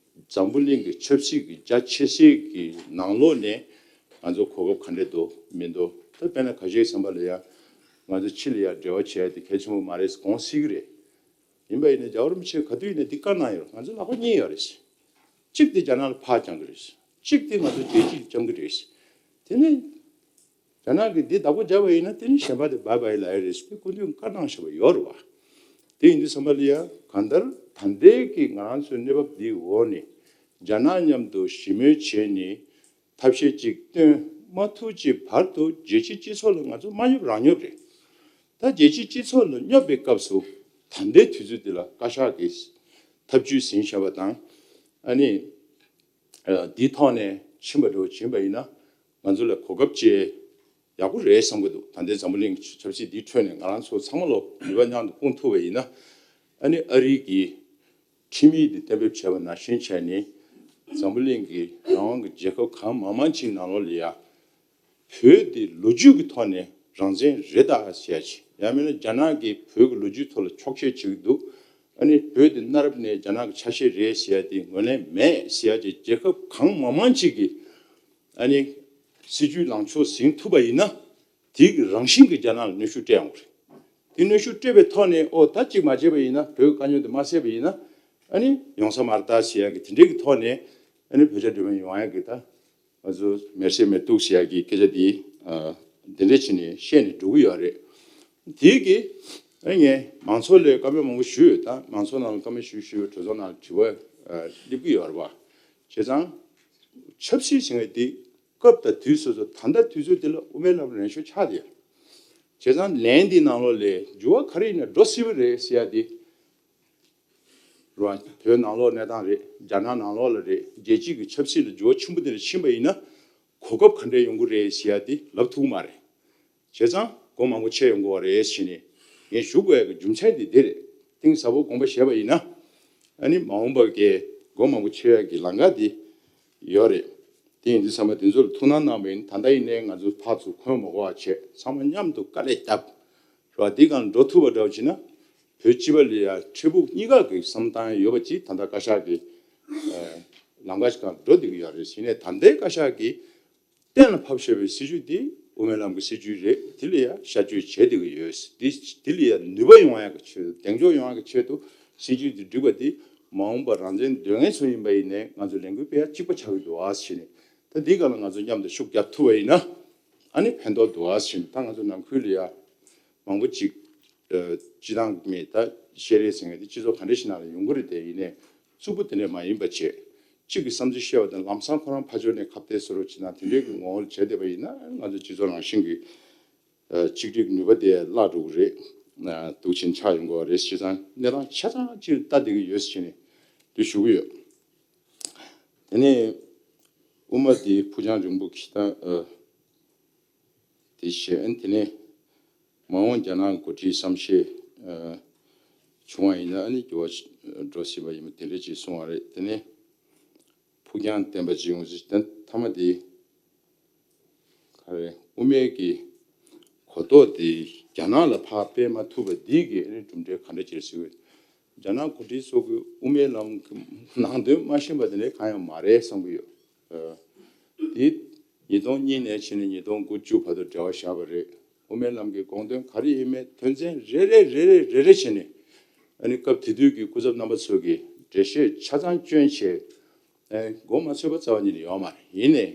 འཛམ་བུ་གླིང་གི་ཆབ་སྲིད་ཀྱི་རྒྱ་ཆེ་སའི་གི་ནང་ལོགས་ནས་ང་ཚོ་གོ་སྐབས་ག་འདྲས་འདུག་མི་འདུག་ད་དཔེར་ན་ཁ་ཤས་བསམ་པ་ལ་ཡ་ང་ཚོ་ཕྱི་ལ་ཡ་འབྲེལ་བ་བྱས་ཏེ་གལ་ཆེན་པོ་མ་རེད་དགོངས་སྲིད་ཀྱི་རེད། ཡིན་པ་ཡིན་ན་རྒྱལ་བ་རིན་པོ་ཆེ་ག་དུས་ཡིན་ན་འདི་བཀའ་གནང་ཡོད། ང་ཚོ་ལག་པ་གཉིས་ཡོད་རེད། གཅིག་དེ་རྒྱ་ནག་ལ་ཕར་བརྐྱང་གི་རེད། གཅིག་དེ་ང་ཚོ་རྒྱལ་སྤྱིར་བརྐྱང་གི་རེད། དེ་ནས་རྒྱ་ནག་གིས་འདི་བདག་པོ་བརྒྱབ་པ་ཡིན་ན་དེ་ནི་གཞན་པ་དེ་བྷའི་བྷའི་ལབ་ཡ་རེད་ཟེར་ཏེ་སྐུ་མདུན་བཀའ་གནང་བཞག་པ་ཡོད་རེད་བ། དེ་ཡིན་དུས་ཙམ་པ་ལ་ཡ་གང་ལྟར་ད་ལྟའི་གི་ང་རང་ཚོའི་གནས་བབ་འདིའི་འོག་ནས་རྒྱ་ནག་མཉམ་དུ་ཞི་མོལ་བྱས་ནས་ཐབས་ཤེས་ཅིག་བཏོན་མ་ཐུབ་ཀྱི་བར་དུ་རྒྱལ་སྤྱིའི་སྤྱི་ཚོགས་ལ་ང་ཚོ་མ་སྙོབ་རང་སྙོབ་རེད། ད་རྒྱལ་སྤྱིའི་སྤྱི་ཚོགས་ལ་སྙོབ་པའི་སྐབས་སུ་ད་ལྟའི་དུས་ཚོད་འདི་ལ་བཀའ་ཤག་གིས་ཐབས་ཇུས་ཟིན་བཞག་པ་དང་། ཨ་ནི་ཨ་འདིའི་ཐོག་ནས་ཕྱིན་པ་འདྲ་བོ་ཕྱིན་པ་ཡིན་ན་ང་ཚོ་ལ་གོ་སྐབས་ཅིག་ཡག་པོ་རེད་བསམ་གྱི་འདུག་ད་ལྟའི་འཛམ་བུ་གླིང་གི་ཆབ་སྲིད་འདིའི་ཁྲོད་ནས་ང་རང་ཚོ་ཚང་མ་ལོ་ནུས་པ་མཉམ་དུ་སྤུངས་ཐུབ་པ་ཡིན་ན། ཨ་ནི་ཨ་རི་གི་ཁྲིམས་ཡིག་འདི་གཏན་འབེབས་བྱས་པ་ནང་བཞིན་བྱས་ནས་འཛམ་བུ་གླིང་གི་རང་དབང་གི་རྒྱལ་ཁབ་གང་མང་མང་ཅིག་ནང་ལོགས་ལ་ཡ་བོད་འདི་ལོ་རྒྱུས་ཀྱི་ཐོག་ནས་རང་བཙན་རེད་ད་ཟེར་ཡ་ཅིག་ཡང་མིན་ན་རྒྱ་ནག་གིས་བོད་ཀྱི་ལོ་རྒྱུས་ཐོག་ལ་འཁྱོག་བཤད་བྱེད་ཀྱི་འདུག་ཨ་ནི་བོད་འདི་གནའ་རབས་ནས་རྒྱ་ནག་གི་ཆ་ཤས་རེད་ཟེར་ཡ་དེ་ངོས་ལེན་མེད་ཟེར་ཡ་ཅིག་རྒྱལ་ཁབ་གང་མང་མང་ཅིག་གིས་ཨ་ནི་སྲིད་ཇུས་ལངས་ཕྱོགས་ཟིན་ཐུབ་པ་ཡིན་ན། དེ་གི་རང་བཞིན་གྱི་རྒྱ་ནག་ལ་གནོན་ཤུགས་སྤྲད་ཡོང་གི་རེད། དེ་གནོན་ཤུགས་སྤྲད་པའི་ཐོག་ནས་ཨོ་ད་གཅིག་མ་བྱས་པ་ཡིན་ན། བོད་དཀའ་རྙོག་དེ་མ་སེལ་བ་ཡིན་ན་ཨ་ནི་ཡོང་ས་མ་རེད་ད་ཟེར་ཡ་གི་དེ་འདྲའི་གི་ཐོག་ནས་ཨ་ནི་བོད་རྒྱ་འབྲེལ་མོལ་ཡོང་ཡ་གི་ད་ ང་ཚོ་མེར་སྲེག་མེར་གཏུགས་ཟེར་ཡག་གི་སྐད་ཆ་དེ་འདི་འདྲ་བྱས་ནས་བཤད་ནས་འགྲོ་གི་ཡོད་རེད། དེ་གི་ངས་མང་ཚོགས་ལ་བཀའ་མོལ་མང་པོ་ཞུས་ཡོད། ད་མང་ཚོགས་ནང་ལ་བཀའ་མོལ་ཞུས་ཞུས་པའི་གྲོས་ཚོགས་ནང་དྲི་བ་སླེབས་ཀྱི་ཡོད་རེད་བ། བྱས་ཙང་ཆབ་སྲིད་ཟེར་མཁན་དེ་སྐབས་དང་དུས་སོ་སོ་ད་ལྟ་དུས་ཚོད་དེ་ལ་དབུ་མའི་ལམ་རན་ཤོས་ཆགས་བསྡད་ཡོད། བྱས་ཙང་ལན་འདི་ནང་ལོགས་ལ་འགྱུར་བ་ག་རེ་ཡིན་ན་འགྲོ་སྲིད་པ་རེད་ཟེར་ཡ་དེ། རེད་བ། བོད་ནང་ལོགས་གནས་སྟངས་རེད། རྒྱ་ནག་ནང་ལོགས་ལ་རེད། རྒྱལ་སྤྱི་གི་ཆབ་སྲིད་ལ་འགྱུར་བ་ཆེན་པོ་དེ་འདྲ་ཕྱིན་པ་ཡིན་ན་གོ་སྐབས་ག་འདྲས་ཡོང་གི་རེད་ཟེར་ཡ་དེ་ལབ་ཐུབ་ཀྱི་མ་རེད། བྱས་ཙང་སྒོ་མང་པོ་ཕྱེ་ཡོང་གི་ཡོད་རེད་ཟེར་ནས་ངས་ཞུ་དགོས་ཡ་གི་རྒྱུ་མཚན་དེ་འདི་རེད། གཏིང་ཟབ་པོ་དགོངས་པ་བཞེས་པ་ཡིན་ན། ཨ་ནི་མ་འོངས་པ་གི་སྒོ་མང་པོ་ཕྱེ་ཡ་གི་ལམ་ཁ་དེ་ཡོད་རེད། དེ་ཡིན་དུས་ཚང་མ་དེ་ཚོ་ལ་ཐུགས་སྣང་གནང་བ་ཡིན། ད་ལྟ་ཡིན་ནའི་ང་ཚོ་ཕར་ཚུར་འཁོན་མ་དགོས་པ་བྱས། ཚང་མ་མཉམ་དུ་དཀའ་ལས་བརྒྱབ། རེད་བ། འདི་སྒང་འགྲོ་ཐུབ་པ་འདྲ་བོ་བྱས་ན། བོད་སྤྱི་པ་ལ་ཡ་འཕྲལ་ཕུགས་གཉིས་ཀ་གི་བསམ་སྟངས་ཡོད་པ་ཅིག་ད་ལྟ་བཀའ་ཤག་གི་ལམ་ཁ་ཞིག་སྒང་འགྲོ་བསྡད་ཀྱི་ཡོད་རེད། ཡིན་ནའི་ད་ལྟའི་བཀའ་ཤག་གིས་གཏན་ལ་ཕབ་བཞག་པའི་སྲིད་བྱུས་འདི་དབུ་མའི་ལམ་གྱི་སྲིད་བྱུས་རེད། དེ་ལ་ཡ་ཤར་བསྐྱོད་བྱེད་བསྡད་ཀྱི་ཡོད། འདི་འདི་ལ་ཡ་ནུས་པ་ཡོང་ཡག་གི་ཆེད་དུ། གདེང་འཇོག་ཡོང་ཡག་གི་ཆེད་དུ་སྲིད་བྱུས་འདི་བསྒྲིགས་པ་འདི་མ་འོངས་པར་རང་བཙན་འདོད་མཁན་ཚོ་ཡིན་པ་ཡིན་ནའི་ང་ཚོ་ལས་འགུལ་སྤེལ་ཡ་གཅིག་པ་ཆགས་ཀྱི་འདུག་ཨ་ཟེར་ནས། ད་འདི་སྒང་ལ་ང་ཚོ་མཉམ་དུ་ཤུགས་རྒྱབ་ཐུབ་པ་ཡིན་ན་ཨ་ནི་ཕན་ཐོགས་འདུག་ཨ་ཟེར་ནས། ད་ང་ཚོ་ནང་ཁུལ་ལ་ཡ་མང་པོ་ཅིག་ཨ་སྤྱི་བཏང་མི་ད་བཤད་རེས་ཟེར་མཁན་དེ་སྤྱི་ཚོགས་ག་འདྲ་ཞིག་ནང་ལ་ཡོང་གི་རེད། དེ་ཡིན་ནའི་རྩུབ་པོ་དེ་འདྲ་མ་ཡིན་པ་བྱས། གཅིག་གི་བསམ་ཚུལ་བཤད་པ་དང་ལམ་སང་ཁོ་རང་ཕར་ཕྱོགས་ནས་ཁ་གཏད་བཟོ་རོགས་བྱེད་ན། དེ་འདྲའི་གི་ངོ་བོར་བྱས་བསྡད་པ་ཡིན་ན་ང་ཚོ་སྤྱི་ཚོགས་རང་བཞིན་གྱི་ཨ་གཅིག་སྒྲིལ་གྱི་ནུས་པ་དེ་བརླག་འགྲོ་གི་རེད། ཨ་འདུག་ཕྱིན་ཆགས་ཡོང་གི་རེད། བྱས་ཙང་གནས་སྟངས་ཆ་ཚང་སྤྱིར་ལྟ་བསྡད་ཀྱི་ཡོད་ཟེར་ནས་འདི་ཞུ་གི་ཡོད། དེ་ནས་དབུ་མ་དེ་ཕུགས་རྒྱང་རིང་པོ་གི་ད་ཨ་དེ་བྱས། ཨ་ནི་དེ་ནས་མ་འོངས་རྒྱ་ནག་འགོ་ཁྲིད་བསམ་ཤེས་ཨ་བྱུང་བ་ཡིན་ན་ཨ་ནི་འགྱུར་བ་འགྲོ་སྲིད་པ་ཡིན་པ་དེ་འདྲ་ཅིག་གསུངས་པ་རེད། དེ་ནས་ཕུགས་རྒྱང་ལྡན་པ་ཅིག་ཡོང་ཟེར། དེ་མཐའ་མ་དེ་ག་རེ། དབུ་མའི་གི་གོ་རྟོགས་དེ་རྒྱ་ནག་ལ་ཕར་སྤེལ་མ་ཐུབ་པ་འདི་གི་ཨ་ནི་གྲུབ་འབྲས་ག་འདྲ་ཅིག་ཟེར་བས། རྒྱ་ནག་འགོ་ཁྲིད་ཚོ་གིས་དབུ་མའི་ལམ་གྱི་ནང་དོན་མ་ཤེས་པ་དེ་འདྲ་གང་ཡང་མ་རེད་བསམ་གྱི་ཡོད། ཨ་དེ་ཉིས་སྟོང་གཉིས་ནས་ཕྱིན་ནས་ཉིས་སྟོང་དགུ་བཅུ་བར་དུ་འབྲེལ་བ་བཞག་པ་རེད། དབུ་མའི་ལམ་གྱི་དགོངས་དོན་ག་རེ་ཡིན་མིན་དོན་ཚན་རེ་རེ་རེ་རེ་རེ་རེ་བྱས་ནས། ཨ་ནི་སྐབས་དེ་དུས་ཀྱི་སྐུ་ཚབ་རྣམ་པ་ཚོ་གིས་འགྲེལ་བཤད་ཆ་ཚང་བསྐྱོན་བྱས། ཨ་མགོ་མ་ཚོས་པ་རྩ་བ་ཉིད་ནས་ཡོད་མ་རེད། ཡིན་ནའི་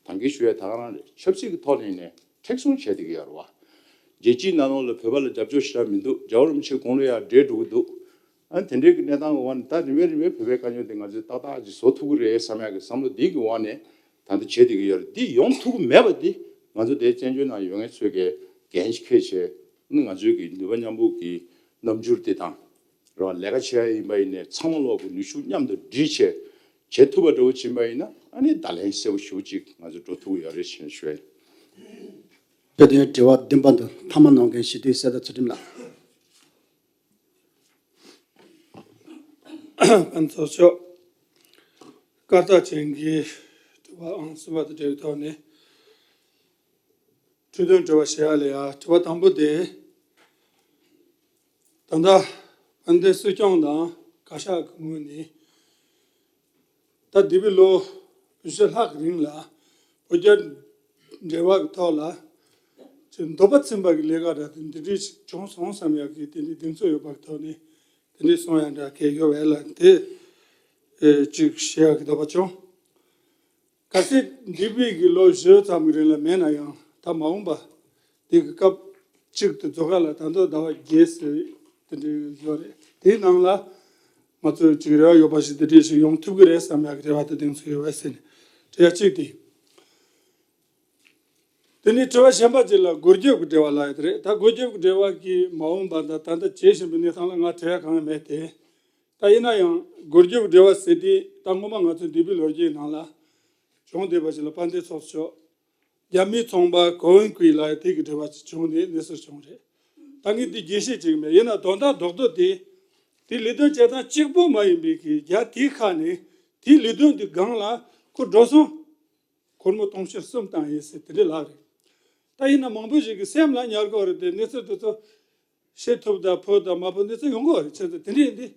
ད་གིན་ཞུ་ཡ་ད་ག་རང་རེད། ཆབ་སྲིད་ཀྱི་ཐོག་ནས་ནས་མཁྲེགས་བཟུང་བྱས་བསྡད་ཀྱི་ཡོད་རེད་བ། རྒྱལ་སྤྱིའི་ནང་ལོགས་ལ་བོད་པ་ལ་རྒྱབ་སྐྱོར་ཞེ་དྲག་མི་འདུག་རྒྱལ་བ་རིན་པོ་ཆེ་དགུང་ལོ་ཡར་བགྲེས་འགྲོ་གི་འདུག་ཨ་དེ་འདྲའི་གི་གནས་སྟངས་ཀྱི་འོག་ནས་ད་རིམ་པས་རིམ་པས་བོད་པའི་དཀའ་རྙོག་དེ་ང་ཚོས་ཏག་ཏག་ཅིག་བཟོ་ཐུབ་ཀྱི་རེད་བསམ་ཡག་གི་བསམ་བློ་འདི་གི་འོག་ནས་ད་ལྟ་བྱེད་བསྡད་ཀྱི་ཡོད་རེད། འདི་ཡོང་ཐུབ་ཀྱི་མེད་པ་འདི་ང་ཚོ་དེའི་བཙན་བྱོལ་ནང་ཡོད་མཁན་ཚོས་ཀྱི་འགན་ཞིག་འཁྱེར་བྱས། ཨ་ནི་ང་ཚོའི་གི་ནུས་པ་མཉམ་སྤུངས་ཀྱི་རྣམ་འགྱུར་དེ་དང་། རེད་བ། ལས་ཀ་བྱེད་ཡ་ཡིན་པ་ཡིན་ནའི་ཚང་མ་ལོག་གི་ནུས་ཤུགས་མཉམ་དུ་སྒྲིལ་བྱས་བྱེད་ཐུབ་པ་འདྲ་བོ་ཕྱིན་པ་ཡིན་ན་ཨ་ནི་བརྡ་ལན་གསལ་པོ་ཞེ་པོ་ཅིག་ང་ཚོ་འགྲོ་ཐུབ་ཀྱི་ཡོད་རེད་ཅེས་ཞུ་ཡ་ཡིན། དེ་དོན་དྲི་བ་བདུན་པ་དང་མཐའ་མ་གནང་མཁན་ཞི་བདེའི་གསེར་རྟ་ཚུལ་ཁྲིམས་ལགས། ཕན་ཚོགས་ཤོག་སྐར་རྟགས་ཅན་གྱི་དྲི་བ་ཨང་གསུམ་པ་དང་འབྲེལ་བའི་ཐོག་ནས། དྲི་དོན་དྲི་བ་བཤད་ཡ་ལ་ཡ། དྲི་བ་དང་པོ་དེ། ད་ལྟ་དཔལ་ལྡན་སྲིད་སྐྱོང་དང་བཀའ་ཤག་གི་ངོས་ནས་ད་འདས་པའི་ལོ་བཞི་ལྷག་གི་རིང་ལ་བོད་རྒྱ་འབྲེལ་བ་གི་ཐོག་ལ་ཅིག་འདོད་པ་ཚིམ་པ་གི་ལས་ཀ་འདྲ་དེ་འདི་འདྲ་ཞིག་བྱུང་སོང་བསམ་ཡག་གི་དེ་འདྲའི་གདེང་ཚོད་ཡོད་པ་གི་ཐོག་ནས་དེ་འདྲ་གསུང་ཡ་འདྲ་གལ་ཡོད་པས་ལ་དེ་ཨེ་ཅིག་བཤད་ཡག་གི་འདོད་པ་བྱུང་། གལ་སྲིད་འདས་པའི་གི་ལོ་བཞི་ཙམ་གི་རིང་ལ་མེད་ན་ཡང་ད་མ་འོངས་པ་དེ་གི་སྐབས་གཅིག་ཏུ་རྫོགས་ཁ་ལ་ད་དུང་ཟླ་བ་བརྒྱད་ཟེར་དེ་འདྲ་ཡོད་རེད། དེའི་ནང་ལ་ང་ཚོས་ཅིག་རེ་བ་ཡོད་པ་ཞིག་དེ་འདྲ་ཞིག་ཡོང་ཐུབ་ཀྱི་རེད་བསམ་ཡག་གི་རེ་བ་དང་གདེང་ཚོད་ཡོད་པ་ཟེར་ནས་དྲི་བ་གཅིག་དེ། དེ་ནས་དྲི་བ་གཞན་པ་ཅིག་ལ་སྒོ་རྒྱབ་ཀྱི་འབྲེལ་བ་ལབ་ཡ་དེ་རེད། ད་སྒོ་རྒྱབ་ཀྱི་འབྲེལ་བ་གི་མ་འོངས་པ་ད་ད་ལྟ་བྱེད་བཞིན་པའི་གནས་སྟངས་ལ་ང་དྲི་ཡ་གང་ཡང་མེད་དེ། ད་ཡིན་ན་ཡང་སྒོ་རྒྱབ་འབྲེལ་བ་ཟེར་དུས་ད་སྔོན་མ་ང་ཚོ་འདས་པའི་ལོ་རྒྱུས་ནང་ལ་བྱུང་བསྡད་པ་ཞིག་ལ་དཔལ་ལྡན་ཚོགས་གཙོ་རྒྱ་མིའི་ཚོང་པ་གོ་ཝུན་ཀུའི་ལགས་དེ་གི་འབྲེལ་བ་ཅིག་བྱུང་ནས་གནས་ཚུལ་བྱུང་རེད། ད་ངས་འདི་རྒྱས་བཤད་ཅིག་མེད། ཡིན་ན་དོན་དག་རྡོག་རྡོག་དེ་དེ་ལས་དོན་བྱེད་སྟངས་གཅིག་པོ་མ་ཡིན་པའི་གི་རྒྱ་དེའི་ཁ་ནས་དེའི་ལས་དོན་དེ་སྒང་ལ་ཁོ་འགྲོ་སོང་སྒོར་མོ་དུང་ཕྱུར་གསུམ་བཏང་ཡིན་ཟེར་དེ་འདྲ་ལབ་རེད། ད་ཡིན་ན་མང་པོ་ཞིག་གི་སེམས་ལ་ཉར་གི་ཡོད་རེད་དེ་གནས་ཚུལ་དེ་ཚོ། ཤེས་ཐུབ་དང་ཕོད་དང་མ་ཕོད་གནས་ཚུལ་ཡོང་གི་ཡོད་རེད། བྱས་ཙང་དེ་འདྲ་ཡིན་དུས་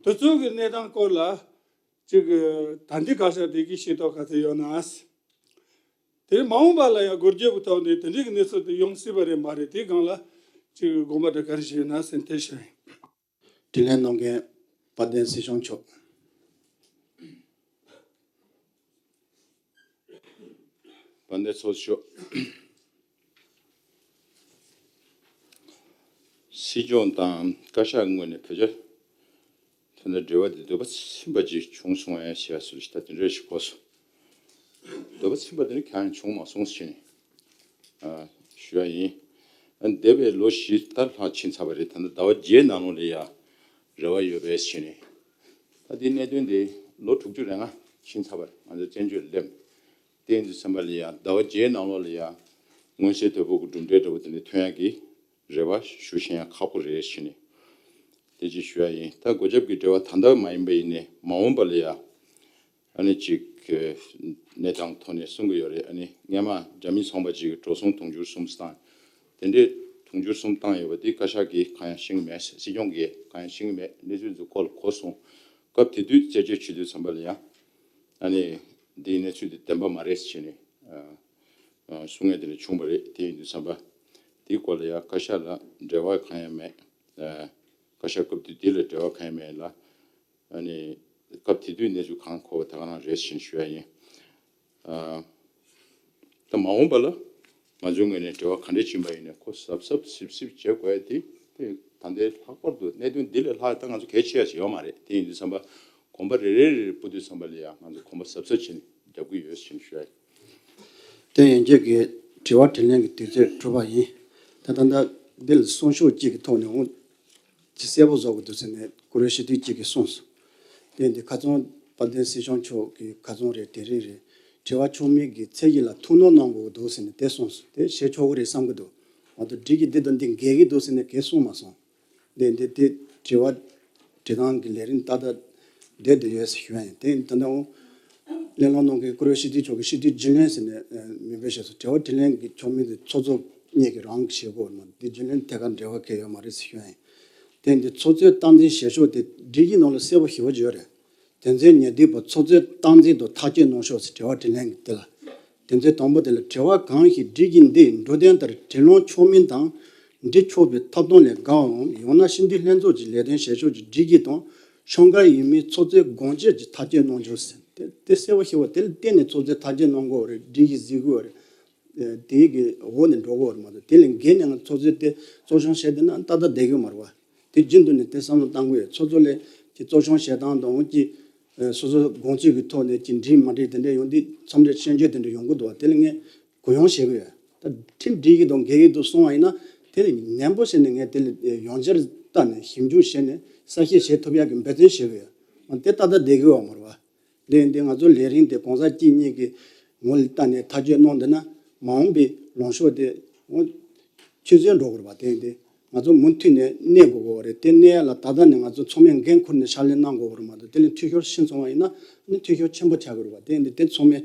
དེ་ཚོ་གི་གནས་སྟངས་སྐོར་ལ་ཅིག་ད་ལྟའི་བཀའ་ཤག་དེ་གི་ཤེས་རྟོགས་ག་ཚོད་ཡོད་ན། དེ་མ་འོངས་པ་ལ་ཡང་སྒོ་རྒྱབ་ཀྱི་ཐོག་ནས་དེ་འདྲའི་གི་གནས་ཚུལ་དེ་ཡོང་སྲིད་པ་རེད་མ་རེད་དེའི་སྒང་ལ་ཅིག་དགོངས་པ་འདྲ་ག་རེ་བཞེས་ཡོད་ན་ཟེར་དེ་ཞུ་ཡིན། དྲིན་ལན་གནང་མཁན་དཔལ་ལྡན་སྲིད་སྐྱོང་མཆོག་དཔལ་ལྡན་ཚོགས་གཙོ་མཆོག་སྲིད་སྐྱོང་དང་བཀའ་ཤག་ངོས་ནས་བོད་རྒྱ་ཐོག་ནས་འབྲེལ་བ་དེ་འདོད་པ་ཚིམ་པ་ཅིག་བྱུང་སོང་ངས་ཞེས་ཟེར་ཞིག་ད་དེ་འདྲ་ཞིག་གོ་སོང་། འདོད་པ་ཚིམ་པ་དེ་ནི་གང་ཡང་བྱུང་མ་སོང་ཟེར་ནས་ཞུ་ཡ་ཡིན། འདས་པའི་ལོ་བཞི་ལྟར་ལྷག་ཕྱིན་ཚར་བ་རེད། ད་ལྟ་ཟླ་བ་བརྒྱད་ནང་ལོགས་ལ་ཡ་རེ་བ་ཡོད་པས་ཟེར་ནས། ད་དེའི་གནད་དོན་དེ་ལོ་དྲུག་ཅུ་རེ་ལྔ་ཕྱིན་ཚར་བ་རེད། ང་ཚོ་བཙན་བྱོལ་སླེབས། དེ་ཡིན་དུས་ཙམ་པ་ལ་ཡ་ཟླ་བ་བརྒྱད་ནང་ལོགས་ལ་ཡ་མངོན་གསལ་དོད་པོ་གི་གྲུབ་འབྲས་འདྲ་བོ་དེ་འདྲ་ཐོན་ཡག་གི་རེ་བ་ཞུ་ཤེས་ཡང་ཁག་པོ་རེད་ཟེར་ནས་དེ་ཅིག་ཞུ་ཡ་ཡིན། ད་སྒོ་རྒྱབ་ཀྱི་འབྲེལ་བ་ད་ལྟ་མ་ཡིན་པ་ཡིན་ནའི་མ་འོངས་པ་ལ་ཡ་ཨ་ནི་ཅིག་གནས་སྟངས་ཐོག་ནས་གསུང་གི་ཡོད་རེད། ཨ་ནི་སྔས་མ་རྒྱ་མི་ཚོང་པ་ཅིག་གི་འགྲོ་སོང་དུང་ཕྱུར་གསུམ་བཏང་། དེ་འདྲའི་དུང་ཕྱུར་གསུམ་བཏང་ཡོད་པ་དེ་བཀའ་ཤག་གིས་གང་ཡང་ཤེས་ཀྱི་མེད། སྲིད་སྐྱོང་གིས་གང་ཡང་ཤེས་ཀྱི་མེད། གནས་ཚུལ་འདི་ཁོ་ལ་གོ་སོང་། སྐབས་དེ་དུས་རྩད་གཅོད་བྱེད་དུས་ཙམ་པ་ལ་ཡང་ཨ་ནི་འདིའི་གནས་ཚུལ་འདི་བདེན་པ་མ་རེད་ཟེར་ནས་གསུང་མཁན་དེ་འདྲ་བྱུང་བ་རེད། དེ་ཡིན་དུས་ཙམ་པ་དེའི་སྐོར་ལ་ཡང་བཀའ་ཤག་ལ་འབྲེལ་བ་གང་ཡང་མེད། བཀའ་ཤག་སྐབས་དུས་དེ་ལ་འབྲེལ་བ་གང་ཡང་མེད་ལ། ཨ་ནི་སྐབས་དེ་དུས་གནས་ཚུལ་གང་གོ་བ་དེ་ག་རང་རེད་ཟེར་ཞུ་ཡ་ཡིན། ཨ། ད་མ་འོངས་པ་ལ་ང་ཚོའི་ངོས་ནས་འབྲེལ་བ་ག་འདྲ་ཕྱིན་པ་ཡིན་ནའི་ཁོ་གཟབ་གཟབ་སིབ་སིབ་བྱེད་དགོས་ཡ་དེ་དེ་ད་ལྟའི་ལྷག་པར་དུ་གནད་དོན་འདི་ལས་ལྷག་ད་ང་ཚོ་གལ་ཆེ་ཡ་ཞིག་ཡོད་མ་རེད། དེ་ཡིན་དུས་ཙམ་པ་གོམ་པ་རེ་རེ་རེ་རེ་སྤོ་དུས་ཙམ་པ་ལ་ཡང་ང་ཚོ་གོམ་པ་གཟབ་གཟབ་བྱས་ནས་རྒྱབ་ཀྱི་ཡོད་ཟེར་ཞུ་ཡ་ཡིན། དེ་ཡན་ཆད་ཀྱི་དྲི་བ་དྲིས་ལན་གྱི་དུས་ཚོད་གྲུབ་པ་ཡིན། ད་ད་ལྟ་འདི་ལ་གསུང་ཤོག་གཅིག་གི་ཐོག་ནས་འོང་། ཅི་གསལ་པོ་བཟོ་དགོས་འདུག་ཟེར་ནས་བཀུར་འོས་སྤྱི་འཐུས་གཅིག་གིས་གསུངས་སོང་། དེ་འདི་ཁ་ཚོན་དཔལ་ལྡན་སྲིད་སྐྱོང་མཆོག་གི་ཁ་ཚོན་རེད། དེ་རིང་རེད། དྲི་བ་ཕྱོགས་མེད་ཀྱི་ཚད་གཞི་ལ་ཐུགས་སྣང་གནང་དགོས་འདུག་ཟེར་ནས་དེ་གསུངས་སོང་། དེ་བྱེད་ཆོག་གི་རེད་བསམ་གྱི་འདུག་མ་གཏོགས་སྒྲིག་གཞི་འདི་དང་འདི་འགལ་གྱི་འདུག་ཟེར་ནས་གས་གསུངས་མ་སོང་། དེ་འདི་དེ་དྲི་བ་དྲི་སྟངས་ཀྱི་ལས་རིམ་ཏག་ཏག་བསྡད་དེ་ཡོད་ཟེར་ཞུ་ཡ་ཡིན། དེ་ད་ལྟ་འོང་གླེང་སློང་གནང་མཁན་བཀུར་འོས་སྤྱི་འཐུས་མཆོག་གིས་སྤྱི་འཐུས་རྒྱུན་ལས་ཟེར་ནས་མིང་འབོད་བྱས་སོང་། དྲི་བ་དྲིས་ལན་གྱི་ཆོག་མིན་དེ་ཚོགས་གཙོ་གཉིས་ཀྱིས་རང་གིས་བྱེད་དགོས་རེད་མ་གཏོགས་འདི་རྒྱུན་ལས་ཐད་ཀར་འབྲེལ་བ་གང་ཡང་ཡོད་མ་རེད་ཟེར་ཞུ་ཡ་ཡིན། དེ་འདི་ཚོགས་གཙོའི་སྟངས་འཛིན་བྱེད་ཕྱོགས་དེ་སྒྲིག་གཞི་ནང་ལ་གསལ་པོ་ཞེ་པོ་ཅིག་ཡོད་རེད། དོན་ཚན་ཉེར་བདུན་པ་ཚོགས་གཙོའི་སྟངས་འཛིན་དང་ཐག་གཅོད་གནང་ཕྱོགས་ཟེར་དྲི་བ་དྲིས་ལན་གྱི་དེ་ལ། དོན་ཚན་དང་པོ་དེ་ལ་དྲི་བ་གང་ཞིག་སྒྲིག་གཞི་འདིའི་འབྲུ་དོན་ལྟར་དྲིས་ལན་ཆོག་མིན་དང་། འདྲི་ཆོག་པའི་ཐོབ་ཐང་ལས་འགལ་བའམ་ཡང་ན་སྤྱི་འཐུས་ལྷན་ཚོགས་ཀྱི་ལས་དོན་བྱེད་ཕྱོགས་ཀྱི་སྒྲིག་གཞི་དང་ཤོག་ཁག་ཡིན་མིན་ཚོགས་གཙོའི་དགོངས་བཅད་ཀྱིས་ཐག་གཅོད་གནང་རྒྱུ་ཟེར། དེ་དེ་གསལ་པོ་ཞེ་པོ་དེ་ལ་བརྟེན་ནས་ཚོགས་གཙོས་ཐག་གཅོད་གནང་དགོས་རེད། སྒྲིག་གཞི་གཟིགས་དགོས་རེད། དེའི་གི་འོག་ནས་འགྲོ་དགོས་རེད་མ་གཏོགས་དེ་ལས་འགལ་ནས་ང་ཚོགས་གཙོས་དེ་གཙོ་སྐྱོང་བྱས་བསྡད་ན་ཏག་ཏག་བསྡད་ཀྱི་ཡོད་མ་རེད་བ། དེ་རྒྱུན་དུ་ནས་དེ་བསམ་བློ་བཏང་དགོས་ཡོད། ཚོགས་གཙོ་ལས་ཀྱི་གཙོ་སྐྱོང་བྱེད་སྟངས་དང་ཀྱི་སོ་སོ་དགོངས་ཚུལ་གྱི་ཐོག་ནས་ཀྱི་འགྲིག་མ་འགྲིག་དེ་འདྲ་ཡོང་དུས་མཚམས་རེ་ཆོས་འབྱེད་དེ་འདྲ་ཡོང་གི་འདུག་བ། དེ་ལ་ངས་གུ་ཡངས་བྱེད་དགོས་ཡོད། ད་ཁྲིམས་འགྲིག་གི་འདུག་འགལ་གྱི་འདུག་གསུང་བ་ཡིན་ན་དེ་ནི་ནན་པོ་བྱས་ནས་ངས་དེ་ལ་ཡང་བསྐྱར་བལྟས་ནས་ཞིབ་འཇུག་བྱས་ནས་གསལ་བཤད་བྱེད་ཐུབ་ཡག་གི་འབད་བརྩོན་བྱེད་དགོས་ཡོད། དེ་ཏག་ཏག་བསྡད་ཀྱི་ཡོད་མ་རེད་བ། ལས་འདི་ང་ཚོ་ལས་རིམ་དེ་གང་ཟག་གཅིག་གཉིས་ཀྱི་ངོ་ལ་བལྟས་ནས་ཐག་གཅོད་གནང་བསྡད་ན་མ་འོངས་པའི་ལངས་ཕྱོགས་དེ་འོ་ཆུད་ཟོས་འགྲོ་དགོས་རེད་པ། དེ་ཡིན་དུས་ང་ཚོ་མུ་མཐུད་ནས་གནས་དགོས་ཀྱི་ཡོད་རེད། དེ་གནས་ཡ་ལ་ད་ལྟ་ནས་ང་ཚོ་ཚང་མས་འགན་འཁུར་ནས་ཕྱག་ལས་གནང་དགོས་ཀྱི་རེད་མ་གཏོགས་དེ་ལས་འཐུས་ཤོར་ཕྱིན་སོང་བ་ཡིན་ན་ནི་འཐུས་ཤོར་ཆེན་པོ་ཆགས་ཀྱི་རེད་པ། དེ་ཡིན་དུས་དེ་ཚང་མས་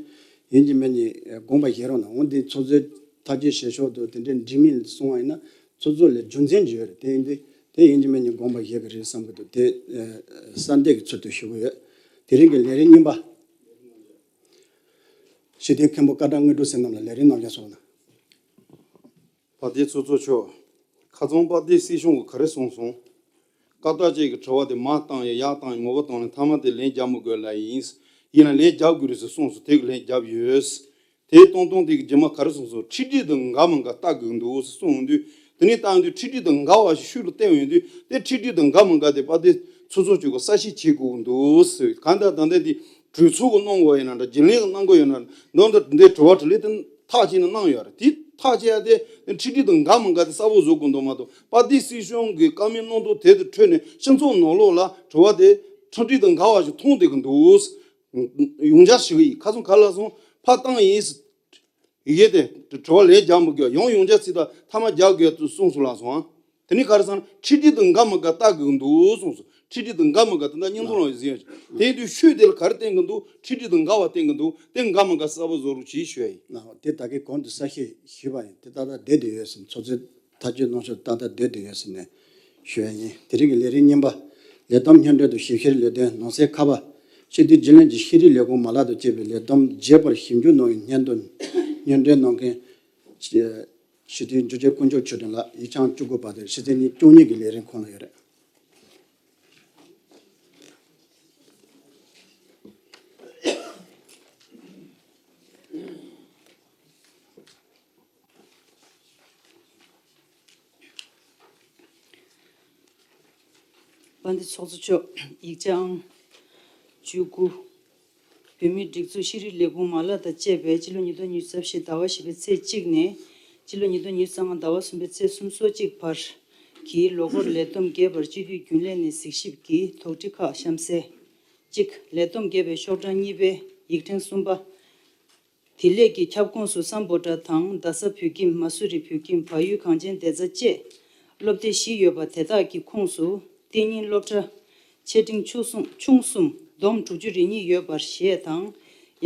ཡིན་གཅིག་མིན་གཅིག་དགོངས་པ་བཞེས་རོགས་གནང་། འོ་འདི་ཚོགས་གཙོའི་ཐག་གཅོད་བྱེད་ཕྱོགས་དང་དེ་འདྲའི་འགྲིག་མིན་སོང་བ་ཡིན་ན་ཚོགས་གཙོ་ལ་རྒྱུ་མཚན་ཅིག་ཡོད་རེད། དེ་ཡིན་དུས་དེ་ཡིན་གཅིག་མིན་གཅིག་དགོངས་པ་བཞེས་ཀྱི་རེད་བསམ་གྱི་འདུག་དེ་ཨ་གསལ་འདེབས་ཀྱི་ཚུལ་དུ་ཞུ་གི་ཡོད། དེ་རིང་གི་ལས་རིམ་གཉིས་པ། སྤྱི་འཐུས་མཁན་པོ་བཀའ་བགྲང་དངོས་གྲུབ་ཟེར་རྣམས་ལ་ལས་རིམ་ནང་སྦྱར་སོང་ན། དཔལ་ལྡན་ཚོགས་གཙོ་མཆོག་ཁ་སང་དཔལ་ལྡན་སྲིད་སྐྱོང་གིས་ག་རེ་གསུངས་སོང་། བཀའ་བཏགས་ཅན་གྱི་དྲི་བ་དེ་མར་བཏང་ཡང་ཡར་བཏང་ཡང་ངོ་བོ་བཏང་ནས་མཐའ་མ་དེ་ལན་རྒྱག་མི་དགོས་ལབ་ཡིན། ཡིན་ན་ལན་རྒྱག་དགོས་རེད་ཟེར་གསུངས་སོང་། དེ་གི་ལན་རྒྱབ་ཡོད། དེ་གཏོང་སྟངས་དེ་གི་རྗེས་མ་ག་རེ་གསུངས་སོང་། ཁྲིམས་སྒྲིག་དང་འགལ་མི་འགལ་བལྟ་དགོས་འདུག་ཟེར་གསུངས་འདུག་དེ་ནས་བཏང་དུས་ཁྲིམས་སྒྲིག་དང་འགལ་བ་ཞིག་ཤུགས་ལ་བསྟན་ཡོང་དུས་དེ་ཁྲིམས་སྒྲིག་དང་འགལ་མི་འགལ་དེ་དཔལ་ལྡན་ཚོགས་གཙོ་མཆོག་གིས་གསལ་བཤད་བྱེད་དགོས་འདུག་ཟེར། གང་ལྟར་ད་ལྟ་འདི་གྲོས་ཚོགས་ཀྱི་གནང་དགོས་ཡོད་ན་འདྲ་རྒྱུན་ལས་ཀྱི་གནང་དགོས་ཡོད་ན་འདྲ་འདི་འདྲའི་དྲི་བ་དྲིས་ལན་དེ་ཐག་བཅད་ནས་གནང་ཡོད་རེད། དེ་ཐག་བཅད་ཡ་དེ་ཁྲིམས་སྒྲིག་དང་འགལ་མི་འགལ་དེ་གསལ་པོ་བཟོ་དགོས་འདུག་མ་གཏོགས་དཔལ་ལྡན་སྲིད་སྐྱོང་གི་བཀའ་མོལ་གནང་སྟངས་དེ་དང་འཕྲོས་ནས་སྤྱི་ཚོགས་ནང་ལོགས་ལ་དྲི་བ་དེ་ཁྲིམས་སྒྲིག་དང་འགལ་བ་ཞིག་མཐོང་བསྡད་ཀྱི་འདུག་ཡོངས་ཁྱབ་ཞུ་གི་ཡིན། ཁ་སང་ག་ལ་སོང་ཕར་བཏང་ཡིན། ཡི་གེ་དེ་དྲི་བ་ལན་རྒྱག་མི་དགོས། ཡང་ཡོངས་ཁྱབ་ཚིག་དང་མཐའ་མ་རྒྱག་དགོས་དུ་གསུངས་སོང་ལགས་སོ། དེ་ནས་ག་རེ་ཟེར་ན་ཁྲིམས་སྒྲིག་དང་འགལ་མི་འགལ་བལྟ་དགོས་ཀྱི་འདུག་གསུངས་སོང་། ཁྲིམས་སྒྲིག་དང་འགལ་མི་འགལ་དེ་འདྲ་སྙིང་དོན་ལ་ཟིན་ཡོད། དེ་ཡིན་དུས་ཤོད་དེ་ལ་ག་རེ་བསྟན་གྱི་འདུག་ཁྲིམས་སྒྲིག་དང་འགལ་བ་བསྟན་གྱི་འདུག་དེ་འགལ་མི་འགལ་གསལ་པོ་བཟོ་རོགས་གྱིས་ཞུ་ཡ་ཡིན། ལགས་སོ། དེ་ད་གིན་གོང་དུ་གསལ་བཤད་ཞུས་པ་ཡིན། དེ་ཏག་ཏག་བསྡད་དེ་ཡོད་ཟིན། ཚོགས་གཙོས་ཐག་གཅོད་གནང་ཕྱོགས་ཏག་ཏག་བསྡད་དེ་ཡོད་ཟིན་ནས་ཞུ་ཡ་ཡིན། དེ་རིང་གི་ལས་རིམ་གཉིས་པ། ལས་བསྡོམས་སྙན་སྒྲོན་དང་ཞིབ་བཤེར་ལས་དོན་ནང་གསེས་ཁ་པ། སྤྱི་འཐུས་རྒྱུན་ལས་ཀྱི་ཤེས་རིག་ལས་ཁུངས་མ་ལག་དང་བཅས་པའི་ལས་བསྡོམས་རྒྱས་པར་ཞིབ་འཇུག་གནང་བའི་སྙན་དོན། སྙན་སྒྲོན་གནང་མཁན། སྤྱི་འཐུས་འབྱོར་རྒྱས་དཀོན་མཆོག་ཆོས་སྒྲོན་ལགས། ཡིག་ཆ་བཅུ་དགུ་པ་དེ་ཕྱི་ཚེས་ཉིན་བཅུ་གཉིས་ཀྱི་ལས་རིམ་ཁོངས་ལ་ཡོད་རེད། ཚོགས་གཙོ་མཆོག་ཡིག་ཆ་ཨང་བཅུ་དགུ། བོད་མིའི་སྒྲིག་འཛུགས་ཤེས་རིག་ལས་ཁུངས་མ་ལག་དང་བཅས་པས་སྤྱི་ལོ་ཉིས་སྟོང་ཉི་ཤུ་རྩ་བཞི་ཟླ་བ་བཞི་པའི་ཚེས་གཅིག་ནས་སྤྱི་ལོ་ཉིས་སྟོང་ཉི་ཤུ་རྩ་ལྔ་ཟླ་བ་གསུམ་པའི་ཚེས་སོ་གཅིག་བར་གྱི་ལོ་འཁོར་ལས་བསྡོམས་རྒྱས་པར་སྤྱི་འཐུས་རྒྱུན་ལས་ནས་གཟིགས་ཞིབ་ཀྱིས་དོགས་འདྲི་ཁག་གཤམ་གསལ། གཅིག་ལས་བསྡོམས་རྒྱས་པའི་ཤོག་གྲངས་གཉིས་པའི་ཡིག་ཕྲེང་གསུམ་པ། དེ་ལས་ཀྱི་ཁྱབ་ཁོངས་སུ་སམ་བྷོ་ཊ་དང་རྡ་ས་བོད་ཁྱིམ། མ་སུ་རི་བོད་ཁྱིམ། བལ་ཡུལ་གངས་ཅན་བདེ་རྩ་བཅས་སློབ་སྡེ་བཞི་ཡོད་པ་དེ་དག་གི་ཁོངས་སུ་གཏན་ཉིན་སློབ་གྲྭ་ཆེ་འབྲིང་ཆུང་གསུམ། ཆུང་གསུམ་བསྡོམས་དྲུག་ཅུ་རེ་གཉིས་ཡོད་པར་བཞེས་དང་།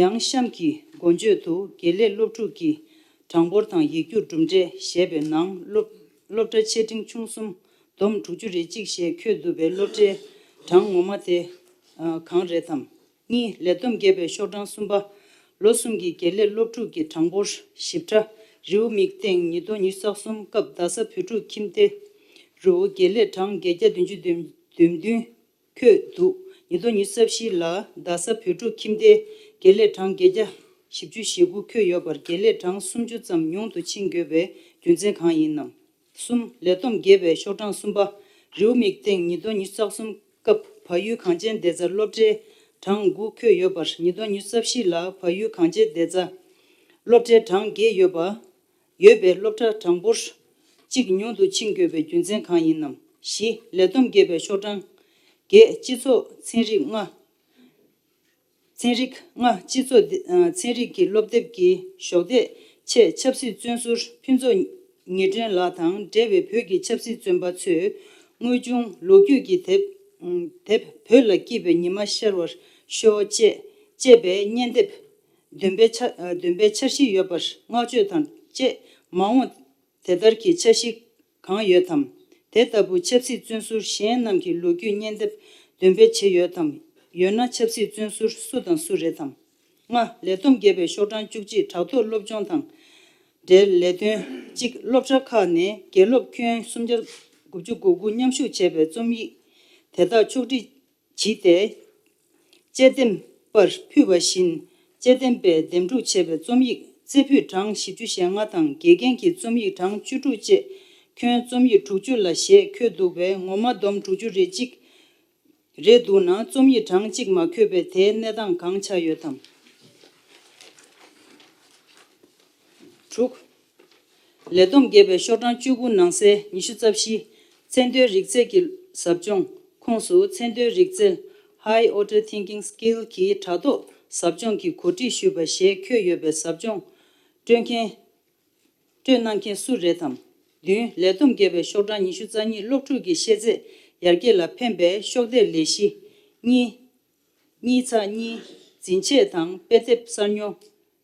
ཡང་གཤམ་གྱི་འགོ་བརྗོད་དུ་དགེ་ལས་སློབ་ཕྲུག་གི་གྲངས་འབོར་དང་ཡིག་རྒྱུགས་གྲུབ་འབྲས་ཞེས་པའི་ནང་སློབ་སློབ་གྲྭ་ཆེ་འབྲིང་ཆུང་གསུམ་བསྡོམས་དྲུག་ཅུ་རེ་གཅིག་ཞེས་འཁོད་འདུག་པའི་སློབ་གྲྭའི་གྲངས་ངོ་མ་དེ་གང་རེད་དམ། གཉིས་ལས་བསྡོམས་རྒྱས་པའི་ཤོག་གྲངས་གསུམ་པ། ལོ་གསུམ་གྱི་དགེ་ལས་སློབ་ཕྲུག་གི་གྲངས་འབོར་ཞིབ་ཕྲ་རེའུ་མིག་སྟེང་ཉིས་སྟོང་ཉི་ཤུ་རྩ་གསུམ་སྐབས་རྡ་ས་བོད་ཕྲུག་ཁྱིམ་སྡེ་རུ་དགེ་ལས་གྲངས་བརྒྱད་བརྒྱ་བདུན་ཅུ་དོན་བདུན་འཁོད་འདུག་ཉིས་སྟོང་ཉི་ཤུ་རྩ་བཞི་ལ་རྡ་ས་བོད་ཕྲུག་ཁྱིམ་སྡེའི་དགེ་ལས་གྲངས་བརྒྱད་བརྒྱ་བཞི་བཅུ་ཞེ་དགུ་འཁོད་ཡོད་པར་དགེ་ལས་གྲངས་སུམ་ཅུ་ཙམ་ཉུང་དུ་ཕྱིན་དགོས་པའི་རྒྱུ་མཚན་གང་ཡིན་ནམ། གསུམ་ལས་བསྡོམས་རྒྱས་པའི་ཤོག་གྲངས་གསུམ་པ། རེའུ་མིག་སྟེང་ཉིས་སྟོང་ཉི་ཤུ་རྩ་གསུམ་སྐབས་བལ་ཡུལ་གངས་ཅན་བདེ་རྩ་སློབ་གྲྭའི་གྲངས་དགུ་འཁོད་ཡོད་པར་ཉིས་སྟོང་ཉི་ཤུ་རྩ་བཞི་ལ་བལ་ཡུལ་གངས་ཅན་བདེ་རྩ་སློབ་གྲྭའི་གྲངས་བརྒྱད་ཡོད་པ། ཡོད་པའི་སློབ་གྲྭ་གྲངས་འབོར་གཅིག་ཉུང་དུ་ཕྱིན་དགོས་པའི་རྒྱུ་མཚན་གང་ཡིན་ནམ། བཞི་ལས་བསྡོམས་རྒྱས་པའི་ཤོག་གྲངས་བརྒྱད་སྤྱི་ཚོགས་ཚན་རིག་ལྔ། ཚན་རིག་ལྔ་སྤྱི་ཚོགས་འདི་ཨ་ཚན་རིག་གི་སློབ་དེབ་ཀྱི་གཞོགས་འདེགས་ཆེད་ཆབ་སྲིད་བཙོན་ཟུར་ཕུན་ཚོགས་ཉི་སྒྲོན་ལགས་དང་འབྲེལ་བའི་བོད་ཀྱི་ཆབ་སྲིད་བཙོན་པ་ཚོས་དངོས་བྱུང་ལོ་རྒྱུས་ཀྱི་དེབ་དེབ་བོད་ལ་སྐྱིད་པའི་ཉི་མ་ཤར་བར་ཤོག་ཅེས་ཅེས་པའི་སྙན་དེབ་འདོན་པའི་འཆར་འདོན་པའི་འཆར་གཞི་ཡོད་པར་བསྔགས་བརྗོད་དང་བཅས་མ་འོངས་དེ་ལྟར་གྱི་འཆར་གཞི་གང་ཡོད་དམ། དེ་ལྟ་བུ་ཆབ་སྲིད་བཙོན་ཟུར་གཞན་རྣམས་ཀྱི་ལོ་རྒྱུས་སྙན་དེབ་འདོན་སྤེལ་བྱས་ཡོད་དམ། ཡོད་ན་ཆབ་སྲིད་བཙོན་ཟུར་སུ་དང་སུ་རེད་དམ། ལྔ་ལས་བསྡོམས་རྒྱས་པའི་ཤོག་གྲངས་བཅུ་གཅིག་དྲ་ཐོག་སློབ་སྦྱོང་དང་འབྲེལ་ལས་དོན་གཅིག་སློབ་གྲྭ་ཁག་ནས་དགེ་སློབ་ཁྱོན་སུམ་བརྒྱ་དགུ་བཅུ་གོ་དགུ་མཉམ་ཞུགས་བྱས་པའི་རྩོམ་ཡིག་དེ་དག་ཕྱོགས་སྒྲིག་བྱས་ཏེ། དཔྱད་འདེམས་པར་ཕུལ་བ་བཞིན། དཔྱད་འདེམས་པས་འདེམས་སྒྲུག་བྱས་པའི་རྩོམ་ཡིག་རྩེ་ཕུད་གྲངས་བཞི་བཅུ་ཞེ་ལྔ་དང་དགེ་རྒན་གྱི་རྩོམ་ཡིག་གྲངས་བཅུ་དྲུག་བཅས་ཁྱོན་རྩོམ་ཡིག་དྲུག་ཅུ་ལ་ཞེས་འཁོད་འདུག་པས་ངོ་མ་བསྡོམས་དྲུག་ཅུ་རེ་གཅིག་རེད་འདུག་ན་རྩོམ་ཡིག་གྲངས་གཅིག་མ་འཁོད་པའི་དེའི་གནས་སྟངས་གང་ཆགས་ཡོད་དམ། དྲུག་ལས་བསྡོམས་རྒྱས་པའི་ཤོག་གྲངས་བཅུ་དགུ་ནང་གསལ་ཉི་ཤུ་རྩ་བཞི། མཚན་དོན་རིག་རྩལ་གྱི་ཟབ་སྦྱོང་ཁོངས་སུ་མཚན་དོན་རིག་རྩལ་High Order Thinking Skill གྱི་དྲ་ཐོག་ཟབ་སྦྱོང་གི་གོ་སྒྲིག་ཞུས་པ་ཞེས་འཁོད་ཡོད་པའི་ཟབ་སྦྱོང་སྤྲོད་མཁན་སྤྲོད་གནང་མཁན་སུ་རེད་དམ། བདུན་ལས་བསྡོམས་རྒྱས་པའི་ཤོག་གྲངས་ཉི་ཤུ་རྩ་གཉིས་སློབ་ཕྲུག་གི་ཤེས་ཚད་ཡར་རྒྱས་ལ་ཕན་པའི་ཤོག་ལྡེབ་ལས་གཞི་གཉིས། གཉིས་ཚེག་གཉིས། འཛིན་ཆས་དང་དཔེ་དེབ་གསར་ཉོ།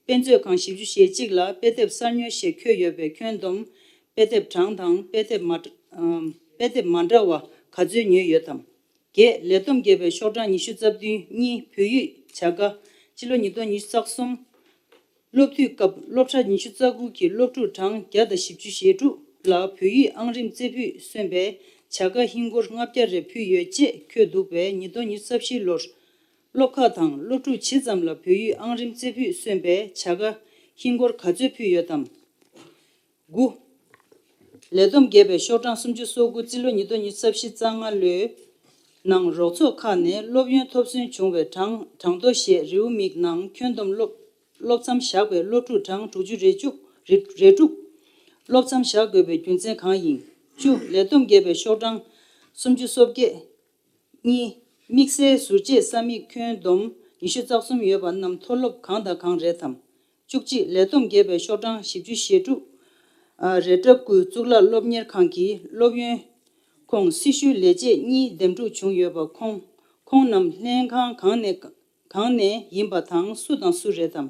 དཔེ་མཛོད་ཁང་བཞི་བཅུ་ཞེ་གཅིག་ལ་དཔེ་དེབ་གསར་ཉོ་ཞེས་འཁོད་ཡོད་པའི་ཁྱོན་བསྡོམས་དཔེ་དེབ་གྲངས་དང་དཔེ་དེབ་མ་ཨམ་དཔེ་དེབ་མ་འདྲ་བ་ག་ཚོད་ཉོས་ཡོད་དམ། བརྒྱད་ལས་བསྡོམས་རྒྱས་པའི་ཤོག་གྲངས་ཉི་ཤུ་རྩ་བདུན་གཉིས་བོད་ཡིག་བྱ་དགའ་སྤྱི་ལོ་ཉིས་སྟོང་ཉི་ཤུ་རྩ་གསུམ། སློབ་དུས་སྐབས་སློབ་གྲྭ་ཉི་ཤུ་རྩ་དགུ་གི་སློབ་ཕྲུག་གྲངས་བརྒྱ་དང་བཞི་བཅུ་ཞེ་དྲུག་ལ་བོད་ཡིག་ཨང་རིམ་རྩེ་ཕུད་སོན་པའི་བྱ་དགའ་ཧིན་སྒོར་ལྔ་བརྒྱ་རེ་ཕུལ་ཡོད་ཅེས་འཁོད་འདུག་པས་ཉིས་སྟོང་ཉི་ཤུ་རྩ་བཞི་ལོར་སློབ་ཁག་དང་སློབ་ཕྲུག་ཇི་ཙམ་ལ་བོད་ཡིག་ཨང་རིམ་རྩེ་ཕུད་སོན་པའི་བྱ་དགའ་ཧིན་སྒོར་ག་ཚོད་ཕུལ་ཡོད་དམ། དགུ། ལས་བསྡོམས་རྒྱས་པའི་ཤོག་གྲངས་སུམ་ཅུ་སོ་དགུ་རྩིས་ལོ་ཉིས་སྟོང་ཉི་ཤུ་རྩ་བཞི་རྩ་ལྔ་ལོའི་ནང་རོགས་ཚོགས་ཁག་ནས་སློབ་ཡོན་ཐོབ་སོན་བྱུང་བའི་གྲངས་གྲངས་ཐོ་ཞེས་རེའུ་མིག་ནང་ཁྱོན་བསྡོམས་སློབ་སློབ་མཚམས་བཞག་པའི་སློབ་ཕྲུག་གྲངས་དྲུག་ཅུ་རེ་བཅུ་རེ་རེ་དྲུག་སློབ་མཚམས་བཞག་དགོས་པའི་རྒྱུ་མཚན་གང་ཡིན། བཅུ་ལས་བསྡོམས་རྒྱས་པའི་ཤོག་གྲངས་སུམ་ཅུ་སོ་བརྒྱད། གཉིས། དམིགས་བསལ་ཟུར་བཅད་ས་མིག་ཁྱོན་བསྡོམས་ཉི་ཤུ་རྩ་གསུམ་ཡོད་པ་རྣམས་མཐོ་སློབ་གང་དང་གང་རེད་དམ། བཅུ་གཅིག་ལས་བསྡོམས་རྒྱས་པའི་ཤོག་གྲངས་བཞི་བཅུ་ཞེ་དྲུག་ཨ་རེ་ཏྲ་ཀུ་གཙུག་ལག་སློབ་གཉེར་ཁང་གི་སློབ་ཡོན་ཁོངས་སྲི་ཞུའི་ལས་བྱེད་གཉིས་འདེམས་སྒྲུག་བྱུང་ཡོད་པ་ཁོང་ཁོང་རྣམས་ལྷན་ཁང་གང་ནས་གང་ནས་ཡིན་པ་དང་སུ་དང་སུ་རེད་དམ།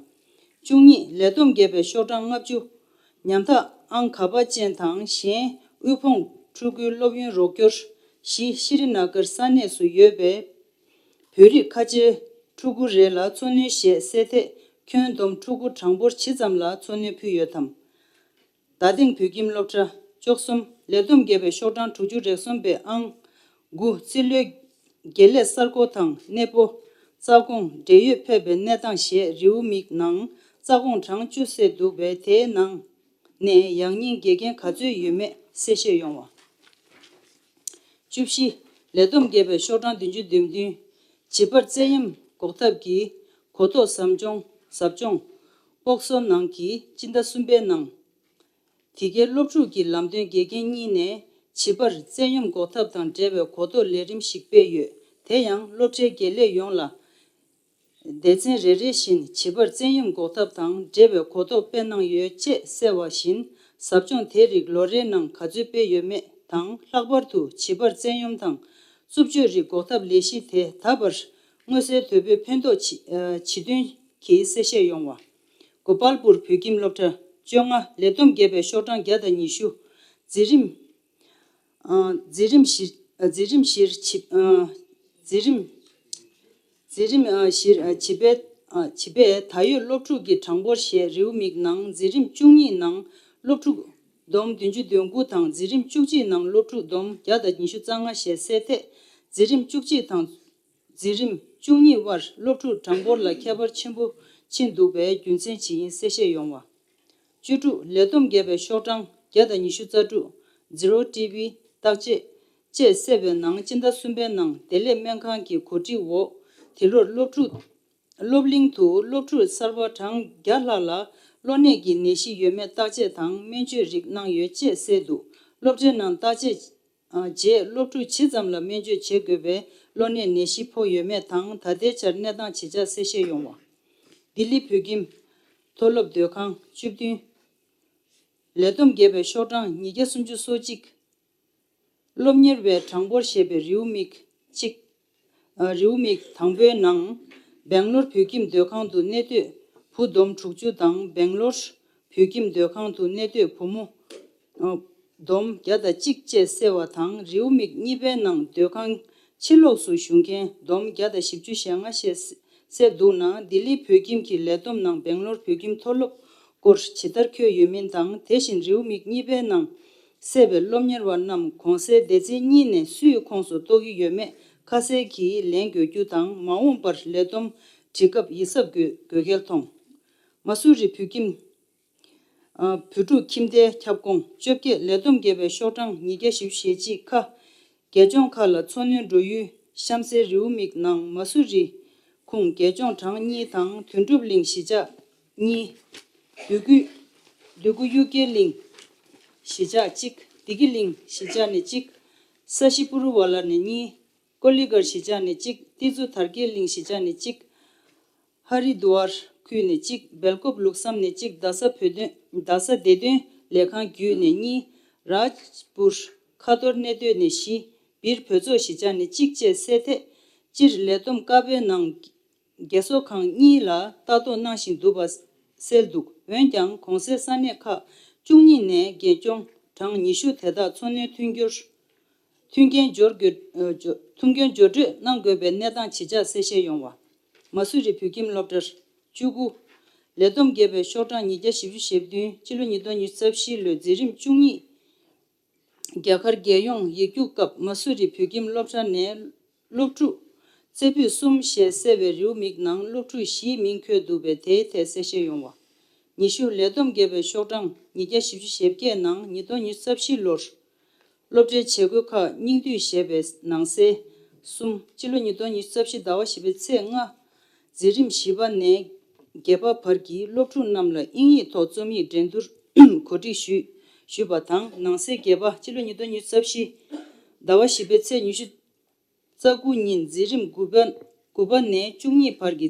བཅུ་གཉིས་ལས་བསྡོམས་རྒྱས་པའི་ཤོག་གྲངས་ལྔ་བཅུ། ཉམ་ཐག་ཨང་ག་པ་ཅན་དང་གཞན་དབུལ་ཕོངས་ཕྲུ་གུའི་སློབ་ཡོན་རོགས་སྐྱོར། བཞི་ཤྲི་ན་གར་ས་གནས་སུ་ཡོད་པའི་བོད་རིགས་ཁ་ཆེའི་ཕྲུ་གུ་རེ་ལ་འཚོ་སྣོན་ཞེས་གསལ་ཐད་ཁྱོན་བསྡོམས་ཕྲུ་གུ་གྲངས་འབོར་ཇི་ཙམ་ལ་འཚོ་སྣོན་ཕུལ་ཡོད་དམ། རྡ་སྟེང་བོད་ཁྱིམ་སློབ་གྲྭ། བཅུ་གསུམ་ལས་བསྡོམས་རྒྱས་པའི་ཤོག་གྲངས་དྲུག་ཅུ་རེ་གསུམ་པའི་ཨང་དགུ་རྩིས་ལོའི་དགེ་ལས་གསར་བསྐོ་དང་གནས་སྤོ། རྩ་དགོངས་འབྲེལ་ཡོད་ཕེབས་པའི་གནས་སྟངས་ཞེས་རེའུ་མིག་ནང་རྩ་དགོངས་གྲངས་བཅུ་གསལ་འདུག་པས་དེའི་ནང་ནས་ཡང་སྙིང་དགེ་རྒན་ག་ཚོད་ཡོད་མེད་གསལ་བཤད་ཡོང་བ། བཅུ་བཞི། ལས་བསྡོམས་བརྒྱབ་པའི་ཤོག་གྲངས་བདུན་ཅུ་དོན་བདུན། བྱིས་པར་བཙན་གཡེམ་འགོག་ཐབས་ཀྱི་གོ་རྟོགས་ཟབ་སྦྱོང་ཟབ་སྦྱོང་སྤོག་སོ་ནང་གི་སྤྱི་ཟླ་གསུམ་པའི་ནང་། དེ་གའི་སློབ་ཕྲུག་གི་ལམ་སྟོན་དགེ་རྒན་གཉིས་ནས་བྱིས་པར་བཙན་གཡེམ་འགོག་ཐབས་དང་འབྲེལ་བའི་གོ་རྟོགས་ལས་རིམ་ཞིག་སྤེལ་ཡོད། དེ་ཡང་སློབ་གྲྭའི་དགེ་ལས་ཡོངས་ལ་སྡེ་ཚན་རེ་རེ་བཞིན་བྱིས་པར་བཙན་གཡེམ་འགོག་ཐབས་དང་འབྲེལ་བའི་གོ་རྟོགས་སྤེལ་གནང་ཡོད་ཅེས་གསལ་བ་བཞིན། ཟབ་སྦྱོང་དེ་རིགས་ལོ་རེའི་ནང་ག་ཚོད་སྤེལ་ཡོད་མེད་དང་། ལྷག་པར་དུ་བྱིས་པར་བཙན་གཡེམ་དང་རྩུབ་སྤྱོད་རིགས་འགོག་ཐབས་ལས་གཞི་དེ་ད་བར་མངོན་གསལ་དོད་པོས་ཕན་ཐོགས་ཇི་ཨ་ཇི་ཐོན་གྱི་གསལ་བཤད་ཡོང་བ། གོ་པལ་པུར་བོད་ཁྱིམ་སློབ་གྲྭ་བཅོ་ལྔ་ལས་བསྡོམས་བརྒྱབ་པའི་ཤོག་གྲངས་བརྒྱ་དང་ཉི་ཤུ། འཛིན་རིམ། ཨ་འཛིན་རིམ་བཞིར་ཨ་འཛིན་རིམ་བཞིར་བྱིས་ཨ་འཛིན་རིམ། འཛིན་རིམ་ཨ་བཞིར་ཨ་བྱིས་པའི་ཨ་བྱིས་པའི་ད་ཡོད་སློབ་ཕྲུག་གི་གྲངས་འབོར་ཞེས་རེའུ་མིག་ནང་འཛིན་རིམ་བཅུ་གཉིས་ནང་སློབ་ཕྲུག་བསྡོམས་བདུན་ཅུ་དོན་དགུ་དང་། འཛིན་རིམ་བཅུ་གཅིག་ནང་སློབ་ཕྲུག་བསྡོམས་བརྒྱ་དང་ཉི་ཤུ་རྩ་ལྔ་ཞེས་གསལ་ཐད། འཛིན་རིམ་བཅུ་གཅིག་དང་འཛིན་རིམ་བཅུ་གཉིས་དབར་སློབ་ཕྲུག་གྲངས་འབོར་ལ་ཁྱད་པར་ཆེན་པོ་ཕྱིན་འདུག་པའི་རྒྱུ་མཚན་ཇི་ཡིན་གསལ་བཤད་ཡོང་བ། བཅུ་དྲུག་ལས་བསྡོམས་བརྒྱབ་པའི་ཤོག་གྲངས་བརྒྱ་དང་ཉི་ཤུ་རྩ་དྲུག Zero T B བརྟག་དཔྱད་བཅས་གསལ་བའི་ནང་། སྤྱི་ཟླ་གསུམ་པའི་ནང་བདེ་ལེགས་སྨན་ཁང་གི་གོ་སྒྲིག་འོག་འདི་ལོར་སློབ་ཕྲུག་སློབ་གླིང་དུ་སློབ་ཕྲུག་གསར་པ་གྲངས་བརྒྱ་ལྷག་ལ་གློ་ནད་ཀྱི་ནད་གཞི་ཡོད་མེད་བརྟག་དཔྱད་དང་སྨན་བཅོས་རིགས་གནང་ཡོད་ཅེས་གསལ་འདུག་སློབ་གྲྭའི་ནང་བརྟག་དཔྱད་རྗེས་སློབ་ཕྲུག་ཇི་ཙམ་ལ་སྨན་བཅོས་བྱེད་དགོས་པའི་གློ་ནད་ནད་གཞི་ཕོག་ཡོད་མེད་དང་། ད་ལྟའི་ཆར་གནས་སྟངས་ཇི་ཆགས་གསལ་བཤད་ཡོང་བ། ལྡི་ལི་བོད་ཁྱིམ་མཐོ་སློབ་སྡོད་ཁང་བཅུ་བདུན། ལས་བསྡོམས་བརྒྱབ་པའི་ཤོག་གྲངས་ཉིས་བརྒྱ་སུམ་ཅུ་སོ་གཅིག་སློབ་གཉེར་བའི་གྲངས་འབོར་ཞེས་པའི་རེའུ་མིག་གཅིག་ཨ་རེའུ་མིག་དང་པོའི་ནང་། སྦེང་ལོར་བོད་ཁྱིམ་སྡོད་ཁང་དུ་གནས་སྡོད་བུ་བསྡོམས་དྲུག་ཅུ་དང་། སྦེང་ལོར་བོད་ཁྱིམ་སྡོད་ཁང་དུ་གནས་སྡོད་བུ་མོ་ཨ་བསྡོམས་བརྒྱ་དང་གཅིག་བཅས་གསལ་བ་དང་། རེའུ་མིག་གཉིས་པའི་ནང་སྡོད་ཁང་ཕྱི་ལོགས་སུ་བཞུགས་མཁན་བསྡོམས་བརྒྱ་དང་བཞི་བཅུ་ཞེ་ལྔ་ཞེས་གསལ་འདུག་ན། ལྡི་ལི་བོད་ཁྱིམ་གྱི་ལས་བསྡོམས་ནང་སྦེང་ལོར་བོད་ཁྱིམ་མཐོ་སློབ་སྐོར་ཇི་ལྟར་འཁོད་ཡོད་མིན་དང་། དེ་བཞིན་རེའུ་མིག་གཉིས་པའི་ནང་གསལ་བའི་སློབ་གཉེར་བ་རྣམས་གོང་གསལ་སྡེ་ཚན་གཉིས་ནས་སུའི་ཁོངས་སུ་གཏོགས་ཀྱི་ཡོད་མེད་ཁ་གསལ་གྱིས་ལན་དགོད་རྒྱུ་དང་། མ་འོངས་པར་ལས་བསྡོམས་འབྲི་སྐབས་ཡིད་གཟབ་དགོས་དགོས་གལ་མཐོང་། མ་སུ་རི་བོད་ཁྱིམ། ཨ་བོད་ཕྲུག་ཁྱིམ་སྡེ་ཁྱབ་ཁོངས་བཅོ་བརྒྱད་ལས་བསྡོམས་བརྒྱབ་པའི་ཤོག་གྲངས་ཉིས་བརྒྱ་བཞི་བཅུ་ཞེ་གཅིག་ཁ། རྒྱལ་ལྗོངས་ཁག་ལ་འཚོ་སྣོན་འགྲོ་ཡུལ་གཤམ་གསལ་རེའུ་མིག་ནང་མ་སུ་རི་ཁོངས་རྒྱལ་ལྗོངས་གྲངས་གཉིས་དང་། དོན་གྲུབ་གླིང་གཞིས་ཆགས་གཉིས། འདོད་རྒུ་འདོད་རྒུ་གཡུ་རྒྱལ་གླིང་གཞིས་ཆགས་གཅིག་བདེ་སྐྱིད་གླིང་གཞིས་ཆགས་ནས་གཅིག་ས་གཞི་པུ་རུ་ཝ་ལ་ནས་གཉིས། ཀོ་ལི་གྷལ་གཞིས་ཆགས་ནས་གཅིག་ཏི་ཛུ་དར་རྒྱས་གླིང་གཞིས་ཆགས་ནས་གཅིག་ཧ་རི་དུ་ཝར་ཁུལ་ནས་གཅིག་སྦེལ་ཀོབ་ལུགས་བསམ་ནས་གཅིག་རྡ་ས་བོད་དོན་རྡ་ས་བདེ་དོན་ལས་ཁང་བརྒྱུད་ནས་གཉིས། རཱཇ་པུར་ཁ་ཐོར་གནས་སྡོད་ནས་བཞི། སྦིར་བོད་ཚོགས་གཞིས་ཆགས་ནས་གཅིག་བཅས་གསལ་ཐད། སྤྱིར་ལས་བསྡོམས་ཀ་པའི་ནང་རྒས་གསོ་ཁང་གཉིས་ལ་ལྟ་རྟོག་གནང་བཞིན་འདུག་པ་གསལ་འདུག་འོན་ཀྱང་གོང་གསལ་ས་གནས་ཁག་བཅུ་གཉིས་ནས་རྒས་གཅོང་གྲངས་ཉི་ཤུ་དེ་དག་འཚོ་སྣོན་མཐུན་འགྱུར། མཐུན་རྐྱེན་སྦྱོར་དགོས་ཨ་སྦྱོ་མཐུན་རྐྱེན་སྦྱོར་སྤྲོད་གནང་དགོས་པའི་གནས་སྟངས་ཇི་ཆགས་གསལ་བཤད་ཡོང་བ། མ་སུ་རི་བོད་ཁྱིམ་སློབ་གྲྭར་བཅུ་དགུ། ལས་བསྡོམས་བརྒྱབ་པའི་ཤོག་གྲངས་ཉིས་བརྒྱ་བཞི་བཅུ་ཞེ་བདུན། སྤྱི་ལོ་ཉིས་སྟོང་ཉི་ཤུ་རྩ་བཞི་ལོའི་འཛིན་རིམ་བཅུ་གཉིས། རྒྱ་གར་རྒྱལ་ཡོངས་ཡིག་རྒྱུགས་སྐབས་མ་སུ་རི་བོད་ཁྱིམ་སློབ་གྲྭ་ནས་སློབ་ཕྲུག་རྩེ་ཕུད་གསུམ་ཞེས་གསལ་བའི་རེའུ་མིག་ནང་སློབ་ཕྲུག་བཞིའི་མིང་འཁོད་འདུག་པས་དེའི་ཐད་གསལ་བཤད་ཡོང་བ། ཉི་ཤུ། ལས་བསྡོམས་བརྒྱབ་པའི་ཤོག་གྲངས་ཉིས་བརྒྱ་བཞི་བཅུ་ཞེ་བརྒྱད་ནང་ཉིས་སྟོང་ཉི་ཤུ་རྩ་བཞི་ལོར། སློབ་གྲྭའི་བྱེད་སྒོ་ཁག་སྙིང་བསྡུས་ཞེས་པའི་ནང་གསེས་གསུམ། སྤྱི་ལོ་ཉིས་སྟོང་ཉི་ཤུ་རྩ་བཞི་ཟླ་བ་བཞི་པའི་ཚེས་ལྔ། འཛིན་རིམ་བཞི་པ་ནས་བརྒྱད་པ་བར་གྱི་སློབ་ཕྲུག་རྣམས་ལ་དབྱིན་ཡིག་ཐོག་རྩོམ་ཡིག་འགྲན་བསྡུར་གོ་སྒྲིག་ཞུས་ཞུས་པ་དང་། ནང་གསེས་བརྒྱད་པ། སྤྱི་ལོ་ཉིས་སྟོང་ཉི་ཤུ་རྩ་བཞི་ཟླ་བ་བཞི་པའི་ཚེས་ཉི་ཤུ་རྩ་དགུ་ཉིན་འཛིན་རིམ་དགུ་པ་དགུ་པ་ནས་བཅུ་གཉིས་བར་གྱི་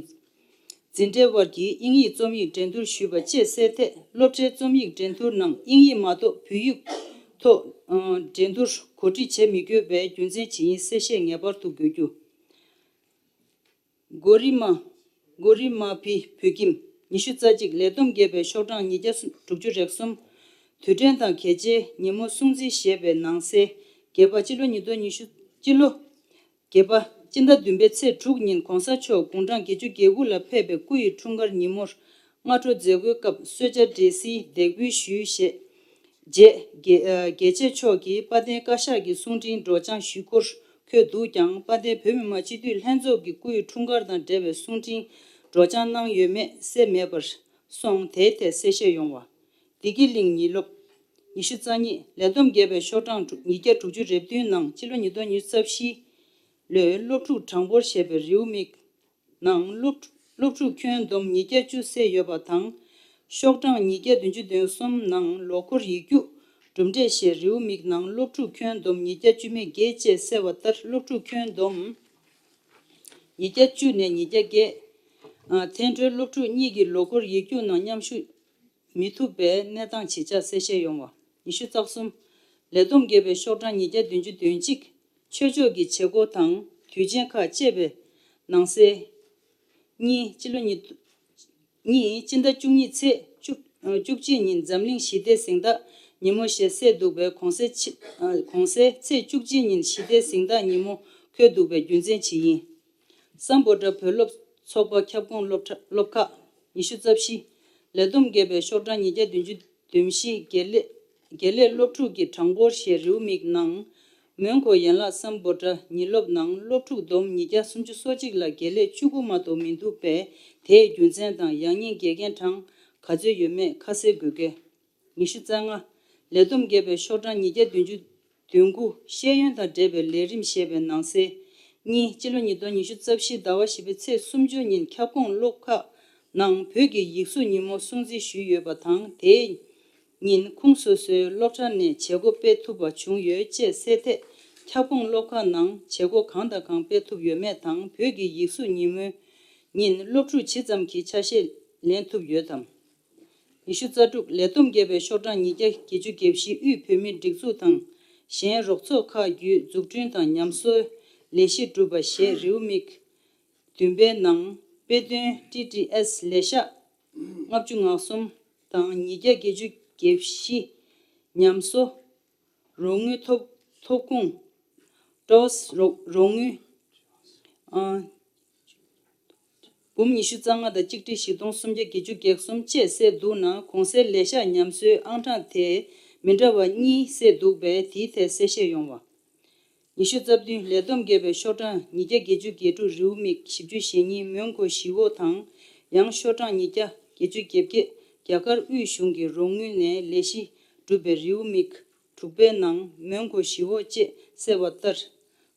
འཛིན་གྲྭའི་དབར་གྱི་དབྱིན་ཡིག་རྩོམ་ཡིག་འགྲན་བསྡུར་ཞུས་པ་བཅས་གསལ་ཐད། སློབ་གྲྭའི་རྩོམ་ཡིག་འགྲན་བསྡུར་ནང་དབྱིན་ཡིག་མ་གཏོགས་བོད་ཡིག་ཐོག་ཨ་འགྲན་བསྡུར་གོ་སྒྲིག་བྱེད་མི་དགོས་པའི་རྒྱུ་མཚན་ཇི་ཡིན་གསལ་བཤད་ངེས་པར་དུ་དགོས་རྒྱུ། གོ་རི་མ། གོ་རི་མ་བི་བོད་ཁྱིམ། ཉི་ཤུ་རྩ་གཅིག་ལས་བསྡོམས་བརྒྱབ་པའི་ཤོག་གྲངས་ཉིས་བརྒྱ་དྲུག་ཅུ་རེ་གསུམ། དུས་དྲན་དང་གལ་ཆེའི་ཉིན་མོ་སྲུང་བརྩི་ཞེས་པའི་ནང་གསེས་བརྒྱད་པ། སྤྱི་ལོ་ཉིས་སྟོང་ཉི་ཤུ། སྤྱི་ལོ་བརྒྱད་པ། སྤྱི་ཟླ་བདུན་པའི་ཚེས་དྲུག་ཉིན་གོང་ས་མཆོག་དགུང་གྲངས་བརྒྱད་ཅུ་གྱ་དགུ་ལ་ཕེབས་པའི་སྐུ་ཡི་འཁྲུངས་སྐར་ཉིན་མོར་སྔ་དྲོ་མཛད་སྒོའི་སྐབས་གསོལ་ཇ་འབྲས་སིལ་འདེགས་འབུལ་ཞུས་ཞེས། རྗེས་རྒྱལ་ཨ་རྒྱལ་གཅེས་མཆོག་གིས་དཔལ་ལྡན་བཀའ་ཤག་གི་གསུང་འཕྲིན་སྒྲོག་སྦྱང་ཞུས་སྐོར་འཁོད་འདུག་ཀྱང་། དཔལ་ལྡན་བོད་མི་མང་སྤྱི་འཐུས་ལྷན་ཚོགས་ཀྱི་སྐུ་ཡི་འཁྲུངས་སྐར་དང་འབྲེལ་བའི་གསུང་འཕྲིན་སྒྲོག་སྦྱང་གནང་ཡོད་མེད་གསལ་མེད་པར་སོང་། དེའི་ཐད་གསལ་བཤད་ཡོང་བ། བདེ་སྐྱིད་གླིང་ཉིན་སློབ། ཉི་ཤུ་རྩ་གཉིས། ལས་བསྡོམས་བརྒྱབ་པའི་ཤོག་གྲངས་དྲུག་ཉིས་བརྒྱ་དྲུག་ཅུ་རེ་བདུན་ནང་སྤྱི་ལོ་ཉིས་སྟོང་ཉི་ཤུ་རྩ་བཞི་ ལོའི་སློབ་ཕྲུག་གྲངས་འབོར་ཞེས་པའི་རེའུ་མིག་ནང་སློབ་སློབ་ཕྲུག་ཁྱོན་བསྡོམས་ཉིས་བརྒྱ་བཅུ་བསྲེས་ཡོད་པ་དང་། ཤོག་གྲངས་ཉིས་བརྒྱ་བདུན་ཅུ་དོན་གསུམ་ནང་ལོ་འཁོར་ཡིག་རྒྱུགས་གྲུབ་འབྲས་ཞེས་རེའུ་མིག་ནང་སློབ་ཕྲུག་ཁྱོན་བསྡོམས་ཉིས་བརྒྱ་བཅུ་མེད་བརྒྱད་ཅེས་གསལ་བ་ལྟར། སློབ་ཕྲུག་ཁྱོན་བསྡོམས་ཉིས་བརྒྱ་བཅུ་ནས་ཉིས་བརྒྱ་བརྒྱད། ཨ། ཐད་འཕྲོའི་སློབ་ཕྲུག་གཉིས་ཀྱི་ལོ་འཁོར་ཡིག་རྒྱུགས་ནང་མཉམ་ཞུགས་མི་ཐུབ་པའི་གནས་སྟངས་ཇི་ཆགས་གསལ་བཤད་ཡོང་བ། ཉི་ཤུ་རྩ་གསུམ། ལས་བསྡོམས་བརྒྱབ་པའི་ཤོག་གྲངས་ཉིས་བརྒྱ་བདུན་ཅུ་དོན་གཅིག་ཆོས་ཕྱོགས་ཀྱི་བྱེད་སྒོ་དང་དུས་ཆེན་ཁག་བཅས་པའི་ནང་གསེས། གཉིས། སྤྱི་ལོ་ཉིས་གཉིས། སྤྱི་ཟླ་བཅུ་གཉིས་ཚེས་བཅུ་བཅུ་གཅིག་ཉིན་འཛམ་གླིང་ཞི་བདེ་གཟེངས་རྟགས་ཉིན་མོ་ཞེས་གསལ་འདུག་པས། གོང་གསལ་ཆེ་གོང་གསལ་ཚེས་བཅུ་གཅིག་ཉིན་ཞི་བདེ་གཟེངས་རྟགས་ཉིན་མོ་འཁོད་འདུག་པའི་རྒྱུ་མཚན་ཇི་ཡིན། སམ་བྷོ་ཊ་བོད་སློབ་ཚོགས་པ་ཁྱབ་ཁོངས་སློབ་གྲྭ་སློབ་ཁག་ཉི་ཤུ་རྩ་བཞི། ལས་བསྡོམས་བརྒྱབ་པའི་ཤོག་གྲངས་ཉིས་བརྒྱ་བདུན་ཅུ་དོན་བཞི། དགེ་ལས་དགེ་ལས་སློབ་ཕྲུག་གི་གྲངས་འབོར་ཞེས་རེའུ་མིག་ནང་། མོན་གྷོ་ཡན་ལག་སམ་བྷོ་ཊ་ཉིན་སློབ་ནང་སློབ་ཕྲུག་བསྡོམས་ཉིས་བརྒྱ་སུམ་ཅུ་སོ་གཅིག་ལ་དགེ་ལས་བཅུ་དགུ་མ་གཏོགས་མི་འདུག་པས། དེའི་རྒྱུ་མཚན་དང་ཡང་སྙིང་དགེ་རྒན་གྲངས་ག་ཚོད་ཡོད་མེད་ཁ་གསལ་དགོས་གལ། ཉི་ཤུ་རྩ་ལྔ། ལས་བསྡོམས་བརྒྱབ་པའི་ཤོག་གྲངས་ཉིས་བརྒྱ་བདུན་ཅུ་དོན་དགུ། ཤེས་ཡོན་དང་འབྲེལ་བའི་ལས་རིམ་ཞེས་པའི་ནང་གསེས། གཉིས། སྤྱི་ལོ་ཉིས་སྟོང་ཉི་ཤུ་རྩ་བཞི་ཟླ་བ་བཞི་པའི་ཚེས་སུམ་ཅུ་ཉིན་ཁྱབ་ཁོངས་སློབ་ཁག་ནང་བོད་ཀྱི་ཡིག་གཟུགས་ཉིན་མོ་སྲུང་བརྩི་ཞུས་ཡོད་པ་དང་། དེའི་ཉིན་ཁོངས་སོ་སོའི་སློབ་གྲྭ་ནས་བྱེད་སྒོ་སྤེལ་ཐུབ་པ་བྱུང་ཡོད་ཅེས་གསལ་ཐད། ཁྱབ་ཁོངས་སློབ་ཁག་ནང་བྱེད་སྒོ་གང་དང་གང་སྤེལ་ཐུབ་ཡོད་མེད་དང་། བོད་ཀྱི་ཡིག་གཟུགས་ཉིན་མོའི་ཉིན་སློབ་ཕྲུག་ཇི་ཙམ་གྱིས་ཆ་ཤས་ལེན་ཐུབ་ཡོད་དམ། ཉི་ཤུ་རྩ་དྲུག། ལས་བསྡོམས་བརྒྱབ་པའི་ཤོག་གྲངས་ཉིས་བརྒྱ་བརྒྱད་ཅུ་གྱ་བཞི། དབུས་བོད་མིའི་སྒྲིག་འཛུགས་དང་གཞན་རོགས་ཚོགས་ཁག་བརྒྱུད་འཛུགས་སྐྲུན་དང་ཉམས་གསོའི་ལས་གཞི་བསྒྲུབས་པ་ཞེས་རེའུ་མིག་བདུན་པའི་ནང་དཔེ་སྟོན་ཊི་ཊི་ཨེས་ལས་ཤག་ལྔ་བཅུ་ང་གསུམ་དང་ཉིས་བརྒྱ་བརྒྱད་ཅུ་གྱ་བཞི། ཉམས་གསོ། རོགས་དངུལ་ཐོབ་ཐོབ་ཁུངས། ཊོས་རོགས་རོགས་དངུལ། ཨ། འབུམ་ཉི་ཤུ་རྩ་ལྔ་དང་གཅིག་ཁྲི་བཞི་སྟོང་སུམ་བརྒྱ་བརྒྱད་ཅུ་གྱ་གསུམ་བཅས་གསལ་འདུག་ན། གོང་གསལ་ལས་ཤག་ཉམས་གསོའི་ཨང་གྲངས་དེ་མི་འདྲ་བ་གཉིས་གསལ་འདུག་པས། དེའི་ཐད་གསལ་བཤད་ཡོང་བ། ཉི་ཤུ་རྩ་བདུན། ལས་བསྡོམས་བརྒྱབ་པའི་ཤོག་གྲངས་ཉིས་བརྒྱ་བརྒྱད་ཅུ་གྱ་དྲུག་རེའུ་མིག་བཞི་བཅུ་ཞེ་གཉིས། མོན་གྷོ་ཞི་འོ་དང་། ཡང་ཤོག་གྲངས་ཉིས་བརྒྱ་བརྒྱད་ཅུ་གྱ་བརྒྱད། རྒྱ་གར་དབུས་གཞུང་གི་རོགས་དངུལ་ནས་ལས་གཞི་བསྒྲུབས་པའི་རེའུ་མིག་དྲུག་པའི་ནང་མོན་གྷོ་ཞི་འོ་ཅེས་གསལ་བ་ལྟར།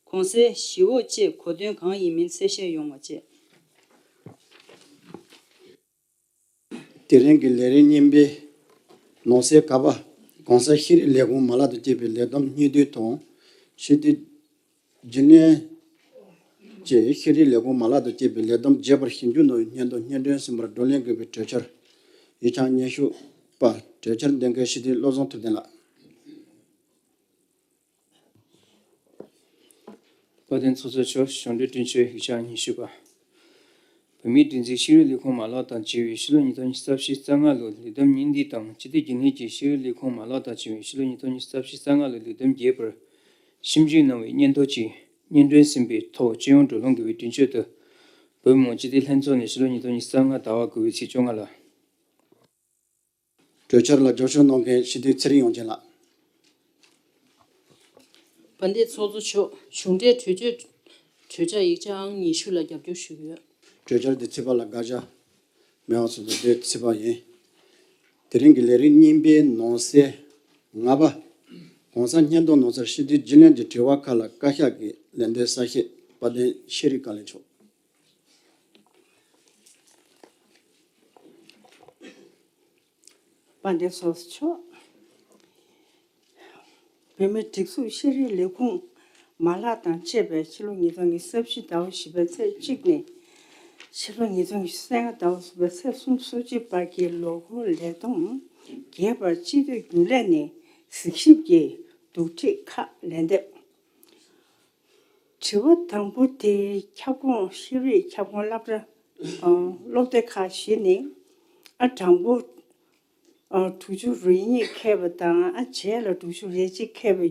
གོང་གསལ་ཞི་འོ་ཅེས་གོ་དོན་གང་ཡིན་མིན་གསལ་བཤད་ཡོང་བ་བཅས། དེ་རིང་གི་ལས་རིམ་གཉིས་པའི་ནང་གསེས་ཀ་པ། གོང་ས་ཤེས་རིག་ལས་ཁུངས་མ་ལག་ཏུ་བསྐྱེད་པའི་ལས་བསྡོམས་སྙིང་བསྡུས་དང་། ཞི་བདེ་རྒྱུན་ལས་བཅས་ཤེས་རིག་ལས་ཁུངས་མ་ལག་ཏུ་བསྐྱེད་པའི་ལས་བསྡོམས་རྒྱས་པར་ཞིབ་འཇུག་གནང་བའི་སྙན་ཐོ་སྙན་སྒྲོན་ཟིན་པར་བགྲོ་གླེང་དགོས་པའི་གྲོས་འཆར། ཡིག་ཆ་སྙན་ཞུ་པ། གྲོས་འཆར་འདོན་མཁན་ཞི་བདེའི་བློ་བཟང་ཐུབ་བསྟན་ལགས། དཔལ་ལྡན་ཚོགས་གཙོ་མཆོག་གཞུང་འབྲེལ་དྲུང་ཆེ། ཡིག་ཆ་སྙན་ཞུ་པ། བོད་མིའི་སྒྲིག་འཛུགས་ཤེས་རིག་ལས་ཁུངས་མ་ལག་དང་བཅས་པའི་ཕྱི་ལོ་ཉིས་སྟོང་ཉི་ཤུ་རྩ་བཞི་རྩ་ལྔ་ལོའི་ལས་བསྡོམས་སྙིང་བསྡུས་དང་། སྤྱི་བདེ་རྒྱུན་ལས་ཀྱི་ཤེས་རིག་ལས་ཁུངས་མ་ལག་དང་བཅས་པའི་ཕྱི་ལོ་ཉིས་སྟོང་ཉི་ཤུ་རྩ་བཞི་རྩ་ལྔ་ལོའི་ལས་བསྡོམས་རྒྱས་པར་ཞིབ་འཇུག་གནང་བའི་སྙན་ཐོ་གཅིག་སྙན་སྒྲོན་ཟིན་པའི་ཐོག་སྤྱི་ཡོངས་བགྲོ་གླེང་དགོས་པའི་དྲུང་ཆེ་དུ། བོད་མི་མང་སྤྱི་འཐུས་ལྷན་ཚོགས་ནས་ཕྱི་ལོ་ཉིས་སྟོང་ཉི་ཤུ་རྩ་ལྔ་ཟླ་བ་དགུ་པའི་ཚེས་བཅོ་ལྔ་ལ། གྲོས་འཆར་ལ་རྒྱབ་སྐྱོར་གནང་མཁན་ཞི་བདེའི་ཚེ་རིང་དབྱངས་ཅན་ལགས། དཔལ་ལྡན་ཚོགས་གཙོ་མཆོག་གཞུང་འབྲེལ་གྲོས་ཆོད། གྲོས་འཆར་ཡིག་ཆ་ཨང་ཉི་ཤུ་ལ་རྒྱབ་སྐྱོར་ཞུ་གི་ཡོད། གྲོས་འཆར་འདི་ཚིག་ཕར་ལ་དགག་བྱ་མེད་པ་སོང་ཙང་འདི་ཚིག་ཕར་ཡིན། དེ་རིང་གི་ལས་རིམ་གཉིས་པའི་ནང་གསེས་ལྔ་པ། གོང་ས་སྙན་ཐོ་ནང་གསལ་ཞི་བདེ་རྒྱུན་ལས་ཀྱི་དྲི་བ་ཁག་ལ་བཀའ་ཤག་གི་ལན་འདེབས་གསལ་བཤད། དཔལ་ལྡན་ཤེས་རིག་བཀའ་བློན་མཆོག། དཔལ་ལྡན་ཚོགས་གཙོ་མཆོག། བོད་མིའི་སྒྲིག་འཛུགས་ཤེས་རིག་ལས་ཁུངས་མ་ལག་དང་བཅས་པའི་ཕྱི་ལོ་ཉིས་སྟོང་ཉི་ཤུ་རྩ་བཞི་ཟླ་བ་བཞི་པའི་ཚེས་གཅིག་ནས་ཕྱི་ལོ་ཉིས་སྟོང་ཉི་ཤུ་རྩ་ལྔ་ཟླ་བ་གསུམ་པའི་ཚེས་སོ་གཅིག་བར་གྱི་ལོ་འཁོར་ལས་བསྡོམས་རྒྱས་པར་སྤྱི་འཐུས་རྒྱུན་ལས་ནས་གཟིགས་ཞིབ་ཀྱིས་བསྡུ་སྒྲིག་ཁག་ལན་འདེབས། དྲི་བ་དང་པོ་དེ་ཁྱབ་ཁོངས་ཤེས་རིག་ཁྱབ་ཁོངས་སློབ་གྲྭ། ཨ། སློབ་སྡེ་ཁག་བཞི་ནས། ཨ། དང་པོ། ཨ། དྲུག་ཅུ་རེ་གཉིས་ཁེལ་བ་དང་། ཨ། རྗེས་ལ་དྲུག་ཅུ་རེ་གཅིག་ཁེལ་བའི་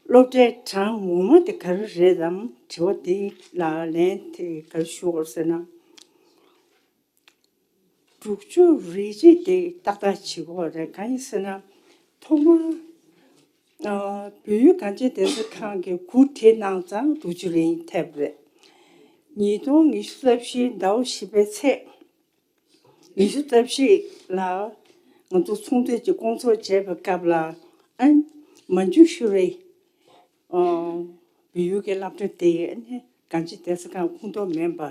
སློབ་གྲྭའི་གྲངས་ངོ་མ་དེ་ག་རེ་རེད་དམ། དྲི་བ་དེ་ལ་ལན་དེ་ག་རེ་ཞུ་དགོས་ཟེར་ན། དྲུག་ཅུ་རེ་གཅིག་དེ་ཏག་ཏག་བྱེད་དགོས་རེད། གང་ཡིན་ཟེར་ན། ཐོག་མར། ཨ། བོད་ཡིག་གངས་ཅན་བསྟན་རྩིས་ཁང་གིས་གོ་སྒྲིག་གནང་ཙང་དྲུག་ཅུ་རེ་གཉིས་ཐེབས་རེད། ཉིས་སྟོང་ཉི་ཤུ་རྩ་བཞི་ཟླ་བ་བཞི་པའི་ཚེས། ཉི་ཤུ་རྩ་བཞི་ལ་ང་ཚོ་ཚོང་དོན་གྱི་སྐོང་ཚོགས་བྱས་པའི་སྐབས་ལ། ཨ། མན་ཇུ་ཤུ་རི། ཨ། བོད་ཡུལ་གྱི་སློབ་གྲྭ་དེ་ཨ་ནི་གངས་ཅན་བསྟན་སྲིད་ཁང་ཁོངས་གཏོགས་མིན་པ་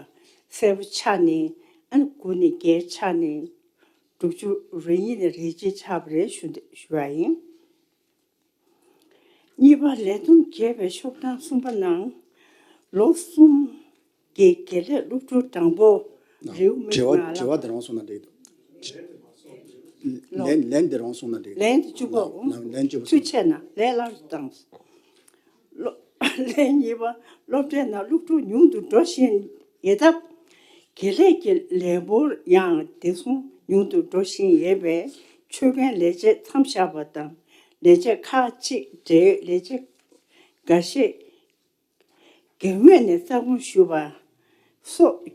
གསལ་པོ་ཆགས་ནས། ཨ་ནི་དགུ་ནས་བརྒྱད་ཆགས་ནས་དྲུག་ཅུ་རེ་གཉིས་ནས་རེ་གཅིག་ཆགས་པ་རེད་ཞུ་ཞུ་བ་ཡིན། གཉིས་པ། ལས་བསྡོམས་བརྒྱབ་པའི་ཤོག་གྲངས་གསུམ་པ་ནང་ལོ་གསུམ་གྱི་དགེ་ལས་སློབ་ཕྲུག་གྲངས་འབོར་རེའུ་མིག་དྲི་བ་ནང་ལ། དྲི་བ་དེ་རང་གསུངས་ན་འགྲིག་འདུག་ལན་ལན་དེ་རང་གསུངས་ན་འགྲིག་འདུག་ལན་དེ་བཅུ་པའོ། ལན་བཅུ་པ་ཚུལ་གསུངས། ཆེ་ན་ལན་སླར་དང་། ལོ། ལན་གཉིས་པ། སློབ་གྲྭའི་ནང་སློབ་ཕྲུག་ཉུང་དུ་འགྲོ་བཞིན་ཡོད་སྟབས། དགེ་ལས་ཀྱི་ལས་འབོར་ཡང་དེ་མཚུངས་ཉུང་དུ་འགྲོ་བཞིན་ཡོད་པས། ཆོད་གན་ལས་བྱེད་མཚམས་བཞག་པ་དང་། ལས་བྱེད་ཁག་ཅིག་འབྲེལ་ཡོད་ལས་བྱེད་འགའ་ཤས་སྒེར་ངོས་ནས་རྩ་དགོངས་ཞུས་པ་སོགས་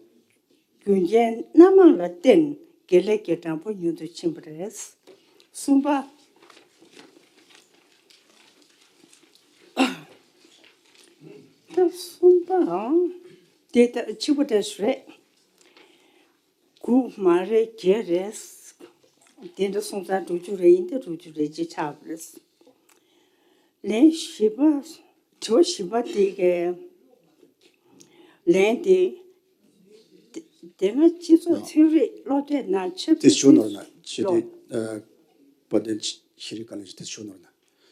རྒྱུ་རྐྱེན་སྣ་མང་ལ་བརྟེན་དགེ་ལས་ཀྱི་གྲངས་འབོར་ཉུང་དུ་ཕྱིན་པ་རེད། གསུམ་པ། ད་གསུམ་པའང་དེ་ལྟར་གཅིག་པ་འདྲ་ཞིག་རེད། དགུ་མ་རེད། བརྒྱད་རེད། དེ་འདྲ་སོང་ཙང་དྲུག་ཅུ་རེ་ཡིན་ཏེ་དྲུག་ཅུ་རེ་གཅིག་ཆགས་པ་རེད། ལན་བཞི་པ། དྲི་བ་བཞི་པ་དེ་གའི་ལན་དེ། དེ་དེ་སྔ་སྤྱི་ཚོགས་ཚན་རིག་སློབ་གྲྭའི་ནང་ཆབ་དེ་སྲིད་ཞུ་ནོར་ན་ཤེས་ལོ། དེ། ཨ། བ་དན་ཤེས་རིག་བཀའ་བློན་ཆེ་དེ་ཞུ་ནོར་ན།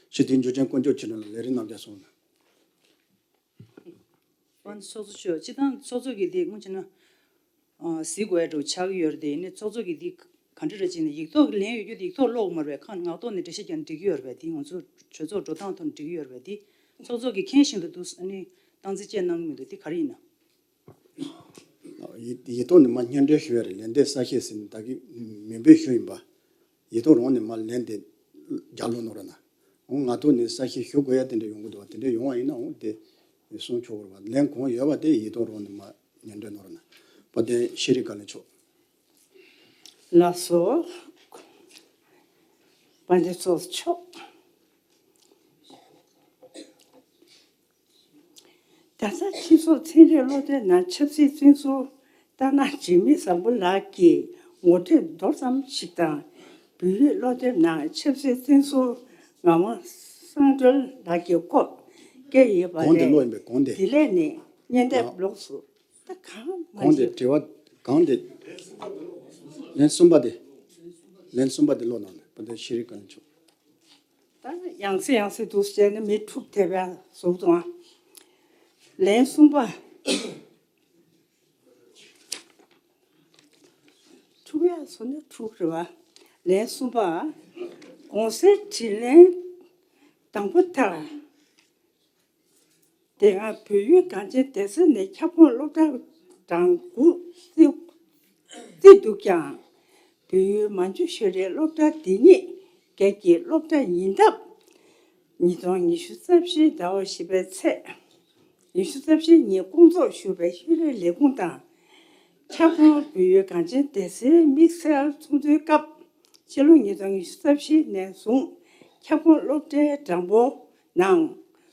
ཤེས་དེ་འཇུ་ཅན་དཀོན་མཆོག་ཆེ་ནོར་ལ་ལས་རིགས་རྣམ་རྒྱལ་སོང་ན། ཨ་ནི་ཚོགས་གཙོ་མཆོག་སྤྱི་བཏང་ཚོགས་གཙོ་གིས་དེ་སྔོན་ཆད་ན། ཨ། གཟིགས་དགོས་ཡ་འདྲ་ཆགས་ཀྱི་ཡོད་རེད་དེ། ཡིན་ནའི་ཚོགས་གཙོ་གིས་དེ་ག་འདྲ་རེད་ཅེ་ན། ཡིག་ཐོག་ལན་ཡོད་རྒྱུ་དེ་ཡིག་ཐོག་ཀློག་མ་རེད་པས། ཁ་ངག་ཐོག་ནས་འགྲེལ་བཤད་རྒྱག་ན་འགྲིག་གི་ཡོད་རེད་པས། དེ་ང་ཚོ་གྲོས་ཚོགས་འགྲོ་སྟངས་ཐོག་ནས་འགྲིག་གི་ཡོད་རེད་པས། དེ་ཚོགས་གཙོ་གིས་མཁྱེན་བཞིན་དུ་འདུག་ཨ་ནི་སྟངས་འཛིན་བཅས་གནང་གི་མི་འདུག་དེ་ག་རེ་ཡིན་ན། ཡིག་ཡིག་ཐོག་ནས་མར་སྙན་སྒྲོན་ཞུ་ཡ་རེད། ལན་འདེབས་གསལ་བཤད་ཟེར་ནས་བདག་གིས་མིང་འབོད་ཞུ་ཡིན་པ། ཡིག་ཐོག་རང་ནས་མར་ལན་དེ་རྒྱག་ལོ་ནོར་ན། འོང་ངག་ཐོག་ནས་གསལ་བཤད་ཞུ་དགོས་ཡ་དེ་འདྲ་ཡོང་གི་འདུག་བ། དེ་འདྲ་ཡོང་བ་ཡིན་ན་འོང་དེ་གསུང་ཆོག་གི་རེད་བ། ལན་གང་ཡོད་པ་དེ་ཡིག་ཐོག་རང་ནས་མར་སྙན་སྒྲོན་ནོར་ན། བ་དན་ཤེས་རིག་བཀའ་བློན་མཆོག་ལགས་སོ། བ་དན་ཚོགས་མཆོག་ད་ལྟ་སྤྱི་ཚོགས་ཚན་རིག་སློབ་གྲྭའི་ནང་ཆབ་སྲིད་བཙོན་ཟུར་སྟག་སྣ་འཇིགས་མེད་བཟང་པོ་ལགས་ཀྱིས་ངོ་སྤྲོད་མདོར་ཙམ་ཞིག་དང་། བོད་ཡིག་སློབ་དེབ་ནང་ཆབ་སྲིད་བཙོན་ཟུར་ངག་དབང་གསང་སྒྲོལ་ལགས་ཀྱི་སྐོར་བཀོད་ཡོད་པ་གོང་དེ་ལས། ཀློག་ཡིན་པས་གོང་དེ། དེ་ལས་ནས་སྙན་དེབ་ལོགས་སུ། ད་གང་མ་གོང་དེ་བྱེད། དྲི་བ་གང་དེ། ལན་གསུམ་པ་དེ། ལན་གསུམ་པ་དེ་ཀློག་གནང་ནས་བ་དན་ཤེས་རིག་བཀའ་བློན་མཆོག་ད་ཡང་སེ་ཡང་སེ་འདུག་བྱས་ནས་མི་འཁྲུག་དེ་བས་བཟོ་དང་། ལན་གསུམ་པ། འཁྲུག་ཡ་བཟོ་ནས་འཁྲུག་རེད་བ། ལན་གསུམ་པ། གོང་གསལ་དྲིས་ལན་དང་པོ་ལྟར། དེ་སྔ་བོད་ཡུལ་གངས་ཅན་བསྟན་འཛིན་ནས་ཁྱབ་ཁོངས་སློབ་གྲྭ་གྲངས་དགུ་བརྩི་བརྩིས་འདུག་ཀྱང་། བོད་ཡུལ་མན་ཇུ་ཤུ་རིའི་སློབ་གྲྭ་འདི་ཉིད་སྒེར་གྱི་སློབ་གྲྭ་ཡིན་སྟབས། ཉིས་སྟོང་ཉི་ཤུ་རྩ་བཞི་ཟླ་བ་བཞི་པའི་ཚེས་ཉི་ཤུ་རྩ་བཞི་ཉིན་སྐོང་ཚོགས་ཞུས་པའི་ཤེས་རིག་ལས་ཁུངས་དང་། ཁྱབ་ཁོངས་བོད་ཡུལ་གངས་ཅན་བསྟན་འཛིན་དམིགས་བསལ་ཚོགས་འདུའི་སྐབས། ཕྱི་ལོ་ཉིས་སྟོང་ཉི་ཤུ་རྩ་བཞི་ནས་བཟུང་ཁྱབ་ཁོངས་སློབ་གྲྭའི་གྲངས་འབོར་ནང་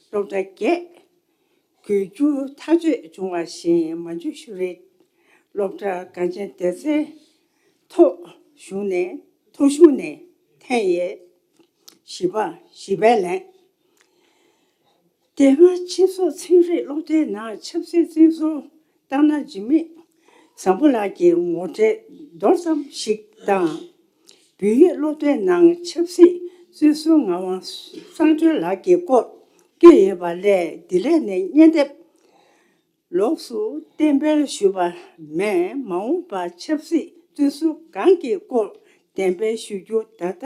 སློབ་གྲྭ་བརྒྱད། དགོས་རྒྱུ་ཐག་གཅོད་བྱུང་བ་བཞིན། མན་ཇུ་ཤུ་རི་སློབ་གྲྭ་གངས་ཅན་བསྟན་འཛིན་ཐོག་གཞུང་ནས་ཐོག་གཞུང་ནས་འཐེན་ཡོད། བཞི་པ། བཞི་པའི་ལན། དེ་སྔ་སྤྱི་ཚོགས་ཚན་རིག་སློབ་གྲྭའི་ནང་ཆབ་སྲིད་བཙོན་ཟུར་སྟག་སྣ་འཇིགས་མེད་བཟང་པོ་ལགས་ཀྱི་ངོ་སྤྲོད་མདོར་ཙམ་ཞིག་དང་། བོད་ཡིག་སློབ་གྲྭའི་ནང་ཆབ་སྲིད་བཙོན་ཟུར་ངག་དབང་གསང་སྒྲོལ་ལགས་ཀྱི་སྐོར་བཀོད་ཡོད་པ་ལས། འདི་ལས་ནས་སྙན་དེབ་ལོགས་སུ་གཏན་འབེབས་ཞུས་པ་མེད། མ་འོངས་པར་ཆབ་སྲིད་བཙོན་ཟུར་གང་གི་སྐོར་གཏན་འབེབས་ཞུ་རྒྱུ་ད་ལྟ་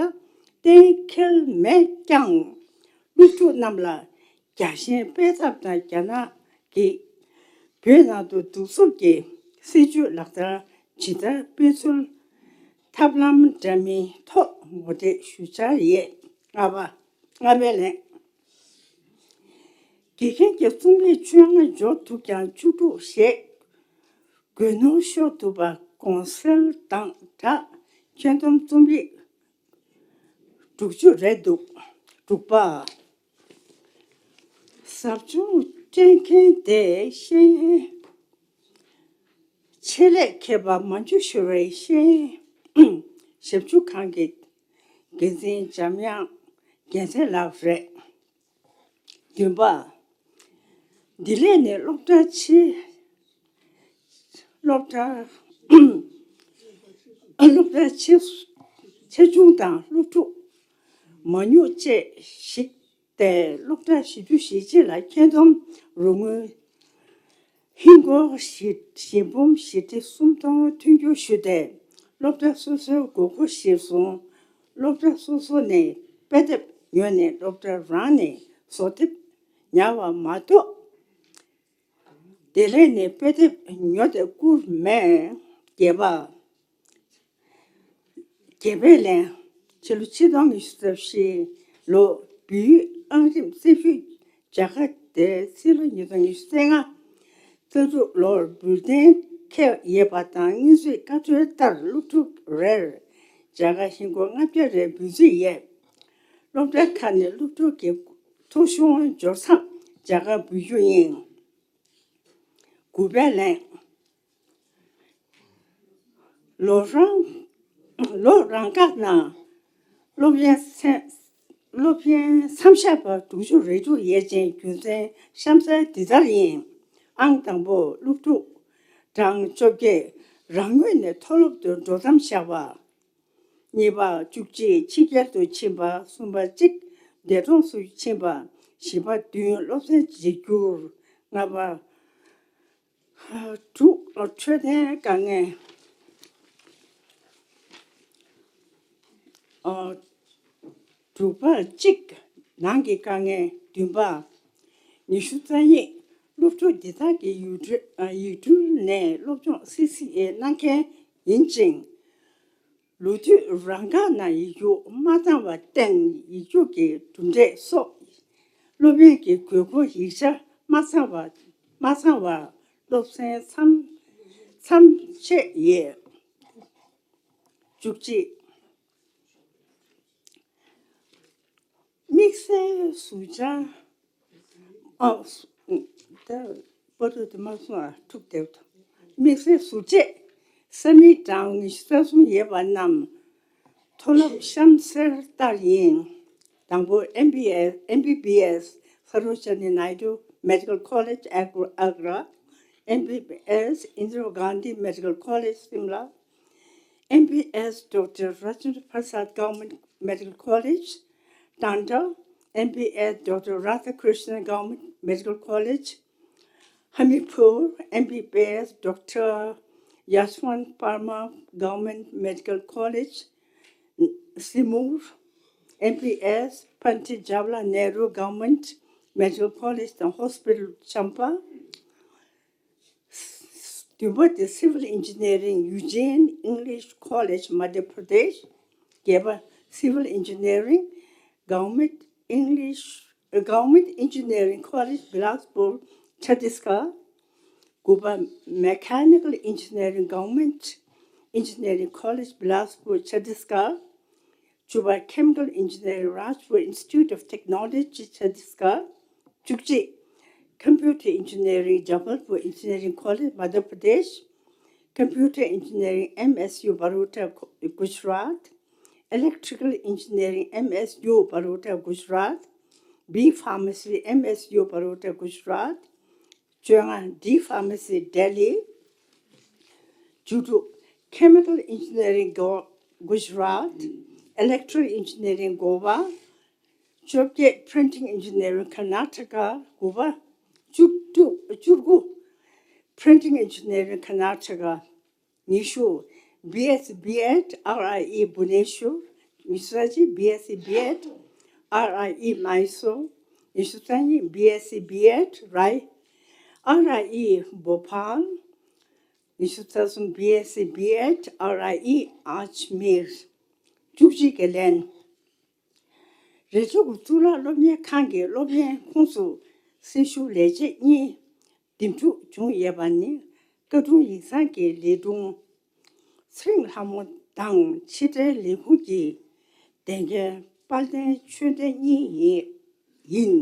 གཏན་འཁེལ་མེད་ཀྱང་། སློབ་ཕྲུག་རྣམས་ལ་རྒྱལ་ཞེན་སྤེལ་ཐབས་དང་། རྒྱ་ནག་གིས་བོད་ནང་དུ་གདུག་རྩུབ་ཀྱི་སྲིད་ཇུས་ལག་བསྟར་ཇི་ལྟར་སྤེལ་ཚུལ་ཐབས་ལམ་འདྲ་མིན་ཐོག་ངོ་སྤྲོད་ཞུ་འཆར་ཡོད། ལྔ་པ། ལྔ་པའི་ལན། དགེ་རྒན་གྱི་རྩོམ་ཡིག་བཅོ་ལྔ་འབྱོར་ཐུབ་ཀྱང་བཅུ་དྲུག་ཞེས་དགོས་ནོར་ཤོར་འདུག་པ། གོང་གསལ་དང་སྦྲགས་ཁྱོན་བསྡོམས་རྩོམ་ཡིག་དྲུག་ཅུ་རེད་འདུག་དྲུག་པ། ཟབ་སྦྱོང་སྤྲད་མཁན་དེ་ཤེས་ཡོན་ཆེད་ལས་མཁས་པ་མན་ཇུ་ཤུ་རིའི་ཤེས་ཡོན་ཞབས་ཞུ་ཁང་གི་འགན་འཛིན་འཇམ་དབྱངས་རྒྱལ་མཚན་ལགས་རེད། བདུན་པ། འདི་ལས་ནས་སློབ་གྲྭ་ཆེ། སློབ་གྲྭ། སློབ་གྲྭ་ཆེ། ཆེ་ཆུང་དང་སློབ་ཕྲུག་མ་ཉུང་བཅས་ཞིག་སྟེ། སློབ་གྲྭ་བཞི་བཅུ་ཞེ་གཅིག་ལ་ཁྱོན་བསྡོམས་རོགས་དངུལ་ཧིན་སྒོར་བཞི། བཞི་འབུམ་བཞི་ཁྲི་སུམ་སྟོང་མཐུན་འགྱུར་ཞུས་ཏེ། སློབ་གྲྭ་སོ་སོའི་དགོས་མཁོ་གཞིར་བཟུང་སློབ་གྲྭ་སོ་སོ་ནས་དཔེ་དེབ་ཉོས་ནས་སློབ་གྲྭ་རང་ནས་བཟོ་དེབ་ཉར་བ་མ་གཏོགས། དེ་ལས་ནས་དཔེ་དེབ་ཉོ་སྟེ་བསྐུར་མེད། བརྒྱད་པ། བརྒྱད་པའི་ལན། ཕྱི་ལོ་ཆིག་སྟོང་ཉི་ཤུ་རྩ་བཞི་ལོ་བོད་ཡིག་ཨང་རིམ་རྩེ་ཕུད་རྒྱ་གར་དེ་ཕྱི་ལོ་ཉིས་སྟོང་ཉི་ཤུ་རྩ་ལྔ་རྩ་དྲུག་ལོར་འབུལ་གཏན་འཁེལ་ཡོད་པ་དང་སྔོན་ཚུད་བཀའ་འཁྲོལ་ལྟར་སློབ་ཕྲུག་རེར་བརྒྱ་ཆ་ཧིན་སྒོར་ལྔ་བརྒྱ་རེ་འབུལ་རྩིས་ཡོད། སློབ་གྲྭ་ཁག་ནས་སློབ་ཕྲུག་གི་ཐོ་གཞུང་འབྱོར་མཚམས་རྒྱ་གར་འབུལ་རྒྱུ་ཡིན། དགུ་པའི་ལན། ལོ་རང་ལོ་རང་འགའ་ནང་སློབ་ཡོན་ཚན། སློབ་ཡོན་མཚམས་བཞག་པ་དྲུག་ཅུ་རེ་དྲུག་ཡོད་ཅིང་རྒྱུ་མཚན་གཤམ་གསལ་འདི་ལྟར་ཡིན། ཨང་དང་པོ། སློབ་ཕྲུག་གྲངས་བཅོ་བརྒྱད་རང་ངོས་ནས་མཐོ་སློབ་ཏུ་འགྲོ་མཚམས་བཞག་པ། གཉིས་པ། བཅུ་གཅིག་ཕྱི་རྒྱལ་དུ་ཕྱིན་པ། གསུམ་པ། གཅིག་འདས་གྲོངས་སུ་ཕྱིན་པ། བཞི་པ། བདུན་སློབ་ཚན་བརྗེ་བསྒྱུར། ལྔ་པ། དྲུག་འཕྲོད་བསྟེན་དཀའ་ངལ། དྲུག་པ། གཅིག་ནང་གི་དཀའ་ངལ། བདུན་པ། ཉི་ཤུ་རྩ་གཉིས། སློབ་ཕྲུག་འདི་དག་གི་ཡིག་འཕྲུལ་ཡིག་འཕྲུལ་ནས་སློབ་སྦྱོང་སི་སི་ཨེ་གནང་མཁན་ཡིན་ཅིང་། ལོ་དུས་རང་འགག་ནང་ཡིག་རྒྱུགས་མ་བཏང་བར་བརྟེན་ཡིག་རྒྱུགས་ཀྱི་གྲུབ་འབྲས་སོགས་སློབ་ཡོན་གྱི་དགོས་མཁོ་ཡིག་ཆ་མ་ཚང་བ་མ་ཚང་བར་སློབ་ཚན་མཚམས་མཚམས་ཆད་ཡོད། བཅུ་གཅིག་དམིགས་བསལ་ཟུར་བཅད། ཨ། ད་པོ་ཏོ་དེ་མ་སོང་ཨ། འཁྲུག་བསྡད་དོ། དམིགས་བསལ་ཟུར་བཅད། ས་མིག་གྲངས་ཉི་ཤུ་རྩ་གསུམ་ཡོད་པ་རྣམས་མཐོ་སློབ་གཤམ་གསལ་ལྟར་ཡིན། དང་པོ། M B S M B B S Sarojini Naidu Medical College, Agra, Agra, M B B S Indira Gandhi Medical College, Shimla, M B S Doctor Rajendra Prasad Government Medical College, Danta, M B S Doctor Radhakrishnan Government Medical College, Hamirpur, M B B S Doctor Yashwant Parmar Government Medical College, Sirmur, M B S Pandit Jawaharlal Nehru Government Medical College དང་Hospital Champa། བདུན་པ་དེ་Civil Engineering Ujjain English College Madhya Pradesh། བརྒྱད་པ་Civil Engineering Government English Government Engineering College Bilaspur, Chhattisgarh། དགུ་པ་Mechanical Engineering Government Engineering College Bilaspur, Chhattisgarh། བཅུ་པ་Chemical Engineering Rajpur Institute of Technology, Chhattisgarh། བཅུ་གཅིག Computer Engineering Jabalpur Engineering College, Madhya Pradesh. Computer Engineering M S U Baroda, Gujarat. Electrical Engineering M S U Baroda, Gujarat. B Pharmacy M S U Baroda, Gujarat. བཅོ་ལྔ D Pharmacy Delhi. བཅུ་དྲུག Chemical Engineering Go- Gujarat. Electrical Engineering Goa. བཅོ་བརྒྱད Printing Engineering Karnataka. དགུ་པ། བཅུ་དྲུག་བཅུ་དགུ Printing Engineering Karnataka. ཉི་ཤུ B S B Ed R I E Bhubaneswar. ཉི་ཤུ་རྩ་གཅིག B S B Ed R I E Mysore. ཉི་ཤུ་རྩ་གཉིས B S B Ed R I R I E Bhopal. ཉི་ཤུ་རྩ་གསུམ B S B Ed R I E Ajmer. བཅུ་གཅིག་གི་ལན། རེ་ལྕོག་གཙུག་ལག་སློབ་གཉེར་ཁང་གི་སློབ་ཡོན་ཁོངས་སུ་སེམས་ཤུགས་ལས་བྱེད་གཉིས་འདེམས་སྒྲུག་བྱུང་ཡོད་པ་ནི་བཀའ་དྲུང་ཡིག་ཚང་གི་ལས་དྲུང་ཚེ་རིང་ལྷ་མོ་དང་ཕྱི་དྲིལ་ལས་ཁུངས་ཀྱི་འདེམས་མཁན་དཔལ་ལྡན་ཆོས་ལྡན་གཉིས་ཡིན།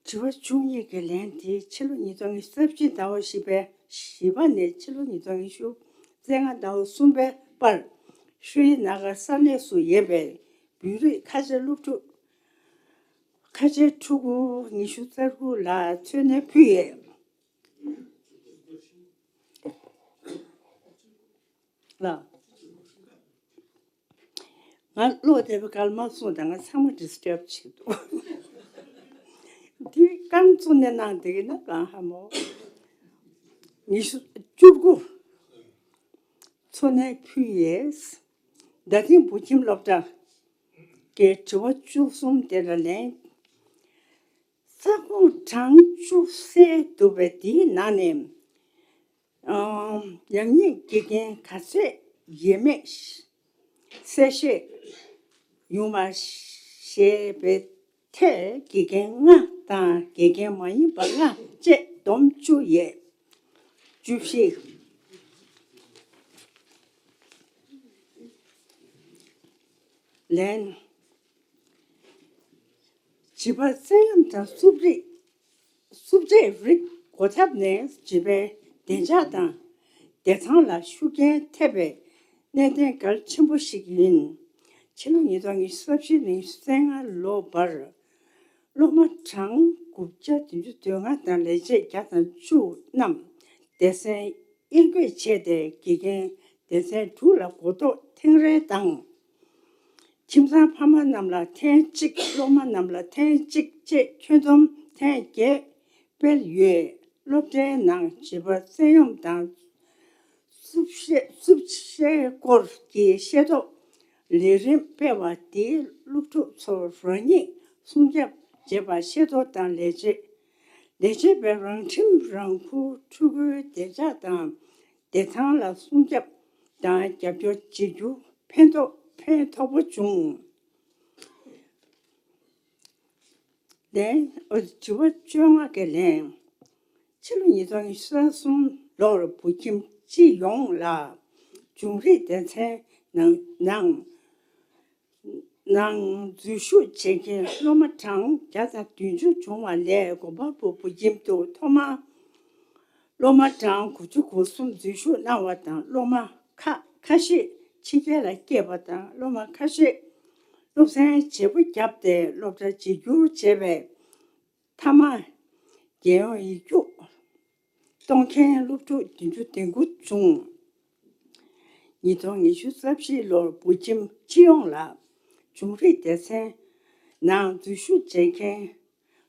དྲི་བ་བཅུ་གཉིས་ཀྱི་ལན་དེ་ཕྱི་ལོ་ཉིས་སྟོང་ཉི་ཤུ་རྩ་བཞི་ཟླ་བ་བཞི་པའི་བཞི་པ་ནས་ཕྱི་ལོ་ཉིས་སྟོང་ཉི་ཤུ་རྩ་ལྔ་ཟླ་བ་གསུམ་པའི་བར་ཤྲི་ནཱ་གར་ས་གནས་སུ་ཡོད་པའི་བོད་རིགས་ཁ་ཆེ་སློབ་ཕྲུག་ ཁ་ཆེ་ཕྲུ་གུ་ཉི་ཤུ་རྩ་དགུ་ལ་འཚོ་གནས་ཕུལ་ཡས་ལ། ང་བློ་བདེ་པོ་ག་ལ་མ་གསུངས་དང་། ང་ཚང་མ་ཌི་སི་ཊརབ་བྱེད་འདུག་འདི་རྐང་བཙུགས་ནས་གནང་བསྡད་ཀྱི་ན་གང་ཧ་མོ། ཉི་ཤུ་བཅུ་དགུ། འཚོ་གནས་ཕུལ་ཡས། རྡ་སྟེང་བོད་ཁྱིམ་སློབ་གྲྭ་གི་དྲི་བ་བཅུ་གསུམ་དེ་ལ་ལན། ས་ཁོངས་གྲངས་བཅུ་གསལ་འདུག་པས། དེའི་ནང་ནས་ཨམ། ཡག་ཉེས་དགེ་རྒན་ག་ཚོད་ཡས་མེད་གསལ་བཤད་ཡོང་བ་ཞེས་པའི་ཐད། དགེ་རྒན་ལྔ་དང་དགེ་རྒན་མ་ཡིན་པ་ལྔ་བཅས་བསྡོམས་བཅུ་ཡས་བཅུ་བཞི། ལན། བྱིས་པ་བཙན་གཡེམ་དང་བསུབ་རིགས། བསུབ་འབྲས་རིགས་འགོ་ཐབས་ནས་བྱིས་པའི་བདེ་འཇགས་དང་བདེ་ཐང་ལ་ཤུགས་རྐྱེན་ཐེབས་པའི་གནད་དོན་གལ་ཆེན་པོ་ཞིག་ཡིན། ཕྱི་ལོ་ཉིས་སྟོང་ཉི་ཤུ་རྩ་བཞི་ནས་ཉི་ཤུ་རྩ་ལྔ་ལོ་བར་སློབ་མ་གྲངས་དགུ་བརྒྱ་བདུན་ཅུ་དོན་ལྔ་དང་ལས་བྱེད་བརྒྱ་དང་བཅུ་རྣམས་སྡེ་ཚན་དབྱེ་འགོད་བྱས་ཏེ། དགེ་རྒན་སྡེ་ཚན་དྲུག་ལ་གོ་རྟོགས་ཐེངས་རེ་དང་། ཁྱིམ་ཚང་ཕ་མ་རྣམས་ལ་ཐེངས་གཅིག་སློབ་མ་རྣམས་ལ་ཐེངས་གཅིག་བཅས་ཁྱོན་བསྡོམས་ཐེངས་བརྒྱད་སྤེལ་ཡོད། སློབ་གྲྭའི་ནང་བྱིས་པ་བཙན་གཡེམ་དང་བསུབ་བཤད་བསུབ་བཤད་སྐོར་གྱི་ཤེས་རྟོགས་ལས་རིམ་སྤེལ་བ་དེས་སློབ་ཕྲུག་ཚོར་རང་ཉིད་སྲུང་སྐྱོབ་བྱེད་པ་ཤེས་རྟོགས་དང་། ལས་བྱེད་ལས་བྱེད་པས་རང་ཁྲིམས་རང་ཁུར། ཕྲུ་གུའི་བདེ་འཇགས་དང་བདེ་ཐང་ལ་སྲུང་སྐྱོབ་དང་རྒྱབ་སྐྱོར་བྱེད་རྒྱུ་ཕན་ཐོགས་ཕན་ཐོགས་པོ་བྱུང་། ལན། ཨོ། དྲི་བ་བཅོ་ལྔ་གི་ལན། ཕྱི་ལོ་ཉིས་སྟོང་ཉི་ཤུ་རྩ་གསུམ་ལོར་བོད་ཁྱིམ་སྤྱི་ཡོངས་ལ་ལྗོངས་རིག་སྡེ་ཚན་ནང་ནང་ནང་འཛུལ་ཞུགས་བྱེད་མཁན་སློབ་མ་གྲངས་བརྒྱ་དང་བདུན་ཅུ་བྱུང་བ་ལས། གོ་པལ་པུར་བོད་ཁྱིམ་དུ་ཐོག་མར་སློབ་མ་གྲངས་དགུ་བཅུ་གོ་གསུམ་འཛུལ་ཞུགས་གནང་བ་དང་། སློབ་མ་ཁག་ཁ་ཤས་ཕྱི་རྒྱལ་ལ་བསྐྱོད་པ་དང་། སློབ་མ་ཁ་ཤས་སློབ་ཚན་བརྗེ་པོ་བརྒྱབ་སྟེ་སློབ་གྲྭ་བརྗེ་བསྒྱུར་བྱས་པས། མཐའ་མ་རྒྱལ་ཡོངས་ཡིག་རྒྱུགས་གཏོང་མཁན་སློབ་ཕྲུག་བདུན་ཅུ་དོན་དགུ་བྱུང་། ཉིས་སྟོང་ཉི་ཤུ་རྩ་བཞི་ལོར་བོད་ཁྱིམ་སྤྱི་ཡོངས་ལ་ལྗོངས་རིག་སྡེ་ཚན་ནང་འཛུལ་ཞུགས་བྱེད་མཁན་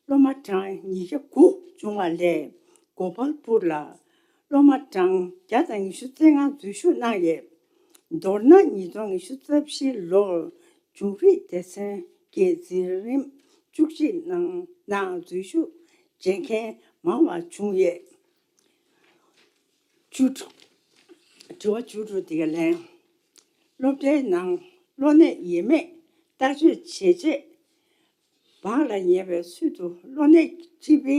སློབ་མ་གྲངས་ཉིས་བརྒྱ་དགུ་བྱུང་བ་ལས། གོ་པལ་པུར་ལ་སློབ་མ་གྲངས་བརྒྱ་དང་ཉི་ཤུ་རྩ་ལྔ་འཛུལ་ཞུགས་གནང་ཡོད། མདོར་ན་ཉིས་སྟོང་ཉི་ཤུ་རྩ་བཞི་ལོར་ལྗོངས་རིག་སྡེ་ཚན་གྱི་འཛིན་རིམ་བཅུ་གཅིག་ནང་ནང་འཛུལ་ཞུགས་བྱེད་མཁན་མང་བ་བྱུང་ཡོད། བཅུ་དྲུག་དྲི་བ་བཅུ་དྲུག་དེ་ག་ལན། སློབ་གྲྭའི་ནང་གློ་ནད་ཡོད་མེད་བརྟག་དཔྱད་བྱས་རྗེས། བག་ལ་ཉལ་བའི་ཚུལ་དུ་གློ་ནད་ཊི་བི་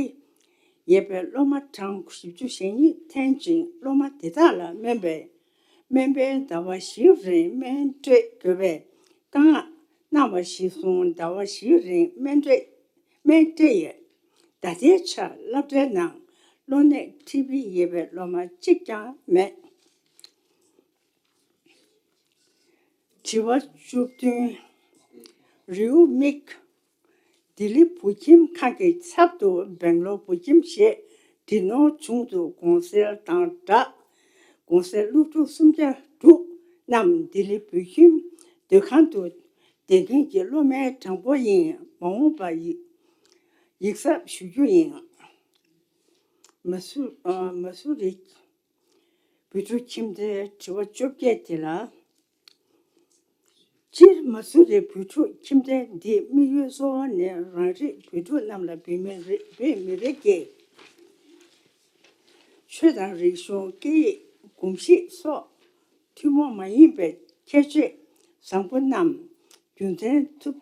ཡོད་པའི་སློབ་མ་གྲངས་བཞི་བཅུ་ཞེ་གཉིས་འཐེན་ཅིང་། སློབ་མ་དེ་དག་ལ་སྨན་པས་སྨན་པས་ཟླ་བ་བཞིའི་རིང་སྨན་སྤྲོད་དགོས་པའི་བཀའ་མངགས་གནང་བ་གཞིར་བཟུང་། ཟླ་བ་བཞིའི་རིང་སྨན་སྤྲོད་སྨན་སྤྲད་ཡོད། ད་ལྟའི་ཆར་སློབ་གྲྭའི་ནང་གློ་ནད་ཊི་བི་ཡོད་པའི་སློབ་མ་གཅིག་ཀྱང་མེད། དྲི་བ་བཅུ་བདུན། རེའུ་མིག་ལྡི་ལི་བོད་ཁྱིམ་ཁང་གི་ཚབ་ཏུ་སྦེང་ལོར་བོད་ཁྱིམ་ཞེས་བྲིས་ནོར་བྱུང་འདུག་གོང་གསལ་དང་སྦྲགས། གོང་གསལ་སློབ་ཕྲུག་སུམ་བརྒྱ་དྲུག་རྣམས་ལྡི་ལི་བོད་ཁྱིམ་སྡོད་ཁང་དུ་བསྡད་མཁན་གྱི་སློབ་མའི་གྲངས་འབོར་ཡིན། མ་འོངས་པར་ཡིག་ཡིག་ཚབ་ཞུ་རྒྱུ་ཡིན། མ་སུ་ཨ་མ་སུ་རི་བོད་ཕྲུག་ཁྱིམ་སྡེའི་དྲི་བ་བཅོ་བརྒྱད་དེ་ལ། སྤྱིར་མ་སུ་རི་བོད་ཕྲུག་ཁྱིམ་སྡེ་འདིའི་དམིགས་ཡུལ་གཙོ་བོ་ནི་རང་རིགས་བོད་ཕྲུག་རྣམས་ལ་བོད་མི་རིགས་བོད་མི་རིགས་ཀྱི་ཆོས་དང་རིག་གཞུང་། སྐད་ཡིག། གོམས་གཤིས་སོགས་ཐུན་མོང་མ་ཡིན་པའི་ཁྱད་ཆོས་བཟང་པོ་རྣམས་རྒྱུན་འཛིན་ཐུབ་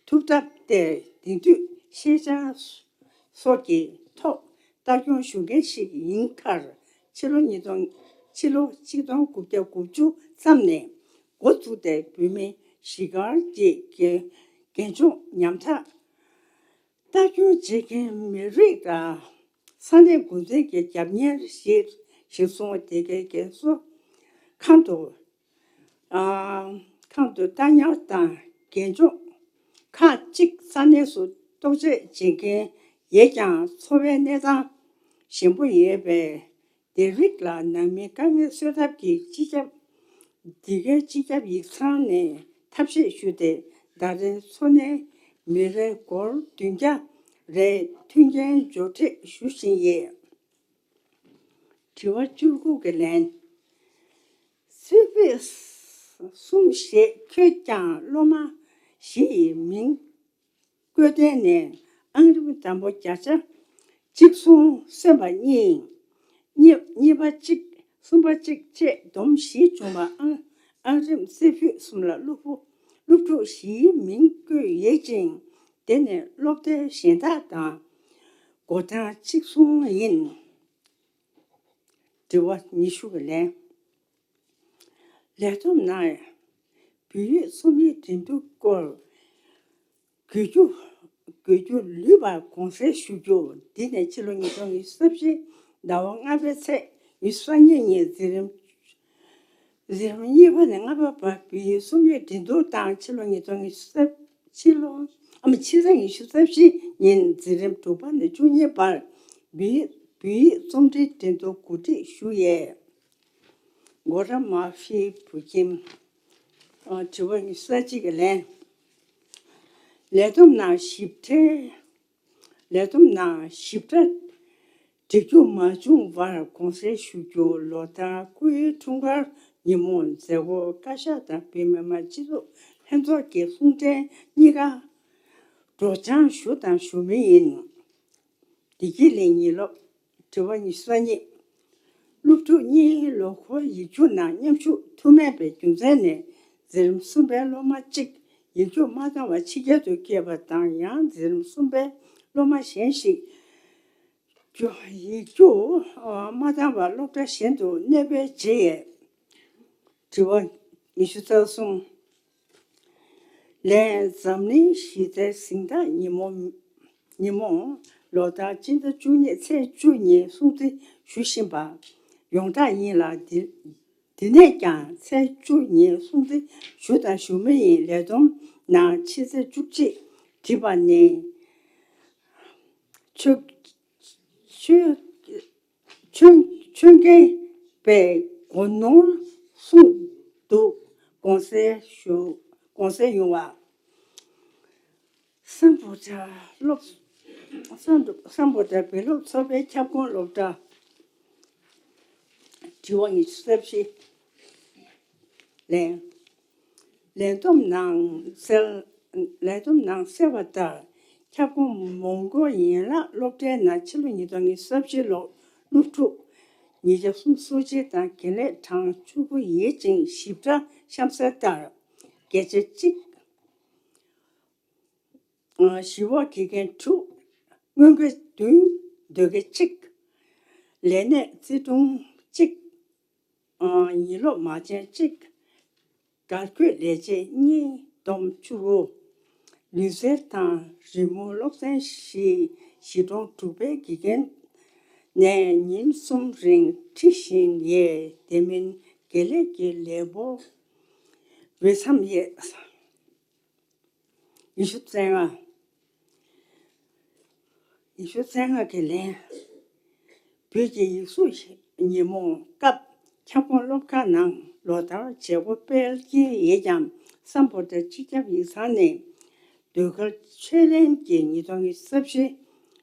ཐུབ་ཐབས་ཏེ་དེང་དུས་ཤེས་བྱ་སོགས་ཀྱི་ཐོག་ལྟ་སྐྱོང་ཞུ་མཁན་ཞིག་ཡིན་ཁར། ཕྱི་ལོ་ཉིས་སྟོང་ཕྱི་ལོ་ཆིག་སྟོང་དགུ་བརྒྱ་དགུ་བཅུ་ཙམ་ནས་འགོ་བཙུགས་ཏེ་བོད་མི་གཞིས་སྒར་གྱི་རྒན་རྒན་ལྕོག་ཉམ་ཐག་ལྟ་སྐྱོང་བྱེད་མཁན་མི་རིགས་དང་ས་གནས་འགོ་འཛིན་གྱི་རྒྱབ་གཉེར་ཞིག་གཞིར་བཟུང་སྡེ་དགེ་རྒན་གསོ་ཁང་དུ། ཨ། ཁང་དུ་ལྟ་ཉར་དང་རྒན་ལྕོག་ཁག་ཅིག་ས་གནས་སུ་ གཏོང་བྱེད་བྱེད་མཁན་ཡོད་ཀྱང་། འཚོ་བའི་གནས་སྟངས་ཞན་པོ་ཡོད་པས། དེ་རིགས་ལ་ནང་མིའི་དཀའ་ངལ་སེལ་ཐབས་ཀྱི་སྤྱི་ཁྱབ། འདི་གའི་སྤྱི་ཁྱབ་ཡིག་ཚང་ནས་ཐབས་ཤེས་ཞུས་ཏེ། ཟླ་རེའི་འཚོ་སྣོན་མི་རེར་སྒོར་བདུན་བརྒྱ་རེ་མཐུན་རྐྱེན་སྦྱོར་སྤྲད་ཞུ་བཞིན་ཡོད། དྲི་བ་བཅུ་དགུ་གི་ལན། སུས་ཕུད་གསུམ་ཞེས་ཁྱོད་ཀྱང་སློབ་མ་བཞི་ཡི་མིང་བཀོད་དོན་ནས། ཨང་རིམ་དང་པོ་བརྒྱ་ཆ་གཅིག་གསུང་གསོན་པ་གཉིས། གཉིས་གཉིས་པ་གཅིག་གསུམ་པ་གཅིག་བཅས་བསྡོམས་བཞི་བྱུང་བ། ཨང་ཨང་རིམ་སུས་ཕུད་གསུམ་ལ་སློབ་ཕྲུག་སློབ་ཕྲུག་བཞིའི་མིང་བཀོད་ཡོད་ཅིང་། དེ་ནི་སློབ་གྲྭའི་གཞན་དག་དང་འགོ་གྲངས་གཅིག་མཚུངས་ཡིན། དྲི་བ་ཉི་ཤུ་གི་ལན། ལས་བསྡོམས་ནང་བོད་ཡིག་རྩོམ་ཡིག་འགྲན་བསྡུར་སྐོར་དགོད་རྒྱུ། དགོད་རྒྱུ་ལུས་པར་དགོངས་སེལ་ཞུ་རྒྱུ། འདི་ནས་ཕྱི་ལོ་ཉིས་སྟོང་ཉི་ཤུ་རྩ་བཞི་ཟླ་བ་ལྔ་པའི་ཚེས་ཉི་ཤུ་རྩ་གཉིས་ཉིན་འཛིན་རིམ། འཛིན་རིམ་གཉིས་པ་ནས་ལྔ་པ་བར་བོད་ཡིག་རྩོམ་ཡིག་འགྲན་བསྡུར་དང་། ཕྱི་ལོ་ཉིས་སྟོང་ཉི་ཤུ་རྩ། ཕྱི་ལོ། ཨ་མ། ཕྱི་ཟླ་ཉི་ཤུ་རྩ་བཞི་ཉིན་འཛིན་རིམ་དྲུག་པ་ནས་བཅུ་གཉིས་བར་བོད་ཡིག་བོད་ཡིག་རྩོམ་འབྲིའི་འགྲན་བསྡུར་གོ་སྒྲིག་ཞུ་ཡས། གོ་ར་མ་ཧྥི་བུ་ཁྱིམ། ཨ། དྲི་བ་ཉི་ཤུ་རྩ་གཅིག་གི་ལན། ལས་བསྡོམས་ནང་ཞིབ་ཕྲའི། ལས་བསྡོམས་ནང་ཞིབ་ཕྲ་སྒྲིག་རྒྱུ་མ་བྱུང་བར་དགོངས་སེལ་ཞུ་རྒྱུ། ལོ་ལྟར་སྐུའི་འཁྲུངས་སྐར་ཉིན་མོ་མཛད་སྒོ་བཀའ་ཤག་དང་བོད་མི་མང་སྤྱི་ཚོགས་ལྷན་ཚོགས་ཀྱི་གསུང་འཕྲིན་གཉིས་ཀ་སྒྲོག་སྦྱང་ཞུ་དང་ཞུ་མུས་ཡིན། བདེ་སྐྱིད་གླིང་ཉིན་སློབ། དྲི་བ་ཉི་ཤུ་རྩ་གཉིས། སློབ་ཕྲུག་གཉིས་ལོ་འཁོར་ཡིག་རྒྱུགས་ནང་མཉམ་ཞུགས་ཐུབ་མེད་པའི་རྒྱུ་མཚན་ནས། འཛིན་རིམ་གསུམ་པའི་སློབ་མ་གཅིག་ཡིག་རྒྱུགས་མ་བཏང་བར་ཕྱི་རྒྱལ་དུ་བསྐྱོད་པ་དང་། ཡང་འཛིན་རིམ་གསུམ་པའི་སློབ་མ་གཞན་ཞིག་ཡིག་རྒྱུགས་མ་བཏང་བར་སློབ་གྲྭ་གཞན་དུ་གནས་སྤོས་བྱས་ཡོད། དྲི་བ་ཉི་ཤུ་རྩ་གསུམ། ལན། འཛམ་གླིང་གཞི་རྩའི་གཟེངས་རྟགས་ཉིན་མོ། ཉིན་མོ། ལོ་ལྟར་སྤྱི་ཟླ་བཅུ་གཉིས་ཚེས་བཅུ་ཉིན་སྲུང་བརྩི་ཞུ་བཞིན་པ་ཡོངས་གྲགས་ཡིན་ལ། འདི་འདི་ནས་ཀྱང་ཚེས་བཅུ་ཉིན་སྲུང་བརྩི་ཞུ་དང་ཞུ་མུས་ཡིན། ལས་བསྡོམས་ནང་ཕྱི་ཚེས་བཅུ་གཅིག་བྲིས་པ་ནི། ཆོས། ཆོས། ཆོས། ཆོས་རྒྱལ་པའི་སྒོ་ནོར་གསུངས་འདུག། དགོངས་སེལ་ཞུ། དགོངས་སེལ་ཡོང་བ། སམ་བྷོ་ཊ་སློབ། སམ་བྷོ་ཊ་བོད་སློབ་ཚོགས་པའི་ཁྱབ་ཁོངས་སློབ་གྲྭ། དྲི་བ་ཉི་ཤུ་རྩ་བཞི། ལན། ལས་བསྡོམས་ནང་གསལ། ལས་བསྡོམས་ནང་གསལ་བ་ལྟར། ཁྱབ་ཁོངས་མོན་གྷོ་ཡན་ལག་སློབ་གྲྭའི་ནང་ཕྱི་ལོ་ཉིས་སྟོང་ཉི་ཤུ་རྩ་བཞི་ལོར་སློབ་ཕྲུག་ཉིས་བརྒྱ་སུམ་ཅུ་སོ་གཅིག་དང་རྒན་ལས་གྲངས་བཅུ་དགུ་ཡོད་ཅིང་། ཞིབ་ཕྲ་གཤམ་གསལ་ལྟར། དགེ་ཆེ་གཅིག། ཞི་གཡོག་དགེ་རྒན་དྲུག། སྔོན་དགེ་བདུན། མདོ་དགེ་གཅིག། ལས་གནས་རྩིས་དྲུང་གཅིག། ཉིན་སློབ་མང་ཆེན་གཅིག། དགའ་སྐྱིད་ལས་བྱེད་གཉིས། བསྡོམས་བཅུ་དགུ། ལུས་རྩལ་དང་རི་མོ་སློབ་ཚན་བཞི། གཞིས་གྲོང་དྲུག་པའི་དགེ་རྒན་ནས་ཉིན་གསུམ་རིང་ཁྲིད་བཞིན་ཡོད། དེ་མིན་དགེ་ལས་ཀྱི་ལས་སྦོ་འོས་འཚམ་ཡོད། ཉི་ཤུ་རྩ་ལྔ། ཉི་ཤུ་རྩ་ལྔ་གི་ལན། བོད་ཀྱི་ཡིག་གཟུགས་ཉིན་མོ་སྐབས་ཁྱབ་ཁོངས་སློབ་ཁག་ནང་ལོ་ལྟར་བྱེད་སྒོ་སྤེལ་གྱིན་ཡོད་ཀྱང་། སམ་བྷོ་ཊ་སྤྱི་ཁྱབ་ཡིག་ཚང་ནས་ཟློས་གར་ཆོས་གླིང་གི་ཉིས་སྟོང་ཉི་ཤུ་རྩ་བཞི་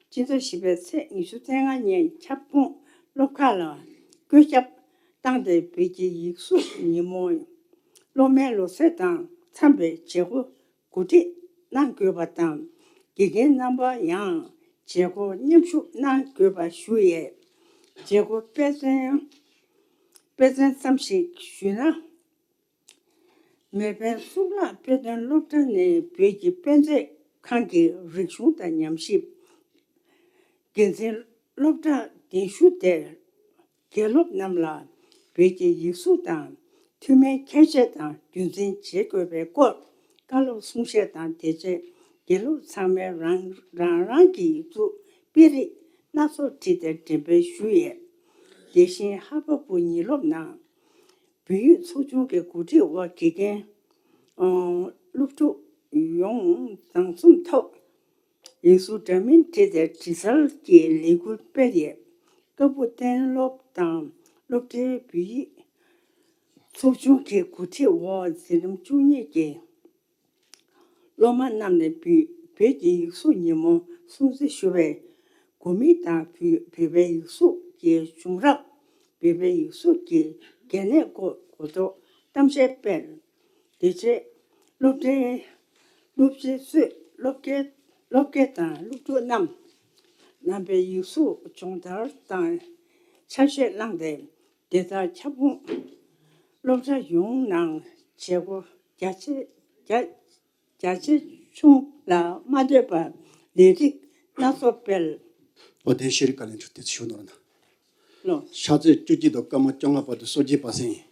སྤྱི་ཟླ་བཞི་པའི་ཚེས་ཉི་ཤུ་རྩ་ལྔ་ཉིན་ཁྱབ་ཁོངས་སློབ་ཁག་ལ་བཀོད་ཁྱབ་བཏང་སྟེ། བོད་ཀྱི་ཡིག་གཟུགས་ཉིན་མོ་སློབ་མའི་ལོ་ཚད་དང་འཚམ་པའི་བྱེད་སྒོ་གོ་སྒྲིག་གནང་དགོས་པ་དང་། དགེ་རྒན་རྣམ་པ་ཡང་བྱེད་སྒོར་མཉམ་ཞུགས་གནང་དགོས་པ་ཞུ་ཡས། བྱེད་སྒོ་དཔེ་མཚོན། དཔེ་མཚོན་ཙམ་ཞིག་ཞུས་ན། མེ་འཕེན་གཙུག་ལག་དཔེ་སྟོན་སློབ་གྲྭ་ནི་བོད་ཀྱི་དཔེ་མཛོད་ཁང་གི་རིག་གཞུང་དང་ཉམས་ཞིབ་འགན་འཛིན་སློབ་གྲྭ་གདན་ཞུ་དེར། དགེ་སློབ་རྣམས་ལ་བོད་ཀྱི་ཡིག་གཟུགས་དང་མཐུན་མིན་ཁྱད་ཆོས་དང་རྒྱུན་འཛིན་བྱེད་དགོས་པའི་སྐོར་བཀའ་སློབ་གསུང་བཤད་དང་། དེ་རྗེས་དགེ་སློབ་ཚང་མས་རང་རང་རང་གི་ཡིག་གཟུགས་དཔེ་རིས་སྣ་ཚོགས་བྲིས་ཏེ་འགྲེམས་སྤེལ་ཞུས་ཡོད། དེ་བཞིན་ཧར་པ་བུ་ཉིན་སློབ་ནང་བོད་ཡིག་ཚོགས་ཆུང་གི་གོ་སྒྲིག་འོག་དགེ་རྒན་སློབ་ཕྲུག་ཡོངས་མཛའ་འཛོམས་ཐོག་ཡིག་གཟུགས་འདྲ་མིན་བྲིས་ཏེ་འབྲི་སར་གྱི་ལས་འགུལ་སྤེལ་ཡས། སྐབས་བབ་གཏན་སློབ་དང་སློབ་གྲྭའི་བོད་ཡིག་ཚོགས་ཆུང་གི་གོ་སྒྲིག་འོག་འཛིན་རིམ་བཅུ་གཉིས་ཀྱི་སློབ་མ་རྣམས་ནས་བོད་བོད་ཀྱི་ཡིག་གཟུགས་ཉིན་མོ་སྲུང་བརྩི་ཞུ་བའི་གོ་མིང་དང་བོད་བོད་པའི་ཡིག་གཟུགས་ཀྱི་བྱུང་རབས། བོད་པའི་ཡིག་གཟུགས་ཀྱི་གལ་གནད་སྐོར་གོ་རྟོགས་གཏམ་བཤད་སྤེལ། དེ་རྗེས་སློབ་གྲྭའི་སློབ་སྤྱི་གཙོས་སློབ་དགེ་སློབ་དགེ་དང་སློབ་ཕྲུག་རྣམས་རྣམ་པའི་ཡིག་གཟུགས་སྦྱོང་བརྡར་དང་ཆ་ཤས་བླངས་ཏེ། དེ་ལྟར་ཁྱབ་ཁོངས་སློབ་གྲྭ་ཡོངས་ནང་བྱེད་སྒོ་རྒྱ་ཆེ་རྒྱ་རྒྱ་ཆེ་ཆུང་ལ་མ་ལྟོས་པར་ལས་རིགས་སྣ་ཚོགས་སྤེལ། བློ་ལྡན་ཤེས་རིག་བཀའ་བློན་མཆོག་དེ་ཚོ་ཞུ་ནོར་ན། ལོ། ཕྱག་ཚོད་བཅུ་གཅིག་དང་སྐར་མ་བཅོ་ལྔ་བར་དུ་སོ་བརྒྱད་པ་ཟིན།